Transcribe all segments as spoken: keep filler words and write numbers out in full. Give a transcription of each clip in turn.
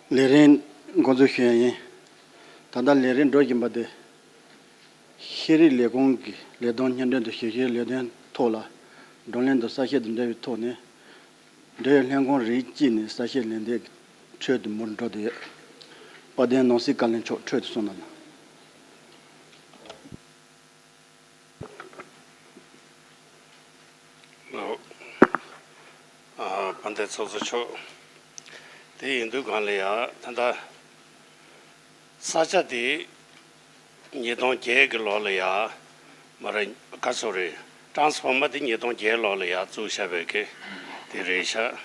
ལས་རིམ་འགོ་འཛུགས་ཞུ་ཡ་ཡིན། ད་ལྟ་ལས་རིམ་འགྲོ་བཞིན་པ་དེ། ཤེས་རིག་ལས་ཁུངས་ཀྱི་ལས་དོན་སྙན་སྒྲོན་དང་ཞིབ་བཤེར་ལས་དོན་ཐོག་ལ་བགྲོ་གླེང་དང་གསལ་བཤད་དང་འབྲེལ་བའི་ཐོག་ནས། འབྲེལ་ཡོད་ལྷན་ཁང་རིགས་གཅིག་ནས་གསལ་བཤད་ལན་འདེབས་ཀྱི་ཁྲོད་དུ་མུར་འགྲོ་བསྡད་ཡོད། དཔལ་ལྡན་ནང་སྲིད་བཀའ་བློན་མཆོག་འཕྲོས་དུ་གསུངས་གནང་། ལགས། ཨ། དཔལ་ལྡན་ཚོགས་གཙོ་མཆོག་དེ་ཡིན་དུས་གང་ལ་ཡ་ད་ལྟ་ས་ཆ་དེ་ཉིས་སྟོང་བརྒྱད་ཀྱི་ལོ་ལ་ཡ་མ་རེད། ག་སོ་རེད། ཊ་རན་སི་ཕོར་མར་དེ་ཉིས་སྟོང་བརྒྱད་ལོ་ལ་ཡ་བཙུགས་བཞག་པའི་གི་དེ་རེད་ཤག་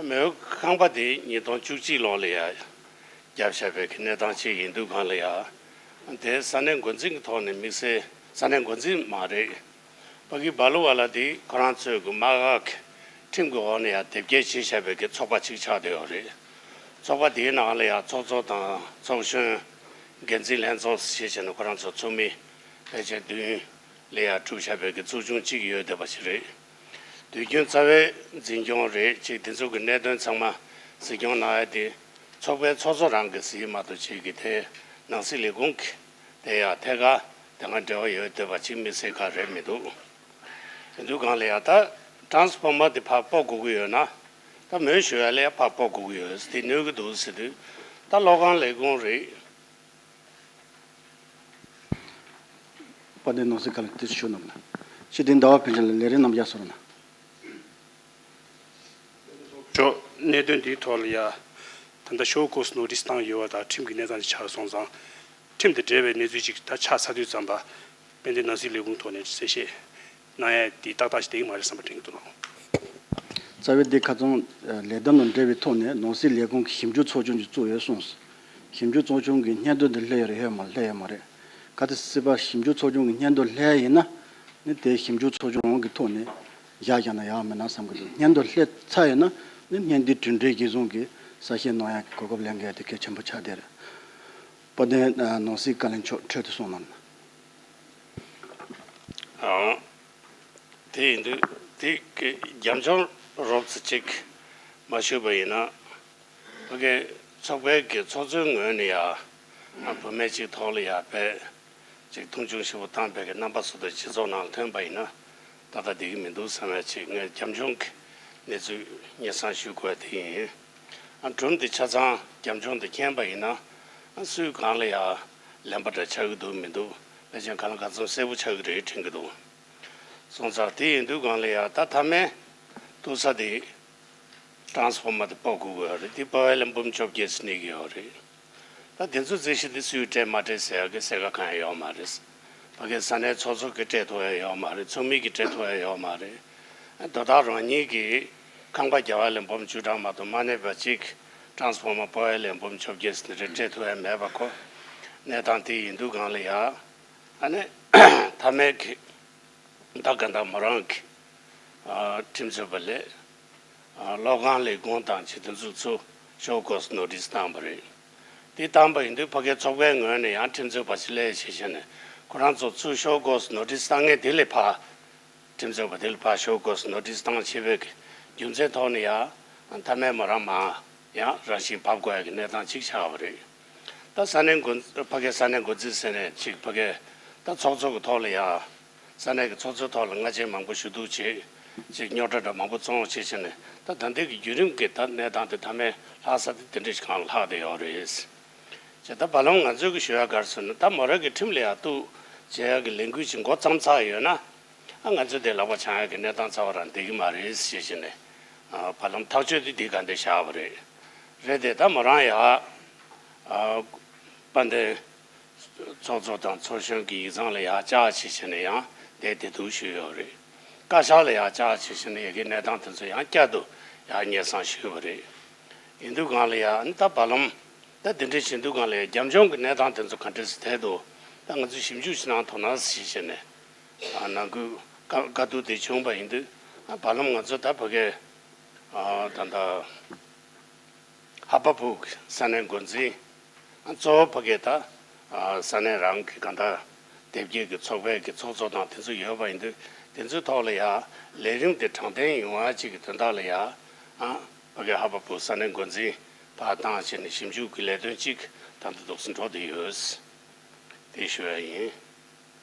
མེའོ་ཁང་པ་དེ་ཉིས་སྟོང་བཅུ་གཅིག་ལོ་ལ་ཡ་བརྒྱབ་བཞག་པའི་གི་གནས་སྟངས་ཅིག་ཡིན་དུས་གང་ལ་ཡ། དེ་ས་གནས་འགོ་འཛིན་གྱི་ཐོག་ནས་དམིགས་བསལ། ས་གནས་འགོ་འཛིན་མ་རེད། ཕ་གི་བ་ལུ་བ་ལ་དེ་ཁོ་རང་ཚོའི་གི་དམག་ཁྲིམས་ཀྱི་འོག་ནས་ཡང་དེབ་སྐྱེལ་བྱས་བཞག་པའི་གི་ཚོགས་པ་གཅིག་ཆགས་བསྡད་ཡོད་རེད། ཚོགས་པ་དེའི་ནང་ལ་ཡང་ཚོགས་གཙོ་དང་ཚོགས་གཞོན། འགན་འཛིན་ལྷན་ཚོགས་ཞེས་བྱས་ནས་ཁོ་རང་ཚོ་ཚོགས་མི་ཕལ་ཆེར་བདུན་ལ་ཡང་གྲུབ་བཞག་པའི་གི་ཚོགས་ཆུང་གཅིག་ཡོད་བསྡད་པ་ཞིག་རེད། དུས་རྒྱུན་རྩ་བའི་འཛིན་སྐྱོང་རེད། ཅིག་དེ་ཚོ་གི་གནད་དོན་ཚང་མ་གཟིགས་སྐྱོང་གནང་ཡ་དེ་ཚོགས་པའི་ཚོགས་གཙོ་རང་གིས་གཟིགས་མ་གཏོགས། ཅིག་གི་དེ་ནང་སྲིད་ལས་ཁུངས་ཀྱི་དེ་ཡང་ཐད་ཀར་དེ་སྔ་འབྲེལ་བ་ཡོད་བསྡད་པ་ཅིག་དམིགས་བསལ་གང་རེད་མི་འདུག་དེ་དུས་གང་ལ་ཡང་ད་ཊ་རན་སི་ཕོར་མར་དེ་ཕར་སྤོ་དགོས་ཀྱི་ཡོད་ན། ད་མོས་ཞུ་ཡ་ལ་ཡང་ཕར་སྤོ་དགོས་ཀྱི་ཡོད། དེ་གནོད་ཀྱི་འདུག་ཟེར་དུས། ད་གློག་ཁང་ལས་ཁུངས་རེད། དཔལ་ལྡན་ནང་སྲིད་བཀའ་བློན་དེ་ཞུ་གནང་ན། ཕྱི་དྲིལ་ཟླ་བ་ཕུན་ཚོགས་ལགས། ལས་རིམ་རྣམས་རྒྱབ་སོར་ན། ཞོགས། གནད་དོན་འདིའི་ཐོག་ལ་ཡ། ད་ལྟ་ཤོ་ཀོས་ནོ་ཊིས་བཏང་ཡོད་པ་དང་ཁྲིམས་ཀྱི་གནས་སྟངས་ཅིག་ཆགས་སོང་ཙང་། ཁྲིམས་དང་འབྲེལ་བའི་གནས་ཚུལ་ཅིག་ད་ཆགས་ཚར་དུས་ཙམ་པ། དཔལ་ལྡན་ནང་སྲིད་ལས་ཁུངས་ཐོག་ནས་གསལ་བཤད་གནང་ཡ་དེ་ཏག་ཏག་ཞིག་བསྡད་ཀྱི་མ་རེད་བསམ་པ་དྲན་གྱི་འདུག་ལགས། རྩ་བའི་འདི་ཁ་ཚང་ལས་དོན་དང་འབྲེལ་བའི་ཐོག་ནས་ནང་སྲིད་ལས་ཁུངས་ཀྱི་ཞིབ་འཇུག་ཚོགས་ཆུང་ཅིག་བཙུགས་ཡོད་གསུངས། ཞིབ་འཇུག་ཚོགས་ཆུང་གི་སྙན་ཐོ་འདི་སླེབས་ཡོད་རེད་ཡོད་མ་སླེབས་ཡོད་མ་རེད། གལ་ཏེ་སྲིད་པ་ཞིབ་འཇུག་ཚོགས་ཆུང་གི་སྙན་ཐོ་སླེབས་ཡིན་ན། ནི་དེ་ཞིབ་འཇུག་ཚོགས་ཆུང་གི་ཐོག་ནས་བཞག་བཞག་ན་ཡག་མེད་ན་བསམ་གྱི་འདུག་སྙན་ཐོ་སླེབས་ཚར་ཡོད་ན་ནི་སྙན་ཐོའི་གྲུབ་འབྲས་གཞིར་བཟུང་གིས་གསལ་བཤད་གནང་ཡག་གི་གོ་སྐབས་ལེན་དགོས་ཡ་དེ་གལ་ཆེན་པོ་ཆགས་བསྡད་རེད། དཔལ་ལྡན་ནང་སྲིད་བཀའ་བློན་མཆོག་འཕྲོས་དུ་གསུངས་གནང་། ཨང་། དེ་ཡིན་དུས་དེ་གི་རྒྱབ་ལྗོངས་རོབ་ཙམ་ཅིག་མ་ཞུས་པ་ཡིན་ན། ཕ་གི་ཚོགས་པའི་གི་ཚོགས་གཙོའི་ངོས་ནས་ཡ། བུད་མེད་ཅིག་ཐོག་ལ་ཡ་བས་ཅིག་མཐོང་ཆུང་ཞེ་པོ་བཏང་བའི་གི་རྣམ་པ་སོགས་དེ་སྤྱི་ཚོགས་ནང་ཐོན་པ་ཡིན་ན། ད་ལྟ་བསྡད་ཀྱི་མི་འདུག་བསམ་ཡ་ཅིག་ངས་རྒྱབ་ལྗོངས་ཀྱི་གནས་ཚུལ་སྙན་སེང་ཞུ་དགོས་དེ་ཡིན། ཨ། སྒྲུང་དེ་ཆ་ཚང་རྒྱབ་ལྗོངས་དེ་མཁྱེན་པ་ཡིན་ན། ཨ། སུས་གང་ལ་ཡ་ལན་པ་འདྲ་ཆགས་ཀྱི་འདུག་མི་འདུག་ཕལ་ཆེར་གང་ལ་གང་འཚམ་གསལ་པོ་ཆགས་ཀྱི་རེད་དྲན་གྱི་འདུག་སོང་ཙང་དེ་ཡིན་དུས་གང་ལ་ཡ་ད་མཐའ་མའི་ཐུག་ས་དེ་ཊ་རན་སི་ཕོར་མར་དེ་སྤོ་དགོས་ཀྱི་ཡོད་རེད། དེ་སྤོ་བའི་ལམ་འབུམ་བཅོ་བརྒྱད་ཟེར་གནས་ཀྱི་ཡོད་རེད། ད་དེ་ཚོ་རྩིས་གཞི་དེ་སུས་སྤྲད་མ་སྤྲད་ཟེར་ཡག་གི་གསལ་ཁ་གང་ཡང་ཡོད་མ་རེད། ཕ་གི་ས་གནས་ཚོགས་གཙོ་གིས་སྤྲད་ཐུབ་ཡ་ཡོད་མ་རེད། ཚོགས་མི་གིས་སྤྲད་ཐུབ་ཡ་ཡོད་མ་རེད། དོ་བདག་རང་ཉིད་ཀྱིས་ཁང་པ་རྒྱག་ཡ་ལ་འབུམ་བཅུ་གྲངས་མ་གཏོགས་མ་གནས་པ་གཅིག་ཊ་རན་སི་ཕོར་མར་སྤོ་ཡ་ལ་འབུམ་བཅོ་བརྒྱད་ཟེར་ནས་རེ་སྤྲད་ཐུབ་ཡ་མེད་པ་ཁོ། གནས་སྟངས་དེ་ཡིན་དུས་གང་ལ་ཡ། ཨ་ནི་མཐའ་མའི་གི་ད་ག་འདྲ་མོ་རང་གི། ཨ། ཁྲིམས་རྩོད་པ་ལས། ཨ། གློག་ཁང་ལས་ཁུངས་དང་ཅིག་དེ་ཚོ་ཚོ་ཤོ་ཀོས་ནོ་ཊིས་བཏང་བ་རེད། དེ་བཏང་པ་ཡིན་དུས་ཕ་གིའི་ཚོགས་པའི་ངོས་ནས་ཡང་ཁྲིམས་རྩོད་པ་ཞིག་སླེབས་བྱས་བྱས་ནས་ཁོ་རང་ཚོ་ཚུར་ཤོ་ཀོས་ནོ་ཊིས་བཏང་མཁན་དེ་ལས་ཕར། ཁྲིམས་རྩོད་པ་དེ་ལ་ཕར་ཤོ་ཀོས་ནོ་ཊིས་བཏང་བྱས་པའི་གི་རྒྱུ་མཚན་ཐོག་ནས་ཡང་མཐའ་མའི་མོ་རང་མར་ཡང་རང་བཞིན་བབས་དགོས་ཡ་གི་གནས་སྟངས་ཅིག་ཆགས་པ་རེད། ད་ས་གནས་འགོ། ཕ་གིའི་ས་གནས་འགོ་འཛིན་ཟེར་ནས་ཅིག་ཕ་གིའི་ད་ཚོགས་གཙོ་གི་ཐོག་ལ་ཡ། ས་གནས་ཀྱི་ཚོགས་གཙོའི་ཐོག་ལ་སྔ་རྗེས་མང་པོ་ཞུ་གཏུག་བྱས། ཅིག་རྙོག་དྲ་འདྲ་མང་པོ་བྱུང་བྱས་བྱས་ནས་ད་ད་ལྟའི་གི་བརྒྱུད་རིམ་གྱི་ད་གནས་སྟངས་དེ་མཐའ་མའི་ལྷག་ས་དེ་དེ་འདྲ་ཞིག་གང་ལ་ལྷག་བསྡད་ཡོད་རེད། ཅེས་ད་བར་ལམ་ང་ཚོའི་གི་ཞུ་ཡ་ག་རེ་ཟེར་ན། ད་མོ་རང་གི་ཁྲིམས་ལ་ཡ་གཏུག་བྱེད་ཡ་གི་ལས་འགུལ་ཅིག་འགོ་བརྩམས་ཚར་ཡོད་ན། ཨ། ང་ཚོས་དེ་ལག་པ་འཆང་ཡ་གི་གནས་སྟངས་རྩ་བ་རང་བསྡད་ཀྱི་མ་རེད་ཞེས་བྱས་ནས། ཨ། བར་ལམ་ཐག་གཅོད་དེ་འདི་ག་འདྲ་བཞག་པ་རེད། རེད་དེ་ད་མོ་རང་ཡ། ཨ། དཔལ་ལྡན་ཚོགས་གཙོ་དང་ཚོགས་གཞོན་གྱི་ཡིག་ཚང་ལ་ཡ་བཅར་བྱས་བྱས་ནས་ཡང་དེ་དེ་འདུག་ཞུས་ཡོད་རེད། བཀའ་ཤག་ལ་ཡ་བཅར་བྱས་བྱས་ནས་ཡ་གི་གནས་སྟངས་དེ་ཚོ་ཡང་བསྐྱར་དུ་ཡ་སྙན་སེང་ཞུས་པ་རེད། ཡིན་དུས་གང་ལ་ཡ་ནི་ད་བར་ལམ་ད་དེ་འདྲ་བྱེད་དུས་གང་ལ་ཡ་རྒྱབ་ལྗོངས་ཀྱི་གནས་སྟངས་དེ་ཚོ་ག་འདྲ་ཞིག་ཐད་དུ་ད་ང་ཚོས་ཞིབ་འཇུག་ཞིག་གནང་ཐུབ་ན་ཞེས་བྱས་ནས། ཨ། ནང་ཁུལ་བཀའ་བཀའ་བསྡུར་དེ་བྱུང་བ་ཡིན་དུས། ཨ། བར་ལམ་ང་ཚོ་ད་ཕ་གིའི། ཨ། ད་ལྟ་ཧ་པ་བུ་གི་ས་གནས་འགོ་འཛིན། ཨ། གཙོ་བོ་ཕ་གིའི་ད། ཨ། ས་གནས་རང་གི་གང་ལྟར་དེབ་སྐྱེལ་གྱི་ཚོགས་པའི་གི་ཚོགས་གཙོ་དང་དེ་ཚོ་ཡོད་པ་ཡིན་དུས། དེ་ཚོའི་ཐོག་ལ་ཡ་ལས་རིམ་དེ་དྲང་བདེན་ཡོང་བ་ཅིག་གི་དོན་དག་ལ་ཡ། ཨ། ཕ་གིའི་ཧ་པ་བུ་ས་གནས་འགོ་འཛིན་ བཏང་བྱས་ནས་ཞིབ་འཇུག་གི་ལས་དོན་གཅིག་ད་ལྟ་འདུག་སེ་འགྲོ་བསྡད་ཡོད། དེ་ཞུ་ཡ་ཡིན།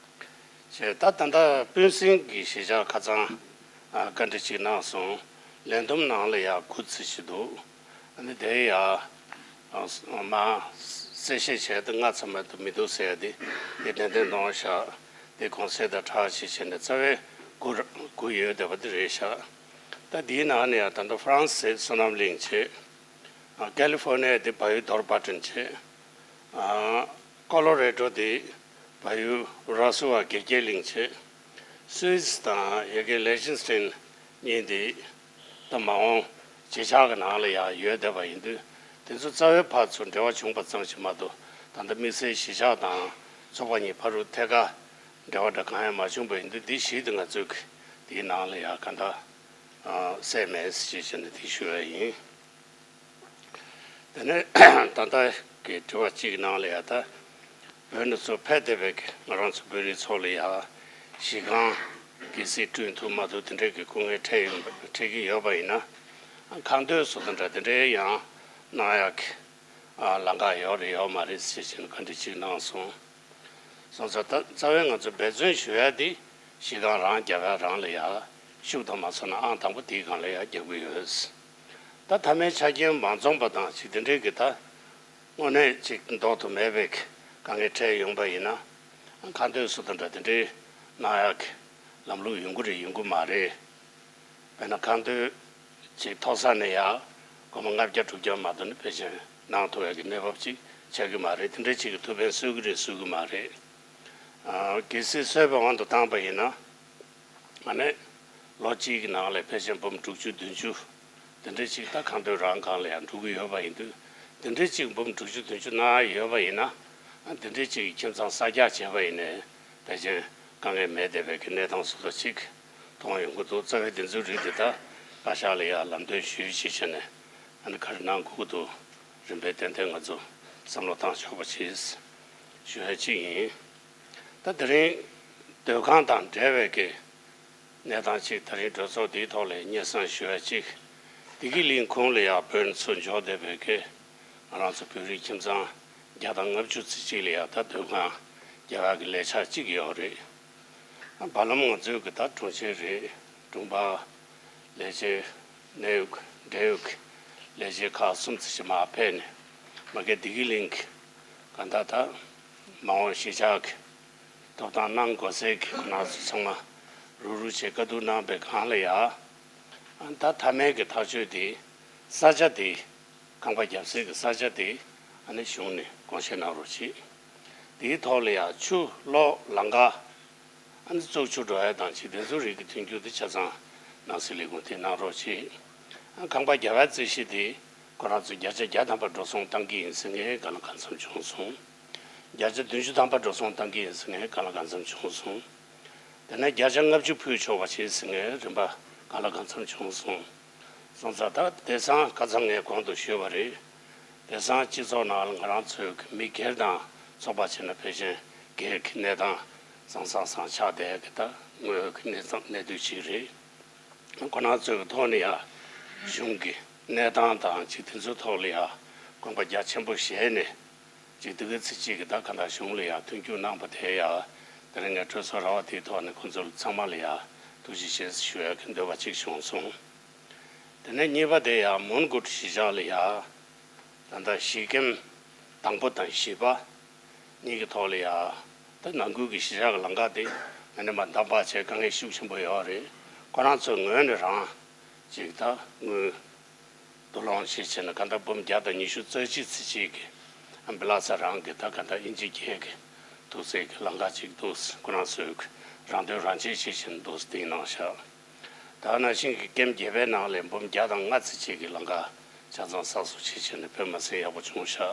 བྱས་ད་ད་ལྟ་སྤུན་སྲིང་གི་གཞིས་ཆགས་ཁ་སང་ཨ་བཀའ་འདྲི་གཅིག་གནང་སོང་། ལས་བསྡོམས་ནང་ལ་ཡ་དགུ་ཙམ་ཞིག་འདུག་ཨ་ནི་དེ་ཡ་ཨ་མ་གསལ་བཤད་བྱས་ཏེ་ལྔ་ཙམ་མ་གཏོགས་མི་འདུག་ཟེར་ཡ་དེ་དེ་ཏན་ཏན་གནང་བཞག་དེ་གོང་གསལ་དང་སྦྲགས་ཞིག་བྱས་ནས་རྩ་བའི་དགུ་དགུ་ཡོད་བསྡད་པ་དེ་རེད་བཞག་ད་དེའི་ནང་ནས་ཡང་ད་ལྟ་ཧྥ་རན་སི་བསོད་ནམས་གླིང་བྱས། ཨ་ཀ་ལི་ཧྥོར་ནི་ཡ་དེ་བལ་ཡུལ་དོར་པ་ཏྲིན་བྱས། ཨ་ཀོ་ལོ་རེ་ཌོ་དེ་བལ་ཡུལ་ར་སུ་ཝ་དགེ་རྒྱས་གླིང་བྱས། སུད་སི་དང་ཡ་གི་ལེ་ཤན་སི་ཏན་གཉིས་དེ་ད་མ་འོངས་གཞིས་ཆགས་ཀྱི་ནང་ལ་ཡང་ཡོད་བསྡད་པ་ཡིན་དུས། དེ་ཚོ་རྩ་བའི་ཕར་ཚུར་འབྲེལ་བ་བྱུང་པ་ཙམ་ཞིག་མ་གཏོགས་ད་ལྟ་དམིགས་བསལ་གཞིས་ཆགས་དང་ཚོགས་པ་གཉིས་བར་དུ་ཐད་ཀར་འབྲེལ་བ་འདྲ་གང་ཡང་མ་བྱུང་པ་ཡིན་དུས། འདི་གཞི་དེ་ང་ཚོས་དེའི་ནང་ལ་ཡང་གང་ལྟར་གསལ་མེད་ཅེས་བྱས་ནས་དེ་ཞུ་ཡ་ཡིན། དེ་ནས་ད་ལྟ་གི་དྲི་བ་གཅིག་གི་ནང་ལ་ཡ་ད་བོད་ནས་ཚུར་ཕེབས་བསྡད་པའི་ང་རང་ཚོ་བོད་རིགས་ཚོ་ལ་ཡ་གཞིས་ཁང་གལ་སྲིད་བསྐྲུན་ཐུབ་མ་ཐུབ་དེ་འདྲའི་གི་སྐུ་ངལ་འཕྲད་ཡོང་འཕྲད་ཀྱི་ཡོད་པ་ཡིན་ན། ཁ་འདོན་སོགས་དང་འདྲ་དེ་འདྲའི་ཡང་གནང་ཡག་གི་ལམ་ཁ་ཡོད་རེད་ཡོད་མ་རེད་ཟེར་བཞིན་བཀའ་འདྲི་གཅིག་གནང་སོང་། སོང་ཙང་ད་རྩ་བའི་ང་ཚོ་འབད་བརྩོན་ཞུ་ཡ་དེ་གཞིས་ཁང་རང་རྒྱབ་ཡ་རང་ལ་ཡ་ཤུགས་དང་མ་སོང་ན་ཨང་དང་པོ་དེའི་སྒང་ལ་ཡ་རྒྱག་གི་ཡོད། ད་མཐའ་མའི་ཆ་རྐྱེན་མ་འཛོམས་པ་དང་ཅིག་དེ་འདྲའི་གི་ད་དངོས་གནས་ཅིག་ཟློག་ཏུ་མེད་པའི་དཀའ་ངལ་འཕྲད་ཡོང་པ་ཡིན་ན། ཁ་འདོན་སོགས་དང་འདྲ་དེ་འདྲའི་གནང་ཡག་གི་ལམ་ལུགས་ཡོང་གི་རེད་ཡོང་གི་མ་རེད། དཔེར་ན་ཁ་འདོན་ཅིག་ཐོག་ས་ནས་ཡ་སྒོར་མོ་ལྔ་བརྒྱ་དྲུག་བརྒྱ་མ་གཏོགས་ནི་ཕལ་ཆེར་གནང་ཐུབ་ཡག་གི་གནས་བབ་ཅིག་ཆགས་ཀྱི་མ་རེད། དེ་འདྲའི་ཅིག་གི་ཐུགས་ཕན་གསོས་ཀྱི་རེད་གསོས་ཀྱི་མ་རེད། ཨ་གལ་སྲིད་གསོས་པའི་དབང་དུ་བཏང་པ་ཡིན་ན། ཨ་ནི་ལོ་གཅིག་གི་ནང་ལ་ཕལ་ཆེར་འབུམ་དྲུག་ཅུ་བདུན་ཅུ་དེ་འདྲ་ཅིག་ད་ཁ་འདོན་རང་སྒང་ལ་ཡང་འགྲོ་གི་ཡོད་པ་ཡིན་དུས། དེ་འདྲ་ཅིག་འབུམ་དྲུག་ཅུ་བདུན་ཅུ་གནང་ཡ་ཡོད་པ་ཡིན་ན། ཨ་དེ་འདྲ་ཅིག་གི་ཁྱིམ་ཚང་གསར་རྒྱག་བྱས་པ་ཡིན་ནའི་ཕལ་ཆེར་དཀའ་ངལ་མེད་བསྡད་པའི་གི་གནས་སྟངས་སོ་སོ་ཅིག་མཐོང་ཡོང་གི་འདུག་རྩ་བའི་དེ་ཚོའི་རིགས་དེ་ད་བཀའ་ཤག་ལ་ཡང་ལམ་སྟོན་ཞུས་བྱས་བྱས་ནས་ཨ་ནི་ག་རེ་གནང་དགོས་ཀྱི་འདུག་རིམ་པས་ཏན་ཏན་ང་ཚོ་བསམ་བློ་བཏང་ཆོག་པ་བྱེད་ཞུ་ཡ་གཅིག་ཡིན། ད་དེ་རིང་སྡོད་ཁང་དང་འབྲེལ་བའི་གི་གནས་སྟངས་གཅིག་ད་རིང་གྲོས་ཚོགས་འདིའི་ཐོག་ལ་སྙན་སེང་ཞུ་ཡ་གཅིག་བདེ་སྐྱིད་གླིང་ཁུངས་ལ་ཡང་བོད་ནས་ཚུར་འབྱོར་བསྡད་པའི་གི་ང་རང་ཚོ་བོད་རིགས་ཁྱིམ་ཚང་བརྒྱ་དང་ལྔ་བཅུ་ཙམ་ཅིག་ལ་ཡང་ད་སྡོད་ཁང་རྒྱག་ཡག་གི་ལས་འཆར་གཅིག་ཡོད་རེད། བར་ལམ་ང་ཚོའི་གི་ད་དྲུང་ཆེ་རེད། དྲུང་འཕར། ལས་བྱེད། གནད་ཡོད་འབྲེལ་ཡོད་ཀྱི་ལས་བྱེད་ཁག་གསུམ་ཙམ་ཞིག་མར་ཕེབས་ནས་མ་གི་བདེ་སྐྱིད་གླིང་གི་གང་ལྟར་ད་མ་འོངས་གཞིས་ཆགས་ཀྱི་ཐོབ་ཐང་གནང་དགོས་སའི་གི་ཁོ་ན་ཚོ་ཚང་མ་རུག་རུག་བྱས་བཀའ་བསྡུར་གནང་པའི་སྒང་ལ་ཡ། ད་མཐའ་མའི་གི་ཐག་གཅོད་དེ་ས་ཆ་དེ་ཁང་པ་བརྒྱབ་སའི་གི་ས་ཆ་དེ་ཨ་ནི་གཞུང་ནས་དགོངས་བཞེས་གནང་རོགས་བྱེད། དེའི་ཐོག་ལ་ཡ་ཆུ་གློག་ལམ་ཁ་ཨ་ནི་བཙོག་ཆུ་འགྲོ་ཡ་དང་ཅིག་དེ་ཚོ་རིགས་ཀྱི་མཐུན་འགྱུར་དེ་ཆ་ཚང་ནང་སྲིད་ལས་ཁུངས་དེ་གནང་རོགས་བྱེད། ཨ་ཁང་པ་བརྒྱབ་པའི་རྩིས་གཞི་དེ་ཁོ་རང་ཚོ་བརྒྱ་ཆ་བརྒྱ་ཐམ་པ་འགྲོ་སོང་བཏང་གི་ཡིན་ཟེར་མཁན་གང་ལ་གང་འཚམ་བྱུང་སོང་། བརྒྱ་ཆ་བདུན་ཅུ་ཐམ་པ་འགྲོ་སོང་བཏང་གི་ཡིན་ཟེར་མཁན་གང་ལ་གང་འཚམ་བྱུང་སོང་། དེ་ནས་བརྒྱ་ཆ་ལྔ་བཅུ་ཕུལ་ཆོག་པ་བྱེད་ཟེར་མཁན་རིམ་པ་གང་ལ་གང་འཚམ་བྱུང་སོང་། སོང་ཙང་ད་དེང་སང་ཁ་སང་ངས་གོང་དུ་ཞུས་པ་རེད། དེང་སང་སྤྱི་ཚོགས་ནང་ལ་ང་རང་ཚོའི་མི་སྒེར་དང་ཚོགས་པ་བྱས་ན་ཕལ་ཆེར་སྒེར་གྱི་གནས་སྟངས་བཟང་བཟང་བཟང་ཆགས་བསྡད་ཀྱི་ད་དངོས་ཡོད་ཀྱི་གནས་སྟངས་གནས་སྡུད་ཅིག་རེད། ཁོ་རང་ཚོའི་ཐོག་ནས་ཡང་གཞུང་གི་གནས་སྟངས་དང་ཅིག་དེ་ཚོའི་ཐོག་ལ་ཡང་དགོངས་པ་རྒྱ་ཆེན་པོ་བཞེས་ནས་ཅིག་དེ་ག་ཚེ་གཅིག་གི་ད་ག་འདྲ་གཞུང་ལ་ཡང་མཐུན་འགྱུར་གནང་པ་དེ་ཡང་དེ་རིང་ངས་གྲོས་ཚོགས་ར་བ་དེའི་ཐོག་ནས་ཁོང་ཚོ་ཚང་མ་ལ་ཡང་ཐུགས་རྗེ་ཆེ་ཞུ་ཡག་གི་འདོད་པ་གཅིག་བྱུང་སོང་། དེ་ནས་གཉིས་པ་དེ་ཡང་མོན་གྷོ་གཞིས་ཆགས་ལ་ཡང་ད་ལྟ་གཞིས་ཀེམ་དང་པོ་དང་བཞི་པ་གཉིས་ཀྱི་ཐོག་ལ་ཡང་ད་ནང་ཁུལ་གྱི་གཞིས་ཆགས་ཀྱི་ལམ་ཁ་དེ་ང་ནི་མ་འདམ་བག་བྱས་དཀའ་ངལ་ཤུགས་ཆེན་པོ་ཡོད་རེད། ཁོ་རང་ཚོའི་ངོས་ནས་རང་ཅིག་ད་དངུལ་བསྡུ་སློང་བྱེད་བྱས་ནས་ག་འདྲ་འབུམ་བརྒྱ་དང་ཉི་ཤུ་རྩ་གཅིག་ཙམ་ཅིག་གི་ཨ་བི་ལ་ས་རང་གི་ད་ག་འདྲ་དབྱིན་ཇི་རྒྱལ་གྱི་ཐུགས་སྲས་ཀྱི་ལམ་ཁ་ཅིག་འདུག་ཁོ་རང་ཚོས་རང་དོན་རང་གཅེས་བྱེད་བཞིན་འདུག་དེ་གནང་བཞག་ད་ནང་བཞིན་གྱི་ཀེམ་བརྒྱད་པའི་ནང་ལས་འབུམ་བརྒྱ་དང་ལྔ་ཙམ་ཅིག་གི་ལམ་ཁ་ཆ་ཚང་གསར་བཟོ་བྱེད་བྱས་ནས་དཔེ་མ་སྲིད་ཡག་པོ་བྱུང་ཤག་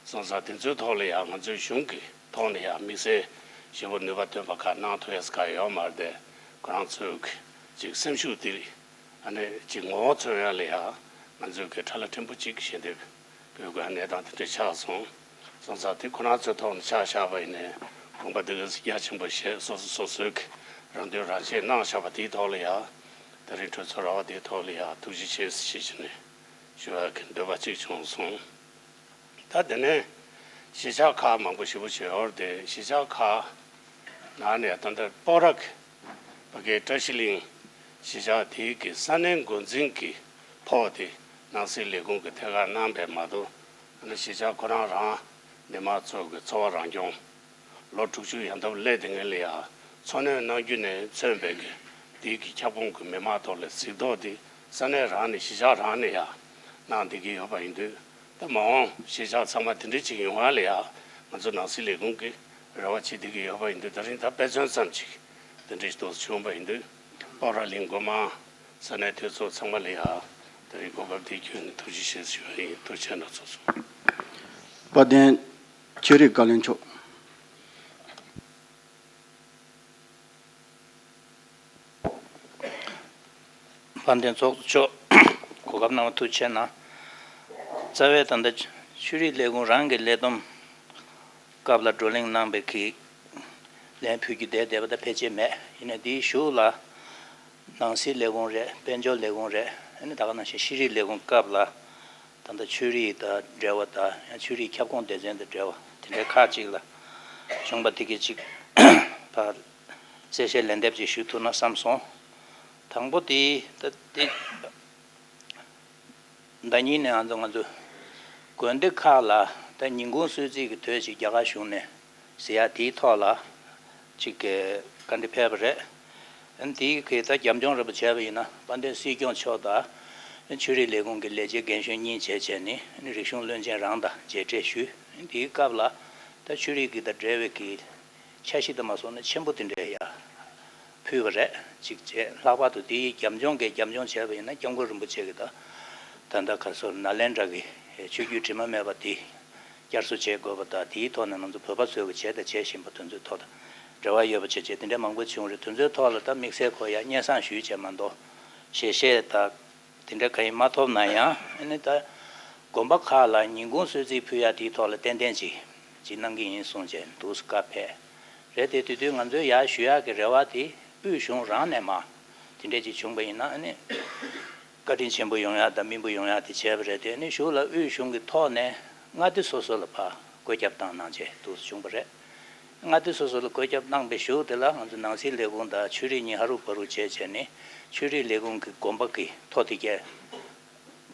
སོང་ཙང་དེ་ཚོའི་ཐོག་ལ་ཡང་ང་ཚོའི་གཞུང་གི་ཐོག་ནས་ཡང་དམིགས་བསལ་ཞེ་པོ་ནུས་པ་ཐོན་པ་ཁག་གནང་ཐུབ་ཡས་ཁག་ཡོད་མ་རེད་དེ། ཁོ་རང་ཚོའི་ཅིག་སེམས་ཤུགས་དེ་ཨ་ནི་ཅིག་ངོ་བོ་མཚོན་ཡ་ལ་ཡང་ང་ཚོའི་གི་ཁྲ་ལ་ཕྲན་བུ་ཅིག་ཞལ་འདེབས་དགོས་དགོས་གནས་སྟངས་དེ་འདྲ་ཆགས་སོང་། སོང་ཙང་དེ་ཁོ་རང་ཚོའི་ཐོག་ནས་ཆ་བཞག་པ་ཡིན་ནའི་དགོངས་པ་འདི་ག་རྒྱ་ཆེན་པོ་བཞེས་སོ་སོ་སོ་སོའི་གི་རང་དོན་རང་གཅེས་གནང་བཞག་པ་དེའི་ཐོག་ལ་ཡང་ད་རིང་གྲོས་ཚོགས་ར་བ་དེའི་ཐོག་ལ་ཡང་ཐུགས་རྗེ་ཆེ་ཞེས་བྱས་ནས་ ཞུ་བ་གི་འདོད་པ་གཅིག་བྱུང་སོང་། ད་དེ་ནས་གཞིས་ཆགས་ཁག་མང་པོ་ཞེ་པོ་ཅིག་ཡོད་རེད་དེ། གཞིས་ཆགས་ཁག་ནང་ནས་ད་ལྟ་སྤོག་ར་གི་ཕ་གིའི་བཀྲ་ཤིས་གླིང་གཞིས་ཆགས་དེའི་གི་ས་གནས་འགོ་འཛིན་གྱི་ཕོགས་དེ་ནང་སྲིད་ལས་ཁུངས་ཀྱི་ཐད་ཀར་གནང་པས་མ་གཏོགས། ཨ་ནི་གཞིས་ཆགས་ཁོ་རང་རང་མི་མང་ཚོ་གི་འཚོ་བ་རང་སྐྱོང་། ལོ་དྲུག་ཅུ་ཡན་འདབ་སླེབས་དེ་ངེད་ལ་ཡ་འཚོ་སྣོན་གནང་རྒྱུ་ནས་མཚོན་པའི་གི་དེའི་གི་ཁྱབ་ཁོངས་ཀྱི་མི་མང་ཐོག་ལ་གཟིགས་རྟོག་དེ་ས་གནས་རང་ནས་གཞིས་ཆགས་རང་ནས་ཡ་གནང་བསྡད་ཀྱི་ཡོད་པ་ཡིན་དུས། ད་མ་འོངས་གཞིས་ཆགས་ཚང་མ་དེ་འདྲ་ཅིག་ཡོང་བ་ལ་ཡ་ང་ཚོ་ནང་སྲིད་ལས་ཁུངས་ཀྱིས་རེ་བ་བྱེད་བསྡད་ཀྱི་ཡོད་པ་ཡིན་དུས། ད་རིང་ད་དཔེ་མཚོན་ཙམ་ཅིག་དེ་འདྲ་ཞིག་ཏོག་ཙམ་བྱུང་བ་ཡིན་དུས། སྤོག་ར་གླིང་སྒོ་མང་ས་གནས་དེ་ཚོ་ཚང་མ་ལ་ཡ་ད་རིང་གོ་སྐབས་དེ་བརྒྱུད་ནས་ཐུགས་རྗེ་ཆེ་ཞུ་བ་ཡིན། ཐུགས་རྗེ་གནང་ཚོགས་གཙོ། དཔལ་ལྡན་ཆོས་རིག་བཀའ་བློན་མཆོག། དཔལ་ལྡན་ཚོགས་གཙོ་མཆོག། གོ་སྐབས་གནང་བ་ཐུགས་རྗེ་ཆེ་གནང་། རྩ་བའི་ད་ལྟ་ཆོས་རིག་ལས་ཁུངས་རང་གི་ལས་བསྡོམས་སྐབས་ལ་བགྲོ་གླེང་གནང་བའི་གི་ལན་ཕུལ་རྒྱུ་བསྡད་བསྡད་པ་ད་ཕལ་ཆེར་མེད། ཡིན་ནའི་འདིའི་གཞུག་ལ་ནང་སྲིད་ལས་ཁུངས་རེད། དཔལ་འབྱོར་ལས་ཁུངས་རེད། ཨ་ནི་ད་ག་ནང་བཞིན་ཤེས་རིག་ལས་ཁུངས་སྐབས་ལ་ད་ལྟ་ཆོས་རིག་དང་འབྲེལ་བ་དང་། ཡང་ཆོས་རིག་ཁྱབ་ཁོངས་སྡེ་ཚན་དང་འབྲེལ་བ་དེ་འདྲའི་ཁག་ཅིག་ལ་བྱུང་བ་དེ་གི་ཅིག་ཕར་གསལ་བཤད་ལན་འདེབས་ཅིག་ཞུ་ཐུབ་ན་བསམ་སོང་། དང་པོ་དེ་ད་དེ། ཟླ་ཉིན་ནས་ང་ཚོ་ང་ཚོ་དགོན་སྡེ་ཁག་ལ་ད་ཉིན་གུང་གསོལ་ཚིགས་ཀྱི་དུས་ཅིག་རྒྱ་གར་གཞུང་ནས་ཟེར་ཡ་དེའི་ཐོག་ལ་ཅིག་གི་བཀའ་འདྲི་ཕེབས་པ་རེད། ཨ་ནི་དེའི་གི་ད་རྒྱབ་ལྗོངས་འདྲ་པོ་བྱས་པ་ཡིན་ན། དཔལ་ལྡན་སྲིད་སྐྱོང་མཆོག་དང་ཆོས་རིག་ལས་ཁུངས་ཀྱི་ལས་བྱེད་རྒན་གཞོན་གཉིས་བྱས་བྱས་ནས། ཨ་ནི་རིག་གཞུང་བློན་ཆེན་རང་དང་མཇལ་འཕྲད་ཞུས། ཨ་ནི་དེའི་སྐབས་ལ་ད་ཆོས་རིག་གི་ད་འབྲེལ་བའི་གི་འཆར་གཞི་དུ་མ་སོང་ན་ཆེན་པོ་དེ་འདྲ་ཡ་ཕུལ་བ་རེད། གཅིག་བྱས། ལྷག་པར་དུ་དེའི་རྒྱབ་ལྗོངས་ཀྱི་རྒྱབ་ལྗོངས་བྱས་པ་ཡིན་ན། སྐྱབས་མགོན་རིན་པོ་ཆེ་གི་ད་ད་ལྟ་ག་སོར་ནཱ་ལེནྡྲ་གི་ཆོས་བརྒྱུད་དྲི་མ་མེད་པ་དེ་བསྐྱར་གསོ་བྱེད་དགོས་པ་དང་། དེའི་ཐོག་ནས་ང་ཚོ་བོད་པ་ཚོས་གི་བྱས་དང་བྱེད་བཞིན་པ་དེ་ཚོའི་ཐོག་དང་འབྲེལ་བ་ཡོད་པ་བྱས་བྱས་དེ་འདྲ་མང་པོ་བྱུང་རེད། དེ་ཚོའི་ཐོག་ལ་ད་དམིགས་བསལ་ཁོ་ཡ་སྙན་སེང་ཞུས་བྱས་མ་གཏོགས་ཞལ་བཞེས་དང་དེ་འདྲ་གང་ཡང་མ་ཐོབ་ན་ཡང་། ཨ་ནི་ད་དགོན་པ་ཁག་ལ་ཉིན་གུང་གསོལ་ཚིགས་ཕུལ་ཡ་དེའི་ཐོག་ལ་ཏན་ཏན་ཅིག་ཅིག་གནང་གི་ཡིན་གསུངས་བྱས་འདུག་སེ་བཀའ་ཕེབས་རེད་དེ། དེ་དུས་ང་ཚོས་ཡར་ཞུ་ཡག་གི་རེ་བ་དེ་དབུས་གཞུང་རང་ནས་མར་དེ་འདྲས་ཅིག་བྱུང་པ་ཡིན་ན། ཨ་ནི་བཀའ་དྲིན་ཆེན་པོ་ཡོང་ཡག་དང་སྨིན་པོ་ཡོང་ཡག་དེ་བྱས་པ་རེད་དེ། ཨ་ནི་གཞུག་ལ་དབུས་གཞུང་གི་ཐོག་ནས་མངའ་སྡེ་སོ་སོ་ལ་ཕར་བཀོད་ཁྱབ་བཏང་གནང་བྱས་འདུག་སེ་བྱུང་པ་རེད། མངའ་སྡེ་སོ་སོ་ལ་བཀོད་ཁྱབ་གནང་པའི་གཞུག་དེ་ལ་ང་ཚོ་ནང་སྲིད་ལས་ཁུངས་དང་ཆོས་རིག་གཉིས་ཧ་རུ་བ་རུ་བྱས་བྱས་ནས། ཆོས་རིག་ལས་ཁུངས་ཀྱི་དགོན་པ་གི་ཐོ་དེ་གས་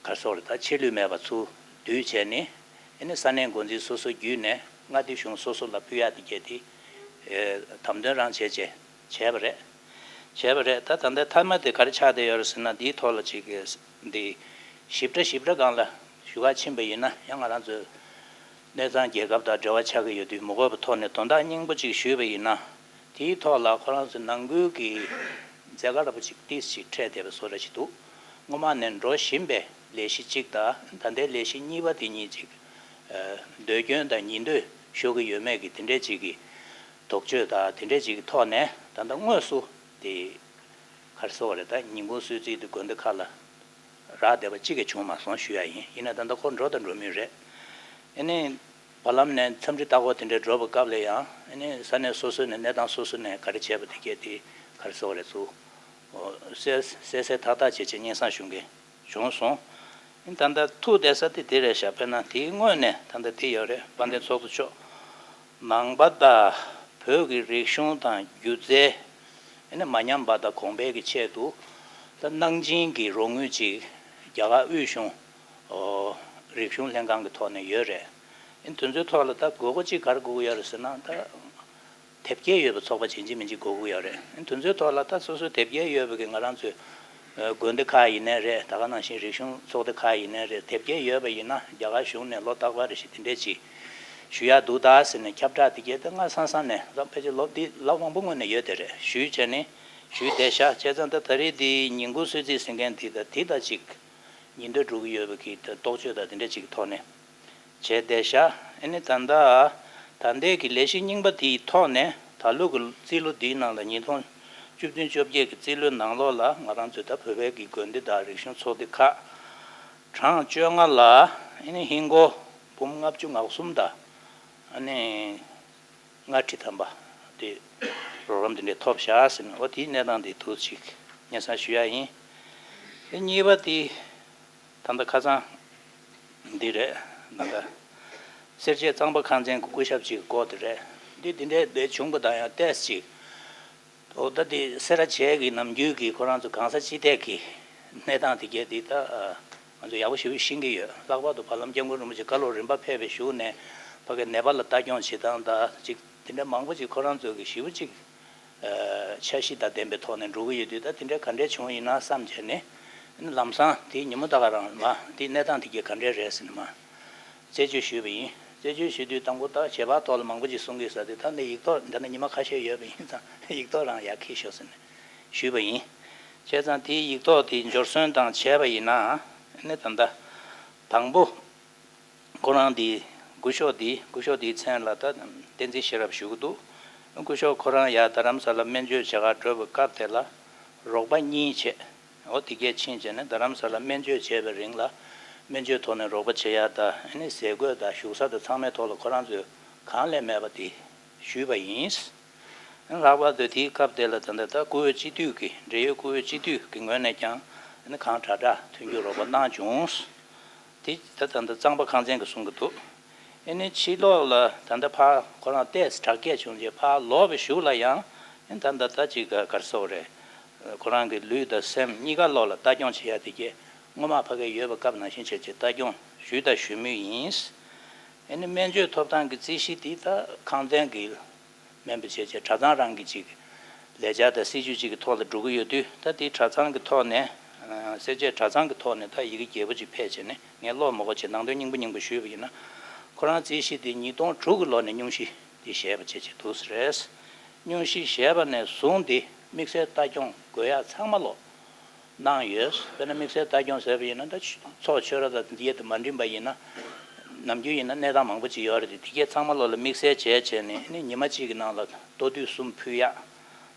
ག་རེ་ཟེར་དགོས་རེད། ད་ཆད་ལུས་མེད་པ་ཚུར་བསྡུས་བྱས་ནས། ཨ་ནི་ས་གནས་འགོ་འཛིན་སོ་སོ་བརྒྱུད་ནས་མངའ་སྡེ་གཞུང་སོ་སོ་ལ་ཕུལ་ཡག་དེ་གས་དེ་ཨེ་དམ་དོན་རང་བྱས་བྱས་བྱས་པ་རེད། བྱས་པ་རེད། ད་ད་ལྟའི་མཐའ་མ་དེ་ག་རེ་ཆགས་བསྡད་ཡོད་རེད་ཟེར་ན། འདིའི་ཐོག་ལ་ཅིག་གི་འདི་ཞིབ་ཕྲ་ཞིབ་ཕྲ་སྒང་ལ་ཞུ་ག་ཕྱིན་པ་ཡིན་ན། ཡང་ང་རང་ཚོའི་གནས་ཚང་རྒྱལ་ཁབ་དང་འབྲེལ་བ་ཆགས་ཀྱི་ཡོད་དུས། མ་དགོས་པའི་ཐོག་ནས་དོན་དག་སྙིང་པོ་ཅིག་ཞུས་པ་ཡིན་ན། དེའི་ཐོག་ལ་ཁོ་རང་ཚོའི་ནང་ཁུལ་གྱི་མཛད་དཀའ་འདྲ་པོ་ཅིག་ཏོག་ཙམ་འཕྲད་བསྡད་པའི་བཟོ་འདྲ་ཞིག་འདུག་སྔོན་མ་ནས་འགྲོ་བཞིན་པའི་ལས་གཞི་གཅིག་དང་། ད་ལྟའི་ལས་གཞི་གཉིས་པ་དེ་གཉིས་ཅིག་ཨ་ཟློས་སྐྱོན་དང་ཉིན་ཟློས་ཤོར་གྱི་ཡོད་མེད་ཀྱི་དེ་འདྲས་ཅིག་གི་དོགས་གཅོད་དང་དེ་འདྲས་ཅིག་གི་ཐོག་ནས། ད་ལྟ་དངོས་སུ་དེ་ག་རེ་ཟེར་དགོས་རེད། ད་ཉིན་གུང་གསོལ་ཚིགས་དེ་དགོན་སྡེ་ཁག་ལ་རག་བསྡད་པ་གཅིག་ཀྱང་བྱུང་མ་སོང་ཞུ་ཡ་ཡིན། ཡིན་ན་ད་ལྟ་ཁོ་འགྲོ་དང་འགྲོ་མུས་རེད། ཨ་ནི་བར་ལམ་ནས་འཚམས་འདྲི་ལྟ་སྐོར་དེ་འདྲའི་འགྲོ་བའི་སྐབས་ལ་ཡང་། ཨ་ནི་ས་གནས་སོ་སོ་ནས་གནས་སྟངས་སོ་སོ་ནས་ག་རེ་བྱས་པ་དེ་གས་དེ་ག་རེ་ཟེར་དགོས་རེད། ཚུར་གསལ་གསལ་གསལ་ཐག་ཐག་བྱས་བྱས་སྙན་སེང་ཞུ་མཁན་བྱུང་སོང་། ཨ་ནི་ད་ལྟ་ཐུག་བསྡད་ས་དེ་དེ་རེད་ཤག་དཔེར་ན་དེའི་སྔོན་ནས་ད་ལྟ་དེ་ཡོད་རེད། དཔལ་ལྡན་ཚོགས་གཙོ་མཆོག། ནང་པ་དང་བོད་ཀྱི་རིག་གཞུང་དང་སྒྱུ་རྩལ། ཨ་ནི་མ་ཉམས་པ་དང་གོང་འཕེལ་གྱི་ཆེད་དུ་ད་གནང་སྦྱིན་གྱི་རོགས་དངུལ་ཅིག་རྒྱ་གར་དབུས་གཞུང་ཨོ་རིག་གཞུང་ལྷན་ཁང་གི་ཐོག་ནས་ཡོད་རེད། ཨ་ནི་དེ་ཚོའི་ཐོག་ལ་ད་དགོས་མཁོ་ཅིག་ག་རེ་དགོས་ཀྱི་ཡོད་རེད་ཟེར་ན། ད་དེབ་སྐྱེལ་ཡོད་པའི་ཚོགས་པ་ཡིན་གཅིག་མིན་གཅིག་དགོས་ཀྱི་ཡོད་རེད། ཨ་ནི་དེ་ཚོའི་ཐོག་ལ་ད་སོ་སོའི་དེབ་སྐྱེལ་ཡོད་པའི་གི་ང་རང་ཚོའི་དགོན་སྡེ་ཁག་ཡིན་ནའི་རེད། ད་ག་ནང་བཞིན་རིག་གཞུང་ཚོགས་སྡེ་ཁག་ཡིན་ནའི་རེད། དེབ་སྐྱེལ་ཡོད་པ་ཡིན་ན་རྒྱ་གར་གཞུང་ནས་ལོ་རྟག་པར་རེ་བཞིན་དེ་འདྲས་ཅིག་ཞུ་ཡག་འདུག་ད་ཟེར་ནས་ཁྱབ་བསྒྲགས་དེ་གས་ད་སྔ་སང་སང་ནས། ད་ཕལ་ཆེར་ལོ་འདི་ལོ་མང་པོ་སྔོན་ནས་ཡོད་དེ་རེད། ཞུས་བྱས་ནས་ཞུས་བསྡད་ཤག་བྱས་ཙང་ད་ད་རེས་འདི་ཉིན་གུང་གསོལ་ཚིགས་ཟེར་མཁན་འདི་ད་འདི་ད་ཅིག་ཉིན་ཟློས་འགྲོ་གི་ཡོད་པའི་གི་ད་རྟོག་དཔྱོད་དང་དེ་འདྲ་ཅིག་གི་ཐོག་ནས་བྱས་བསྡད་ཤག་ཨ་ནི་ད་ལྟ་ད་ལྟའི་གི་ལས་གཞི་རྙིང་པ་དེའི་ཐོག་ནས་ད་ལོ་གི་རྩིས་ལོ་འདིའི་ནང་ལ་ཉིས་སྟོང་བཅུ་བདུན་བཅོ་བརྒྱད་ཀྱི་རྩིས་ལོའི་ནང་ལོགས་ལ་ང་རང་ཚོས་ད་བོད་པའི་གི་དགོན་སྡེ་དང་རིག་གཞུང་ཚོགས་སྡེ་ཁག་གྲངས་བཅོ་ལྔ་ལ། ཨ་ནི་ཧིན་སྒོར་འབུམ་ལྔ་བཅུ་ང་གསུམ་དང་། ཨ་ནི་ལྔ་ཁྲི་ཐམ་པ་དེ་རོགས་རམ་དེ་འདྲས་ཐོབ་ཤག་ཟེར་ནས། འོ་དེའི་གནས་སྟངས་དེ་འདུག་ཅིག་སྙན་སེང་ཞུ་ཡ་ཡིན། དེ་གཉིས་པ་དེ་ ད་ལྟ་ཁ་སང་འདི་རེད། ད་ལྟ་སེར་བྱེས་གཙང་པ་ཁང་ཚན་གྱི་སྐུ་ཞབས་ཅིག་སྐོར་དེ་རེད། འདི་འདི་འདྲའི་འདི་བྱུང་པ་དང་ཡང་ཏོག་ཙམ་ཅིག་འོ་ད་འདི་སེ་ར་བྱེས་ཀྱི་ནམ་རྒྱུན་གྱི་ཁོ་རང་ཚོ་གང་ས་ཅི་ཐད་ཀྱི་གནས་སྟངས་དེ་གས་འདི་ད་ང་ཚོ་ཡག་པོ་ཞེ་པོ་ཤེས་ཀྱི་ཡོད། ལྷག་པར་དུ་བར་ལམ་སྐྱབས་མགོན་རིན་པོ་ཆེ་བཀའ་སློབ་རིམ་པ་ཕེབས་པའི་གཞུག་ནས་ཕ་གི་ནད་པ་ལ་ལྟ་སྐྱོང་བྱེད་སྟངས་དང་ཅིག་དེ་འདྲ་མང་པོ་ཅིག་ཁོ་རང་ཚོ་གི་ཞེ་པོ་ཅིག་འཆར་གཞི་དང་ལྡན་པའི་ཐོག་ནས་འགྲོ་གི་ཡོད་དུས། ད་དེ་འདྲ་ག་འདྲས་བྱུང་ཡིན་ན་བསམ་བྱས་ནས་ལམ་སང་དེའི་ཉིན་མོ་ད་ག་རང་མ་དེའི་གནས་སྟངས་དེ་གས་ག་འདྲས་རེད་ཟེར་ནས་མ་རྩད་གཅོད་ཞུས་པ་ཡིན། རྩད་གཅོད་ཞུས་དུས་དང་པོ་ད་བྱེས་པ་ཐོག་ལ་མང་པོ་ཅིག་གསུང་གི་ཡོད་ས་དེ། ད་ནི་ཡིག་ཐོག་འདི་ན་ཉི་མ་ཁ་ཤས་ཡོད་པ་ཡིན་ཙང་ཡིག་ཐོག་རང་ཡར་འཁྱེར་ཤོག་ཟེར་ནས་ཞུས་པ་ཡིན། བྱས་ཙང་དེའི་ཡིག་ཐོག་དེ་འབྱོར་སོན་དང་བྱས་པ་ཡིན་ན་ནི་ད་ལྟ་དང་པོ། ཁོ་རང་དེའི་སྐུ་ཞབས་དེའི་སྐུ་ཞབས་དེའི་མཚན་ལ་ད་བསྟན་འཛིན་ཤེས་རབ་ཞུ་གི་འདུག་སྐུ་ཞབས་ཁོ་རང་ཡར་རྡ་རམ་ས་ལ་སྨན་བཅོས་བྱེད་གར་འགྲོ་བའི་སྐབས་དེ་ལ་རོགས་པ་གཉིས་བྱས། འོ་དེ་གས་ཕྱིན་བྱས་ནས་རྡ་རམ་ས་ལ་སྨན་བཅོས་བྱས་པའི་རིང་ལ་སྨན་བཅོས་ཐོག་ནས་རོགས་པ་བྱེད་ཡ་དང་ཨ་ནི་ཟས་གོས་དང་བཞུགས་ས་དང་ཚང་མའི་ཐོག་ལ་ཁོ་རང་ཚོས་གང་ལས་མེད་པ་དེ་ཞུས་པ་ཡིན། ལྷག་པར་དུ་དེའི་སྐབས་དེ་ལ་ད་ལྟ་ད་བཀུར་འོས་སྤྱི་འཐུས་ཀྱི་འབྲེལ་ཡོད་བཀུར་འོས་སྤྱི་འཐུས་ཀྱི་ངོས་ནས་ཀྱང་ཨ་ནི་གང་དྲག་དྲག་མཐུན་འགྱུར་རོགས་པ་གནང་བྱུང་། དེ་ད་ད་ལྟ་གཙང་པ་ཁང་ཚན་གྱིས་གསུང་གི་འདུག་ཨ་ནི་ཕྱི་ལོགས་ལ་ད་ལྟ་ཕར་ཁོ་རང་ཏོག་ཙམ་དྲག་སྐྱེད་བྱུང་རྗེས་ཕར་ལོག་པའི་གཞུག་ལ་ཡང་ཨ་ནི་ད་ལྟ་ད་ཅིག་ག་ག་རེ་ཟེར་དགོས་རེད། ཁོ་རང་གི་ལུས་དང་སེམས་གཉིས་ཀ་ལོག་ལ་ལྟ་སྐྱོང་བྱེད་ཡ་དེ་གས་སྔོན་མ་ཕ་གིར་ཡོད་པའི་སྐབས་ནང་བཞིན་བྱས་བྱས་ལྟ་སྐྱོང་ཞུས་དང་ཞུ་མུས་ཡིན། ཨ་ནི་སྨན་བཅོས་ཐོབ་ཐང་གི་རྩིས་གཞི་དེ་ད་ཁང་ཚན་གྱི་སྨན་པ་བྱས་བྱས་གྲྭ་ཚང་རང་གི་ཅིག་ལས་འཆར་དང་སྲིད་ཇུས་ཅིག་གི་ཐོག་ལ་འགྲོ་གི་ཡོད་དུས། ད་དེ་གྲྭ་ཚང་གི་ཐོག་ནས་ཨ་སེར་བྱེས་གྲྭ་ཚང་གི་ཐོག་ནས་ད་ཡི་གེ་རྒྱས་པོ་ཅིག་ཕེབས་བྱས་ནས་ངས་ཀློག་མ་དགོས་བྱས་ནང་དོན་སྙིང་པོ་སྙིང་པོ་ཞུས་པ་ཡིན་ན། ཁོ་རང་རྩིས་གཞི་དེ་ཉིས་སྟོང་དྲུག་གི་ལོ་ནས་སྙུང་གཞི་དེ་བཞེས་པ་བྱས་བྱས་འདུག་ས་རེད། སྙུང་གཞི་བཞེས་པ་ནས་བཟུང་སྟེ་དམིགས་བསལ་ལྟ་སྐྱོང་དགོས་ཡ་ཚང་མ་ལོ། གནང་ཡོད། དཔེར་ན་དམིགས་བསལ་ལྟ་སྐྱོང་ཟེར་བ་ཡིན་ན་ད་ཚོགས་ཆོས་ར་དང་འདི་ཡས་དེ་མ་འགྲིམ་པ་ཡིན་ན། ནམ་རྒྱུན་ཡིན་ན་གནས་སྟངས་མང་པོ་ཅིག་ཡོད་རེད་དེ། དེ་གས་ཚང་མ་ལོ་ལ་དམིགས་བསལ་བྱས་བྱས་ནས་ཨ་ནི་ཉི་མ་གཅིག་གི་ནང་ལ་ལྟོ་དུས་གསུམ་ཕུལ་ཡག་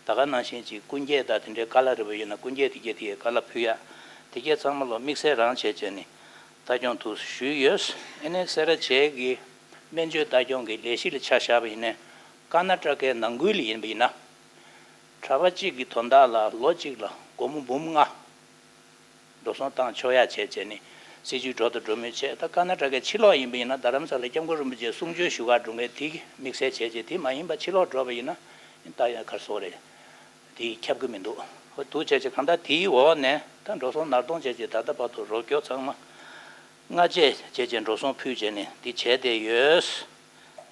ད་ག་ནང་བཞིན་ཅིག་སྐུ་འགྱེད་དང་དེ་འདྲའི་བཀའ་སློབ་རེ་བ་ཡོད་ན་སྐུ་འགྱེད་དེ་གས་དེ་གས་བཀའ་སློབ་ཕུལ་ཡག་དེ་གས་ཚང་མ་ལོ་དམིགས་བསལ་རང་བྱས་བྱས་ནས་ལྟ་སྐྱོང་དུ་ཞུས་ཡོད། ཨ་ནི་སེ་ར་བྱེས་ཀྱི་སྨན་བཅོས་ལྟ་སྐྱོང་གི་ལས་གཞི་ལ་ཆ་བཞག་པ་ཡིན་ན། ཀར་ན་ཊ་ཀའི་ནང་ཁུལ་ལ་ཡིན་པ་ཡིན་ན། གྲྭ་པ་གཅིག་གི་དོན་དག་ལ་ལོ་གཅིག་ལ་སྒོར་མོ་འབུམ་ལྔ་འགྲོ་སོང་བཏང་ཆོག་ཡ་བྱས་བྱས་ནས་སྲིད་ཇུས་འགྲོ་དང་འགྲོ་མུས་བྱས། ད་ཀར་ན་ཊ་ཀའི་ཕྱི་ལོགས་ཡིན་པ་ཡིན་ན་རྡ་རམ་ས་ལ་སྐྱབས་མགོན་རིན་པོ་ཆེ་གསུང་ཆོས་ཞུ་གར་འགྲོ་མཁན་དེ་དམིགས་བསལ་བྱས་བྱས། དེ་མ་ཡིན་པ་ཕྱི་ལོགས་འགྲོ་བ་ཡིན་ན་ད་ཡ་གར་སོགས་རེད། དེ་ཁྱབ་ཀྱི་མི་འདུག་འོ་འདུག་བྱས་བྱས་གང་ལྟར་དེའི་འོག་ནས་ད་འགྲོ་སོང་ནར་གཏོང་བྱས་བྱས་ད་ལྟ་བར་དུ་རོགས་སྐྱོར་ཚང་མ་སྔ་རྗེས་བྱས་བྱས་འགྲོ་སོང་ཕུལ་བྱས་ནས་འདི་བྱས་བསྡད་ཡོད།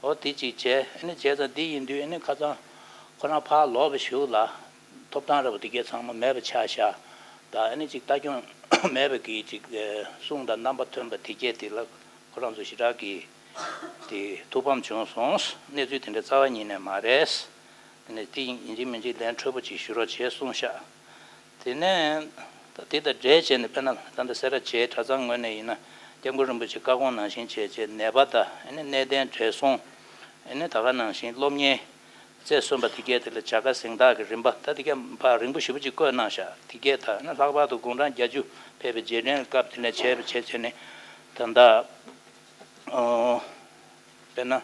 འོ་དེ་གཅིག་བྱས། ཨ་ནི་བྱས་ཙང་འདི་ཡིན་དུས་ཨ་ནི་ཁ་སང་ཁོ་རང་ཕར་ལོག་པའི་གཞུག་ལ་ཐོབ་ཐང་ར་བ་དེ་གས་ཚང་མ་མེད་པ་ཆགས་ཤག་ད་ཨ་ནི་ཅིག་ལྟ་སྐྱོང་མེད་པ་གི་ཅིག་གསུང་དང་རྣམ་པ་ཐོན་པ་དེ་གས་དེ་ལ་ཁོ་རང་ཚོ་ཞེ་དྲག་གི་དེ་ཐུགས་ཕམ་བྱུང་སོང་། གནས་ཚུལ་དེ་འདྲ་རྩ་བ་ཉིད་ནས་མ་རེད། དེ་ནས་དེ་ཡིན་གཅིག་མིན་གཅིག་ལན་འཕྲོད་པོ་ཅིག་ཞུ་རོགས་བྱས་གསུངས་ཤག་དེ་ནས་ད་དེ་དང་འབྲེལ་བྱས་ནས་དཔེར་ན་ད་ལྟ་སེ་ར་བྱེས་གྲྭ་ཚང་ངོས་ནས་ཡིན་ན་སྐྱབས་མགོན་རིན་པོ་ཆེ་བཀའ་དགོངས་ནང་བཞིན་བྱས་བྱས་ནད་པ་དང་ཨ་ནི་གནས་བརྟན་བགྲེས་སོང་ཨ་ནི་ད་ག་ནང་བཞིན་སློབ་གཉེར་རྩེར་སོན་པ་དེ་གས་དེ་ལ་བྱ་དགའ་གཟེངས་རྟགས་ཀྱི་རིམ་པ་ད་དེ་གས་ཕར་རིང་པོ་ཞེ་པོ་ཅིག་བཀོད་གནང་ཤག་དེ་གས་ད་ཨ་ནི་ལྷག་པར་དུ་དགུང་གྲངས་བརྒྱད་ཅུ་ཕེབས་པའི་རྗེས་དྲན་སྐབས་དེ་ནས་བྱས་པ་བྱས་བྱས་ནས་ད་ལྟ། ཨོ། དཔེར་ན།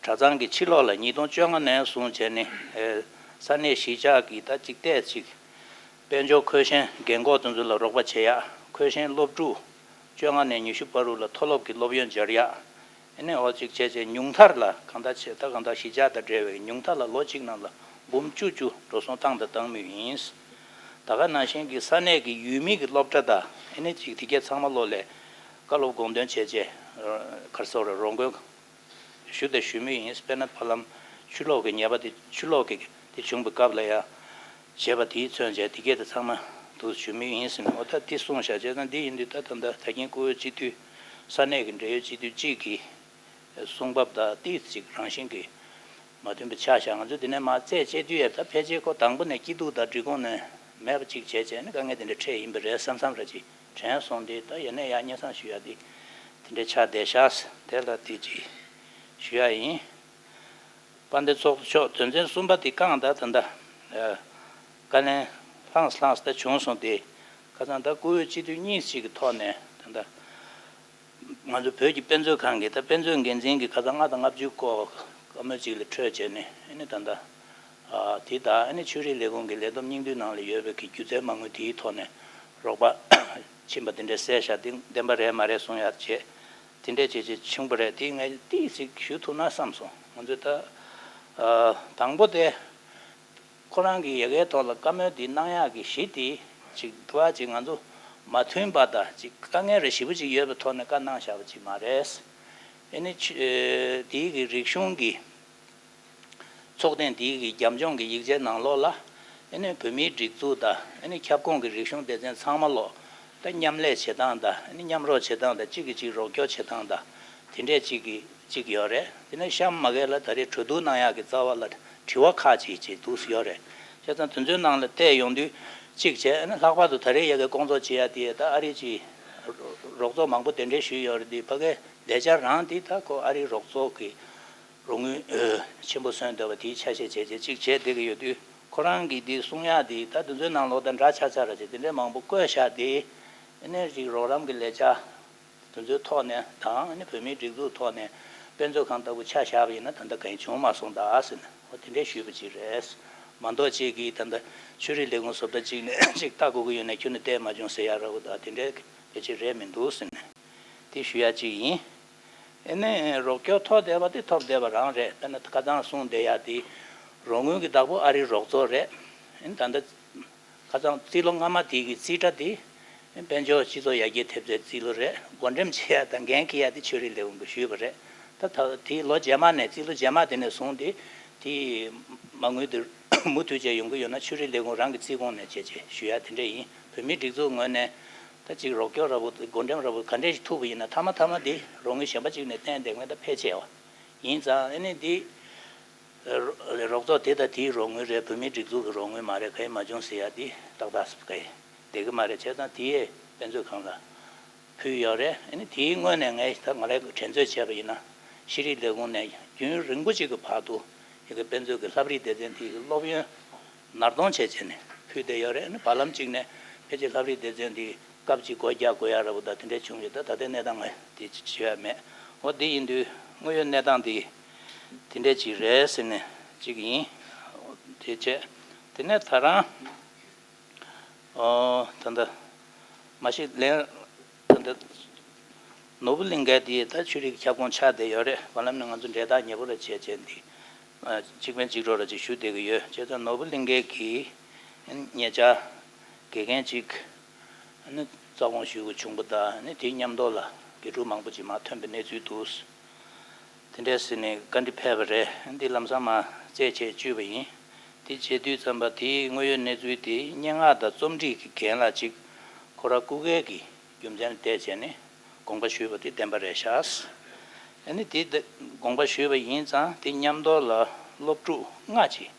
གྲྭ་ཚང་གི་ཕྱི་ལོགས་ལ་ཉིས་སྟོང་བཅོ་ལྔ་ནས་བཟུང་བྱས་ནས་ཨེ། ས་གནས་གཞིས་ཆགས་ཀྱི་ད་ཅིག་ཏོག་ཙམ་ཅིག་དཔལ་འབྱོར་འཁོས་ཞན་རྒན་འཁོགས་དེ་ཚོ་ལ་རོགས་པ་བྱེད་ཡག་འཁོས་ཞན་སློབ་ཕྲུག་བཅོ་ལྔ་ནས་ཉི་ཤུ་བར་དུ་ལ་མཐོ་སློབ་ཀྱི་སློབ་ཡོན་སྦྱར་ཡག་ཨ་ནི་འོ་ཅིག་བྱས་བྱས་ཉུང་མཐར་ལ་གང་ལྟར་བྱས་ད་གང་ལྟར་གཞིས་ཆགས་དང་འབྲེལ་བའི་ཉུང་མཐའ་ལ་ལོ་གཅིག་ནང་ལ་འབུམ་བཅུ་བཅུ་འགྲོ་སོང་བཏང་དང་བཏང་མུས་ཡིན། ད་ག་ནང་བཞིན་གྱི་ས་གནས་ཀྱི་ཡུལ་མི་གི་སློབ་གྲྭ་དང་ཨ་ནི་ཅིག་དེ་གས་ཚང་མ་ལོ་ལས་བཀའ་སློབ་དགོངས་དོན་བྱས་རྗེས་གར་སོགས་ར་རོགས་མགོན་ཞུ་དང་ཞུ་མུས་ཡིན། དཔེར་ན་ཕ་ལམ་ཆུ་ལོག་གི་ཉེས་པ་དེ་ཆུ་ལོག་གི་དེ་བྱུང་བའི་སྐབས་ལ་ཡང་བྱས་པ་དེའི་མཚོན་བྱས་དེ་གས་དེ་ཚང་མ་འདུག་ཞུ་མུས་ཡིན་ཟེར་ནས། འོ་ད་དེ་གསུངས་བཞག་བྱས་ཙང་འདི་ཡིན་དུས་ད་ད་ད་ད་གིན་བཀུར་འོས་སྤྱི་འཐུས་ས་གནས་ཀྱི་འབྲེལ་ཡོད་སྤྱི་འཐུས་གཅིག་གིས། གསུང་བབ་དང་ཏིས་ཅིག་རང་བཞིན་གྱིས་མ་མཐུན་པ་ཆགས་བཞག་ང་ཚོས་འདི་ནས་མར་རྩད་བཅད་དུས་ཡ་ད་ཕལ་ཆེར་ཁོ་དང་པོ་ནས་སྐྱིད་སྡུག་དང་འགྲིག་གོང་ནས་མེད་པ་ཅིག་བྱས་བྱས་ནས་དཀའ་ངལ་དེ་འདྲ་འཕྲད་ཡིན་པ་རེད་བསམ་བསམ་ར་ཅིག་དྲན་སོང་སྟེ། ད་ཡིན་ནའི་ཡ་སྙན་སེང་ཞུ་ཡ་དེ་དེ་འདྲ་ཆགས་བསྡད་ཤག་དེ་ལ་དེ་ཅིག་ཞུ་ཡ་ཡིན། དཔལ་ལྡན་ཚོགས་གཙོ་མཆོག་དོན་ཚན་གསུམ་པ་དེ་བསྐངས། ད་ད་ལྟ་བཀའ་ལན་ལྷངས་ལྷངས་ད་བྱུང་སོང་སྟེ། ཁ་སང་ད་བཀུར་འོས་སྤྱི་འཐུས་གཉིས་ཅིག་གི་ཐོག་ནས་ད་ལྟ། ང་ཚོ་བོད་ཀྱི་དཔེ་མཛོད་ཁང་གི་ད་དཔེ་མཛོད་འགན་འཛིན་གྱི་ཁ་སང་ལྔ་དང་ལྔ་བཅུ་སྐོར་བཀའ་མོལ་ཅིག་ལ་འཕྲོས་བྱས་ནས་ཨ་ནི་ད་ལྟ་ཨ་དེ་དང་ཨ་ནི་ཆོས་རིག་ལས་ཁུངས་ཀྱི་ལས་བསྡོམས་སྙིང་བསྡུས་ནང་ལ་ཡོད་པའི་གི་སྒྱུ་རྩལ་མ་དངུལ་དེའི་ཐོག་ནས་རོགས་པ་ ཕྱིན་པ་དེ་འདྲས་གསལ་བཞག་དེ་བདེན་པ་རེད་མ་རེད་གསུང་ཡག་བྱས། དེ་འདྲས་བྱས་བྱས་བྱུང་བ་རེད། དེ་ངས་ཏིག་ཙིག་ཞུ་ཐུབ་ན་བསམ་སོང་། ང་ཚོས་ད་ཨ་དང་པོ་དེ་ཁོ་རང་གི་ཡ་གིའི་ཐོག་ལ་བཀའ་མོལ་དེ་གནང་ཡག་གི་གཞི་དེ་ཅིག་དུ་བ་ཅིག་ང་ཚོ་མ་མཐུན་པ་དང་ཅིག་དཀའ་ངལ་རེ་ཞེ་པོ་ཅིག་ཡོད་པའི་ཐོག་ནས་བཀའ་གནང་བཞག་པ་ཅིག་མ་རེད། ཨེ་ནི་ཆུ་ཨེ་དེའི་གི་རིག་གཞུང་གི་ཚོགས་ཐེངས་འདིའི་གི་རྒྱབ་ལྗོངས་ཀྱི་ཡིག་ཆའི་ནང་ལོགས་ལ། ཨ་ནི་བོད་མིའི་སྒྲིག་འཛུགས་དང་ཨ་ནི་ཁྱབ་ཁོངས་ཀྱི་རིག་གཞུང་སྡེ་ཚན་ཚང་མ་ལོག་ད་མཉམ་ལས་བྱེད་སྟངས་དང་ཨ་ནི་མཉམ་རོགས་བྱེད་སྟངས་དང་གཅིག་གིས་གཅིག་རོགས་སྐྱོར་བྱེད་སྟངས་དང་དེ་འདྲས་གཅིག་གིས་གཅིག་ཡོད་རེད། དེ་ནས་གཤམ་མ་གས་ལ་ད་རེས་གྲོས་བསྡུར་གནང་ཡག་གི་རྩ་བ་ལ་དྲི་བ་ཁག་ཅིག་ཅིག་འདུག་ཡོད་རེད། བྱས་ཙང་དེ་ཚོའི་ནང་ལ་བལྟས་ཡོང་དུས་གཅིག་བྱས། ཨ་ནི་ལྷག་པར་དུ་ད་རེས་ཡ་གི་སྐོང་ཚོགས་བྱེད་ཡག་དེ་ད་ཨ་རི་གི་རོགས་ཚོགས་མང་པོ་གདན་འདྲེན་ཞུས་ཡོད་རེད། དེ་ཕ་གིའི་ལས་འཆར་རང་དེ་ད་ཁོ་ཨ་རིའི་རོགས་ཚོགས་ཀྱི་རོགས་དངུལ་ཨོ་ཆེན་པོ་སོན་འདོད་པ་དེའི་ཆ་ཤས་བྱས་རྗེས་གཅིག་བྱས་བསྡད་ཀྱི་ཡོད་དུས། ཁོ་རང་གིས་འདི་གསུང་ཡག་འདི་ད་དེ་ཚོའི་ནང་ལོགས་དང་འདྲ་ཆགས་ཆགས་ར་བྱས་དེ་འདྲའི་མང་པོ་བཀོད་བཞག་སྟེ། ཨ་ནི་ཅིག་རོགས་རམ་གྱི་ལས་འཆར་དེ་ཚོའི་ཐོག་ནས་དང་། ཨ་ནི་བོད་མིའི་སྒྲིག་འཛུགས་ཐོག་ནས་དཔེ་མཛོད་ཁང་ལྟ་བུ་ཆ་བཞག་པ་ཡིན་ན་ད་ལྟ་གང་ཡང་བྱུང་མ་སོང་ད་ཟེར་ནས་འོ་དེ་འདྲའི་ཞུས་པ་ཅིག་རེད། མ་གཏོགས་ཅིག་གིས་ད་ལྟ་ཆོས་རིག་ལས་ཁུངས་བཟོ་ལྟ་ཅིག་ནས་ཅིག་ལྟ་དགོས་ཀྱི་ཡོད་ན་ཁྱོན་ནས་བལྟས་མ་བྱུང་ཟེར་ཡག་ར་བོ་ད་དེ་འདྲའི་ཕལ་ཆེར་རེད་མི་འདུག་ཟེར་ནས། དེ་ཞུ་ཡ་གཅིག་ཡིན། ཨེ་ནས་རོགས་སྐྱོར་ཐོབ་བསྡད་པ་དེ་ཐོབ་བསྡད་པ་རང་རེད། དཔེར་ན་ཁ་སང་གསུངས་བསྡད་ཡ་དེ་རོགས་དངུལ་གྱི་བདག་པོ་ཨ་རིའི་རོགས་ཚོགས་རེད། ཨེ་ད་ལྟ་ཁ་སང་རྩིས་ལོ་སྔ་མ་དེ་གི་རྩིས་ཁྲ་དེ་དཔལ་འབྱོར་སྤྱི་ཚོགས་ཡར་རྒྱས་ཐེབས་རྩའི་རྩིས་ལོ་རེད། བགོ་འགྲེམས་བྱེད་ཡ་དང་འགན་འཁྱེར་ཡ་དེ་ཆོས་རིག་ལས་ཁུངས་ཀྱིས་ཞུས་པ་རེད། ད་ད་དེ་ལོ་རྗེས་མ་ནས་རྩིས་ལོ་རྗེས་མ་དེ་ནས་བཟུང་སྟེ་དེ་མ་དངུལ་དེ་མུ་མཐུད་བྱས་ཡོང་གི་ཡོད་ན་ཆོས་རིག་ལས་ཁུངས་རང་གི་རྩིས་ཁོངས་ནས་བྱས་བྱས་ཞུ་ཡ་དེ་འདྲ་ཡིན། བོད་མིའི་སྒྲིག་འཛུགས་ངོས་ནས་ད་ཅིག་རོགས་སྐྱོར་ར་བོ་བགོ་འགྲེམས་ར་བོ་ག་འདྲས་ཤིག་ཐུབ་པ་ཡིན་ན་མཐའ་མ་མཐའ་མ་དེ་རོགས་དངུལ་གཞན་པ་ཅིག་ནས་བཏོན་བསྡད་མཁན་ད་ཕལ་ཆེ་བ་ཡིན་ཙང་། ཨ་ནི་འདི་རོགས་ཚོགས་དེ་ད་དེའི་རོགས་དངུལ་རེད། བོད་མིའི་སྒྲིག་འཛུགས་ཀྱི་རོགས་དངུལ་མ་རེད། གང་ཡང་མ་བྱུང་ཟེར་ཡ་འདི་ཏག་ཏག་ག་ཡེ་བསྡད་ཀྱི་མ་རེད། བྱས་ཙང་དེ་ཡས་དཔེ་མཛོད་ཁང་ལ་ཕུལ་ཡོད་རེད། ཨ་ནི་དེའི་སྔོན་ནས་ངས་ད་ང་རང་གིས་དྲན་གསོ་བྱས་པ་ཡིན་ན་ཤེས་རིག་ལས་ཁུངས་ནས་རྒྱུན་རིང་པོ་ཅིག་གི་བར་དུ་ཡ་གི་དཔེ་མཛོད་ཀྱི་ལྷ་བྲིས་སྡེ་ཚན་དེ་གི་སློབ་ཡོན་ནར་གཏོང་བྱས་བྱས་ནས་ཕུལ་བསྡད་ཡོད་རེད། ཨ་ནི་བར་ལམ་གཅིག་ནས་ཕལ་ཆེར་ལྷ་བྲིས་སྡེ་ཚན་དེ་སྐབས་གཅིག་སྒོ་རྒྱག་དགོས་ཡ་ར་བོ་ད་དེ་འདྲ་བྱུང་ཡོད། ད་ད་ལྟའི་གནས་སྟངས་ང་དེ་བྱེད་ཡ་མེད། འོ་དེ་ཡིན་དུས་དངོས་ཡོད་གནས་སྟངས་དེ་དེ་འདྲ་ཅིག་རེད་ཟེར་ནས་གཅིག་ཡིན། དེ་བྱས་དེ་ནས་ད་རང་ཨོ་ད་ལྟ་མ་གཞི་ལན་ད་ལྟ་ནོར་བུ་གླིང་ཁའི་དེ་ད་ཆོས་རིག་ཁྱབ་ཁོངས་ཆགས་བསྡད་ཡོད་རེད། བར་ལམ་ནས་ང་ཚོ་འབྲེལ་ཐག་ཉེ་པོ་ར་བྱས་བྱས་འདི་གཅིག་ཕན་གཅིག་གྲོགས་ར་ཅིག་ཞུ་བསྡད་ཀྱི་ཡོད། བྱས་ཙང་ནོར་བུ་གླིང་ཁའི་གི་ཉེ་ཆར་དགེ་རྒན་ཅིག་ནི་རྩ་དགོངས་ཞུ་དགོས་བྱུང་པ་དང་། ནི་དེའི་མཉམ་དུ་ལ་དགེ་ཕྲུག་མང་པོ་ཅིག་མར་ཐོན་པའི་གནས་ཚུལ་འདུག། དེ་འདྲས་ཟེར་ནས་བཀའ་འདྲི་ཕེབས་པ་རེད། འདི་ལམ་སང་མར་རྩད་ཆོད་བཅུག་པ་ཡིན། དེ་བྱེད་དུས་ཙམ་པ་དེའི་དངོས་ཡོད་གནས་ཚུལ་དེ་སྙན་ངག་དང་རྩོམ་སྒྲིག་གི་འགན་ལ་ཅིག་ཁོ་རང་སྐུ་སྒེར་གྱི་རྒྱུ་མཚན་ལ་བལྟས་བྱས་ནས་དགོངས་པ་ཞུས་པ་དེ་བདེན་པ་རེད་ཤག། ཨ་ནི་དེ་དགོངས་པ་ཞུས་པ་ཡིན་ཙང་དེ་མཉམ་དུ་ལ་སློབ་ཕྲུག་ལྔ་ཅིག་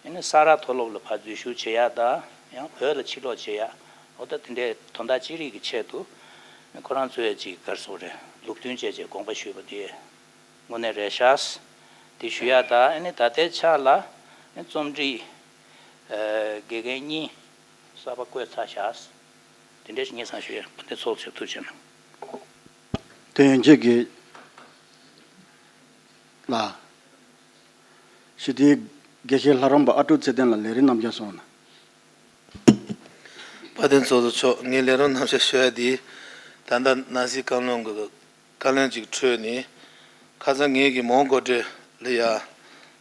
ཨ་ནི་ས་རཱ་མཐོ་སློབ་ལ་ཕར་འཛུལ་ཞུགས་བྱེད་ཡག་དང་ཡང་བོད་ལ་ཕྱིར་ལོག་བྱེད་ཡག་འོ་ད་དེ་འདྲའི་དོན་དག་ཅི་རིགས་ཀྱི་ཆེད་དུ་ཁོ་རང་ཚོས་ཅིག་ག་རེ་ཟེར་དགོས་རེད། ལུགས་མཐུན་བྱས་བྱས་དགོངས་པ་ཞུས་པ་དེ་དངོས་གནས་རེད་ཤག། དེ་ཞུ་ཡག་དང་། ཨ་ནི་ད་ལྟའི་ཆ་ལ་རྩོམ་སྒྲིག་ཨ་དགེ་རྒན་གཉིས་གསར་པ་བསྐོས་ཚར་ཤག། དེ་འདྲ་ཞིག་སྙན་སེང་ཞུ་ཡ། དེ་ཚོགས་ཆེ་ཐུགས་རྗེ་གནང་། དེ་ཡན་ཆད་ཀྱི་ལ། ཞི་བདེའི་དགེ་བཤེས་ལྷ་རམས་པ་ཨ་ཀྲུག་ཚེ་བརྟན་ལ་ལས་རིམ་རྣམ་བཞག་སོང་ན། དཔལ་ལྡན་ཚོགས་གཙོ་མཆོག། ངས་ལས་རིམ་རྣམ་བཞག་ཞུ་ཡ་དེ། ད་ལྟ་ནང་སྲིད་བཀའ་བློན་གྱི་བཀའ་བློན་གྱི་ཁྲོད་ནས་ཁ་སང་ངེད་ཀྱི་མོན་གྷོ་གྲོས་ལ་ཡ་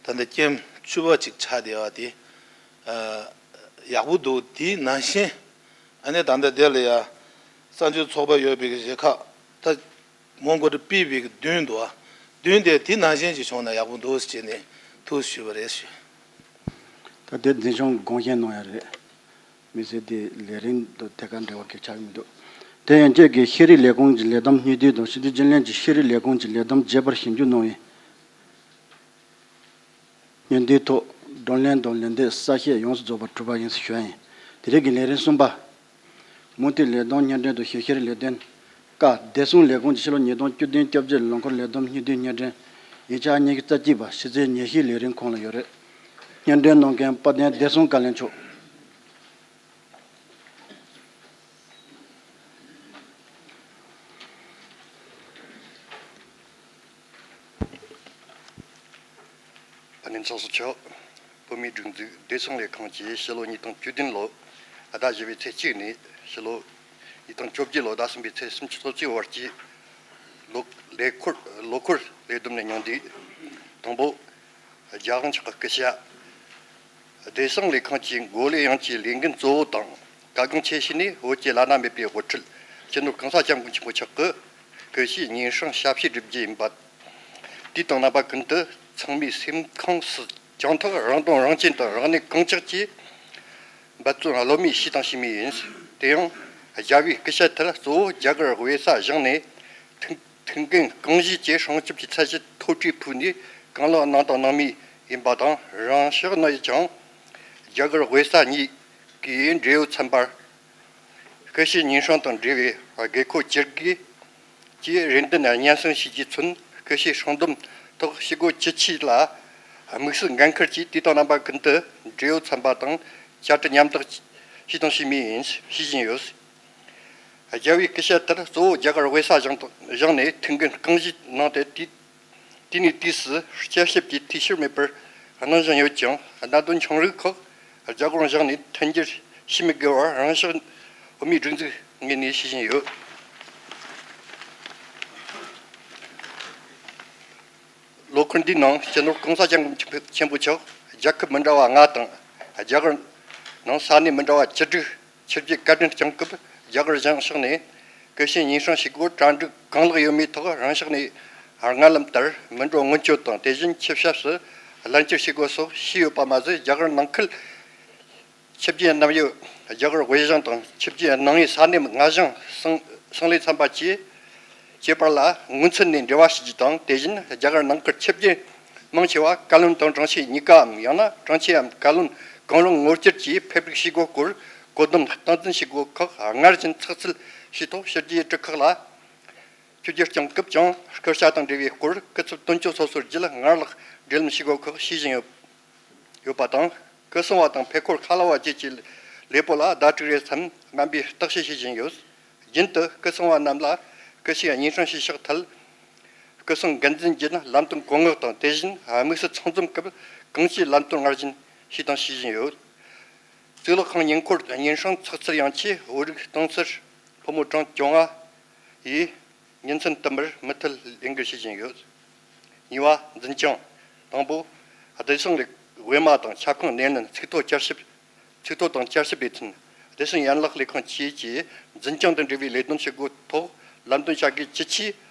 ད་ལྟ་ཀེམ་བཅུ་པ་ཅིག་ཆགས་བསྡད་པ་དེ་ཡག་པོ་འདུག། དེའི་ནང་བཞིན་ཨ་ནི་ད་ལྟ་དེ་ལ་ཡ་གསར་འགྱུར་ཚོགས་པ་ཡོད་པའི་གཞིས་ཁག་ད་མོན་གྷོ་གྲོས་ཕུད་པའི་བདུན་འདུག། བདུན་དེ་དེ་ནང་བཞིན་ཅིག་བྱུང་ན་ཡག་པོ་འདུག་ཟེར་ནས་ཐུགས་ཞུས་པ་རེད་ཞུ། ད་དེ་འཛིན་སྐྱོང་དགོངས་བཞེས་གནང་ཡ་རེད། མི་ཚེ་འདི་ལས་རིམ་དང་དེ་ག་འབྲེལ་བ་གི་ཆགས་ཀྱི་མི་འདུག། དེ་ཡན་ཆད་ཀྱི་ཤེས་རིག་ལས་ཁུངས་ཀྱི་ལས་བསྡོམས་སྙིང་བསྡུས་དང་། སྤྱི་འཐུས་རྒྱུན་ལས་ཀྱི་ཤེས་རིག་ལས་ཁུངས་ཀྱི་ལས་བསྡོམས་རྒྱས་པར་ཞིབ་འཇུག་གནང་བའི་སྙན་ཐོའི་ཐོག་བགྲོ་གླེང་དང་ལན་འདེབས་གསལ་བཤད་ཡོངས་སུ་རྫོགས་པ་གྲུབ་པ་ཡིན་ཞུ་ཡ་ཡིན། དེ་རིང་གི་ལས་རིམ་གསུམ་པ། མུ་མཐུད་ལས་བསྡོམས་སྙན་སྒྲོན་དང་ཞིབ་བཤེར་ལས་དོན། ཀ། བདེ་སྲུང་ལས་ཁུངས་ཀྱི་ཕྱི་ལོ་ཉིས་སྟོང་བཅུ་བདུན་སྐྱབས་བཅོལ་ལོ་འཁོར་ལས་བསྡོམས་སྙིང་བསྡུས་སྙན་སྒྲོན། ཉིན་ཞག་ཉི་ཤུ་རྩ་གཅིག་པ་གཞི་རྩའི་ཉན་ཤེས་ལས་རིམ་ཁོངས་ལ་ཡོད་རེད། སྙན་སྒྲོན་གནང་མཁན་དཔལ་ལྡན་བདེ་སྲུང་བཀའ་བློན་མཆོག། དཔལ་ལྡན་ཚོགས་གཙོ་མཆོག། བོད་མིའི་སྒྲིག་འཛུགས་བདེ་སྲུང་ལས་ཁུངས་ཀྱིས་ཕྱི་ལོ་ཉིས་སྟོང་བཅུ་བདུན་ལོ་ཟླ་བཞི་པའི་ཚེས་གཅིག་ནས་ཕྱི་ལོ་ དང་བཅོ་བརྒྱད་ལོ་ཟླ་གསུམ་པའི་ཚེས་སུམ་ཅུ་སོ་གཅིག་བར་གྱི་ལོ་ལས་འཁོར་ལོ་འཁོར་ལས་བསྡོམས་ནས་ཉུང་བསྡུས། དང་པོ། རྒྱལ་དབང་མཆོག་གི་སྐུ་ཞབས། བདེ་སྲུང་ལས་ཁང་གི་འགོ་ལས་ཡང་གི་ལས་འགན་གཙོ་བོ་དང་། གལ་འགངས་ཆེ་ཤོས་ནི་བོད་ཀྱི་བླ་ན་མེད་པའི་དབུ་ཁྲིད་སྤྱི་ནོར་གོང་ས་སྐྱབས་མགོན་ཆེན་པོ་མཆོག་གི་སྐུ་ཕྱྭའི་སྙན་སྲུང་ཞབས་ཕྱི་སྒྲུབ་རྒྱུ་ཡིན་པ། དུས་དང་རྣམ་པ་ཀུན་ཏུ་ཚང་མའི་སེམས་ཁོངས་སུ་བཅངས་ཐོག་རང་དོན་རང་གཅེས་དང་རང་ནུས་གང་ལྕོགས་ཀྱིས་འབད་བརྩོན་ལྷོད་མེད་བྱས་དང་བྱེད་མུས་ཡིན། དེ་ཡང་རྒྱལ་བའི་སྐུ་ཕྱྭ་དེར་གཙོ་བོ་རྒྱ་གར་དབུས་ས་བཞེངས་ནས་ཐུགས་ཐུགས་འགན་རྐང་བཞེས་ཀྱི་སྲུང་སྐྱོབ་ཀྱི་ཚད་གཞི་མཐོ་གྲས་ཕུལ་ནས་གང་ལེགས་གནང་དང་གནང་མུས་ཡིན་པ་དང་། རང་ཕྱོགས་ནས་ཀྱང་རྒྱ་གར་དབུས་ས་གཉིས་ཀྱི་འབྲེལ་ཡོད་ཚན་པར་སྐུ་ཕྱྭའི་སྙན་སྲུང་དང་འབྲེལ་བའི་དགོས་མཁོ་ཇི་དགོས་ཀྱི་རེ་འདུན་སྙན་སེང་ཞུ་རྒྱུས་མཚོན། སྐུ་ཕྱྭའི་སྲུང་སྡོམ་ཐོག་ཞུ་སྒོ་ཇི་ཆེ་ལ་དམིགས་སུ་འགན་འཁུར་གྱིས་དུས་དང་རྣམ་པ་ཀུན་ཏུ་འབྲེལ་ཡོད་ཚན་པ་དང་བཅའ་ཁྲིམས་མཉམ་དག་བྱས་དང་བྱེད་མུས་ཡིན་ཞུ་བཞིན་ཡོད། རྒྱལ་བའི་སྐུ་ཕྱྭ་དེར་གཙོ་བོ་རྒྱ་གར་དབུས་ས་བཞེངས་དང་བཞེངས་ནས་ཐུགས་འགན་རྐང་བཞེས་གནང་སྟེ། དུས་དུས་ནས་དུས་སུ་བསྐྱར་ཞིབ་ཀྱིས་འཐུས་ཤོར་མེད་པར་གནང་བཞིན་ཡོད་ཀྱང་། གནད་དོན་ཆུང་རིགས་ཁག་རྒྱ་གར་བཞེངས་ནས་མཐུན་འགྱུར་བྱེད་མི་དགོས་པར་རང་ཕྱོགས་འོས་མིའི་སྒྲིག་འཛུགས་ངོས་ནས་ཞུ་བཞིན་ཡོད། ལོ་འཁོར་འདིའི་ནང་སྤྱི་ནོར་གོང་ས་སྐྱབས་མགོན་ཆེན་པོ་མཆོག་རྒྱལ་ཁབ་མི་འདྲ་བ་ལྔ་དང་རྒྱ་གར་ནང་ས་གནས་མི་འདྲ་བ་བཅུ་དྲུག་ཕྱིར་བསྐྱོད་བཀའ་དྲིན་བསྐྱངས་སྐབས། རྒྱ་གར་གཞུང་ཕྱོགས་ནས་སྐུ་ཕྱྭའི་སྙན་སྲུང་བྱེད་སྒོར་གྲ་སྒྲིག་གང་ལེགས་ཡོད་མེད་ཐོག་རང་ཕྱོགས་ནས་སྔར་ལམ་ལྟར་མི་འགྲོ་སྔོན་སྐྱོད་དང་། དེ་བཞིན་ཆུ་ཞབས་སུ་ལན་བསྐྱར་བྱེད་སྒོ་སོགས་བྱས་ཡོད་པ་མ་ཟད། རྒྱ་གར་ནང་ཁུལ་ཆུ་བརྒྱུད་གནམ་ཡོད་རྒྱ་གར་དབུས་གཞུང་དང་ཆུ་བརྒྱུད་ནང་ཡོད་ས་གནས་ལྔ་གཞུང་གསང་གསང་ལས་ཚན་པ་བཅས་ཀྱི་བར་ལ་སྔོན་ཚུད་ནས་འབྲེལ་བ་བྱེད་རྒྱུ་དང་། དེ་བཞིན་རྒྱ་གར་ནང་ཁུལ་ཆུ་བརྒྱུད་མང་ཆེ་བ་བཀའ་བློན་དང་དྲུང་ཆེ་གཉིས་ཀའམ། ཡང་ན་དྲུང་ཆེའམ་བཀའ་བློན་གང་རུང་ངོ་སྤྲོད་ཀྱིས་ཕེབས་རིགས་བྱེད་སྒོ་སྐོར་གོ་བསྡོམས་སྟངས་འཛིན་བྱེད་སྒོ་ཁག་སྔར་བཞིན་ཚགས་ཚུད་བྱས་ཐོག་ཕྱི་རྒྱལ་གྲུ་ཁག་ལ་ཆོས་བརྒྱུད་སྐྱོང་སྐབས་ཀྱང་སྐུ་ཕྱྭ་དང་འབྲེལ་བའི་སྐོར་སྐུ་ཚབ་དོན་གཅོད་སོ་སོར་རྒྱུད་སྔར་ལྷག་འབྲེལ་ལམ་བྱེད་སྒོ་ཁག་བྱེད་བཞིན་ཡོད། ཡོད་པ་དང་། སྐུ་སྲུང་བ་དང་ཕེབས་འཁོར་ཁ་ལོ་བ་བཅས་ཀྱི་ལས་པོ་ལ་ཟླ་དྲུག་རེའི་མཚམས་སྨན་པས་བརྟག་དཔྱད་བྱེད་བཞིན་ཡོད། རྒྱུན་དུ་སྐུ་སྲུང་བ་རྣམས་ལ་སྐུ་ཕྱྭའི་སྙན་སྲུང་བྱེད་ཕྱོགས་ཐད་སྐུ་སྲུང་འགན་འཛིན་གྱིས་ལམ་སྟོན་གོ་མངགས་དང་། དེ་བཞིན་དམིགས་བསལ་ཚང་འཛོམས་སྐབས་གང་ཅིའི་ལམ་སྟོན་སྔར་བཞིན་བྱས་དང་བྱེད་བཞིན་ཡོད། གཙུག་ལག་ཁང་ཉེ་འཁོར་སྙན་སྲུང་ཚགས་ཚུད་ཡང་ཆེ། བོད་རིགས་སྟོང་ཟུར་ཕོ་མོ་གྲངས་བཅོ་ལྔ་ཡིས་ཉིན་མཚན་བསྟུད་མར་མུ་མཐུད་ལས་འགུལ་བྱེད་བཞིན་ཡོད། གཉིས་པ། འཛིན་སྐྱོང་། དང་པོ། བདེ་སྲུང་ལས་དབུས་མ་དང་ཁྱབ་ཁོངས་སྣེ་ལེན། ཚིག་ཐོ་བསྐྱར་ཞིབ། ཚིག་ཐོ་དང་བསྐྱར་ཞིབ་ལས་དོན། བདེ་སྲུང་ཡན་ལག་ལས་ཁང་བཅས་ཀྱིས་འཛིན་སྐྱོང་དང་འབྲེལ་བའི་ལས་དོན་བྱེད་སྒོའི་ཐོག་ལམ་སྟོན་བྱ་དགོས་ཇི་ཆེ་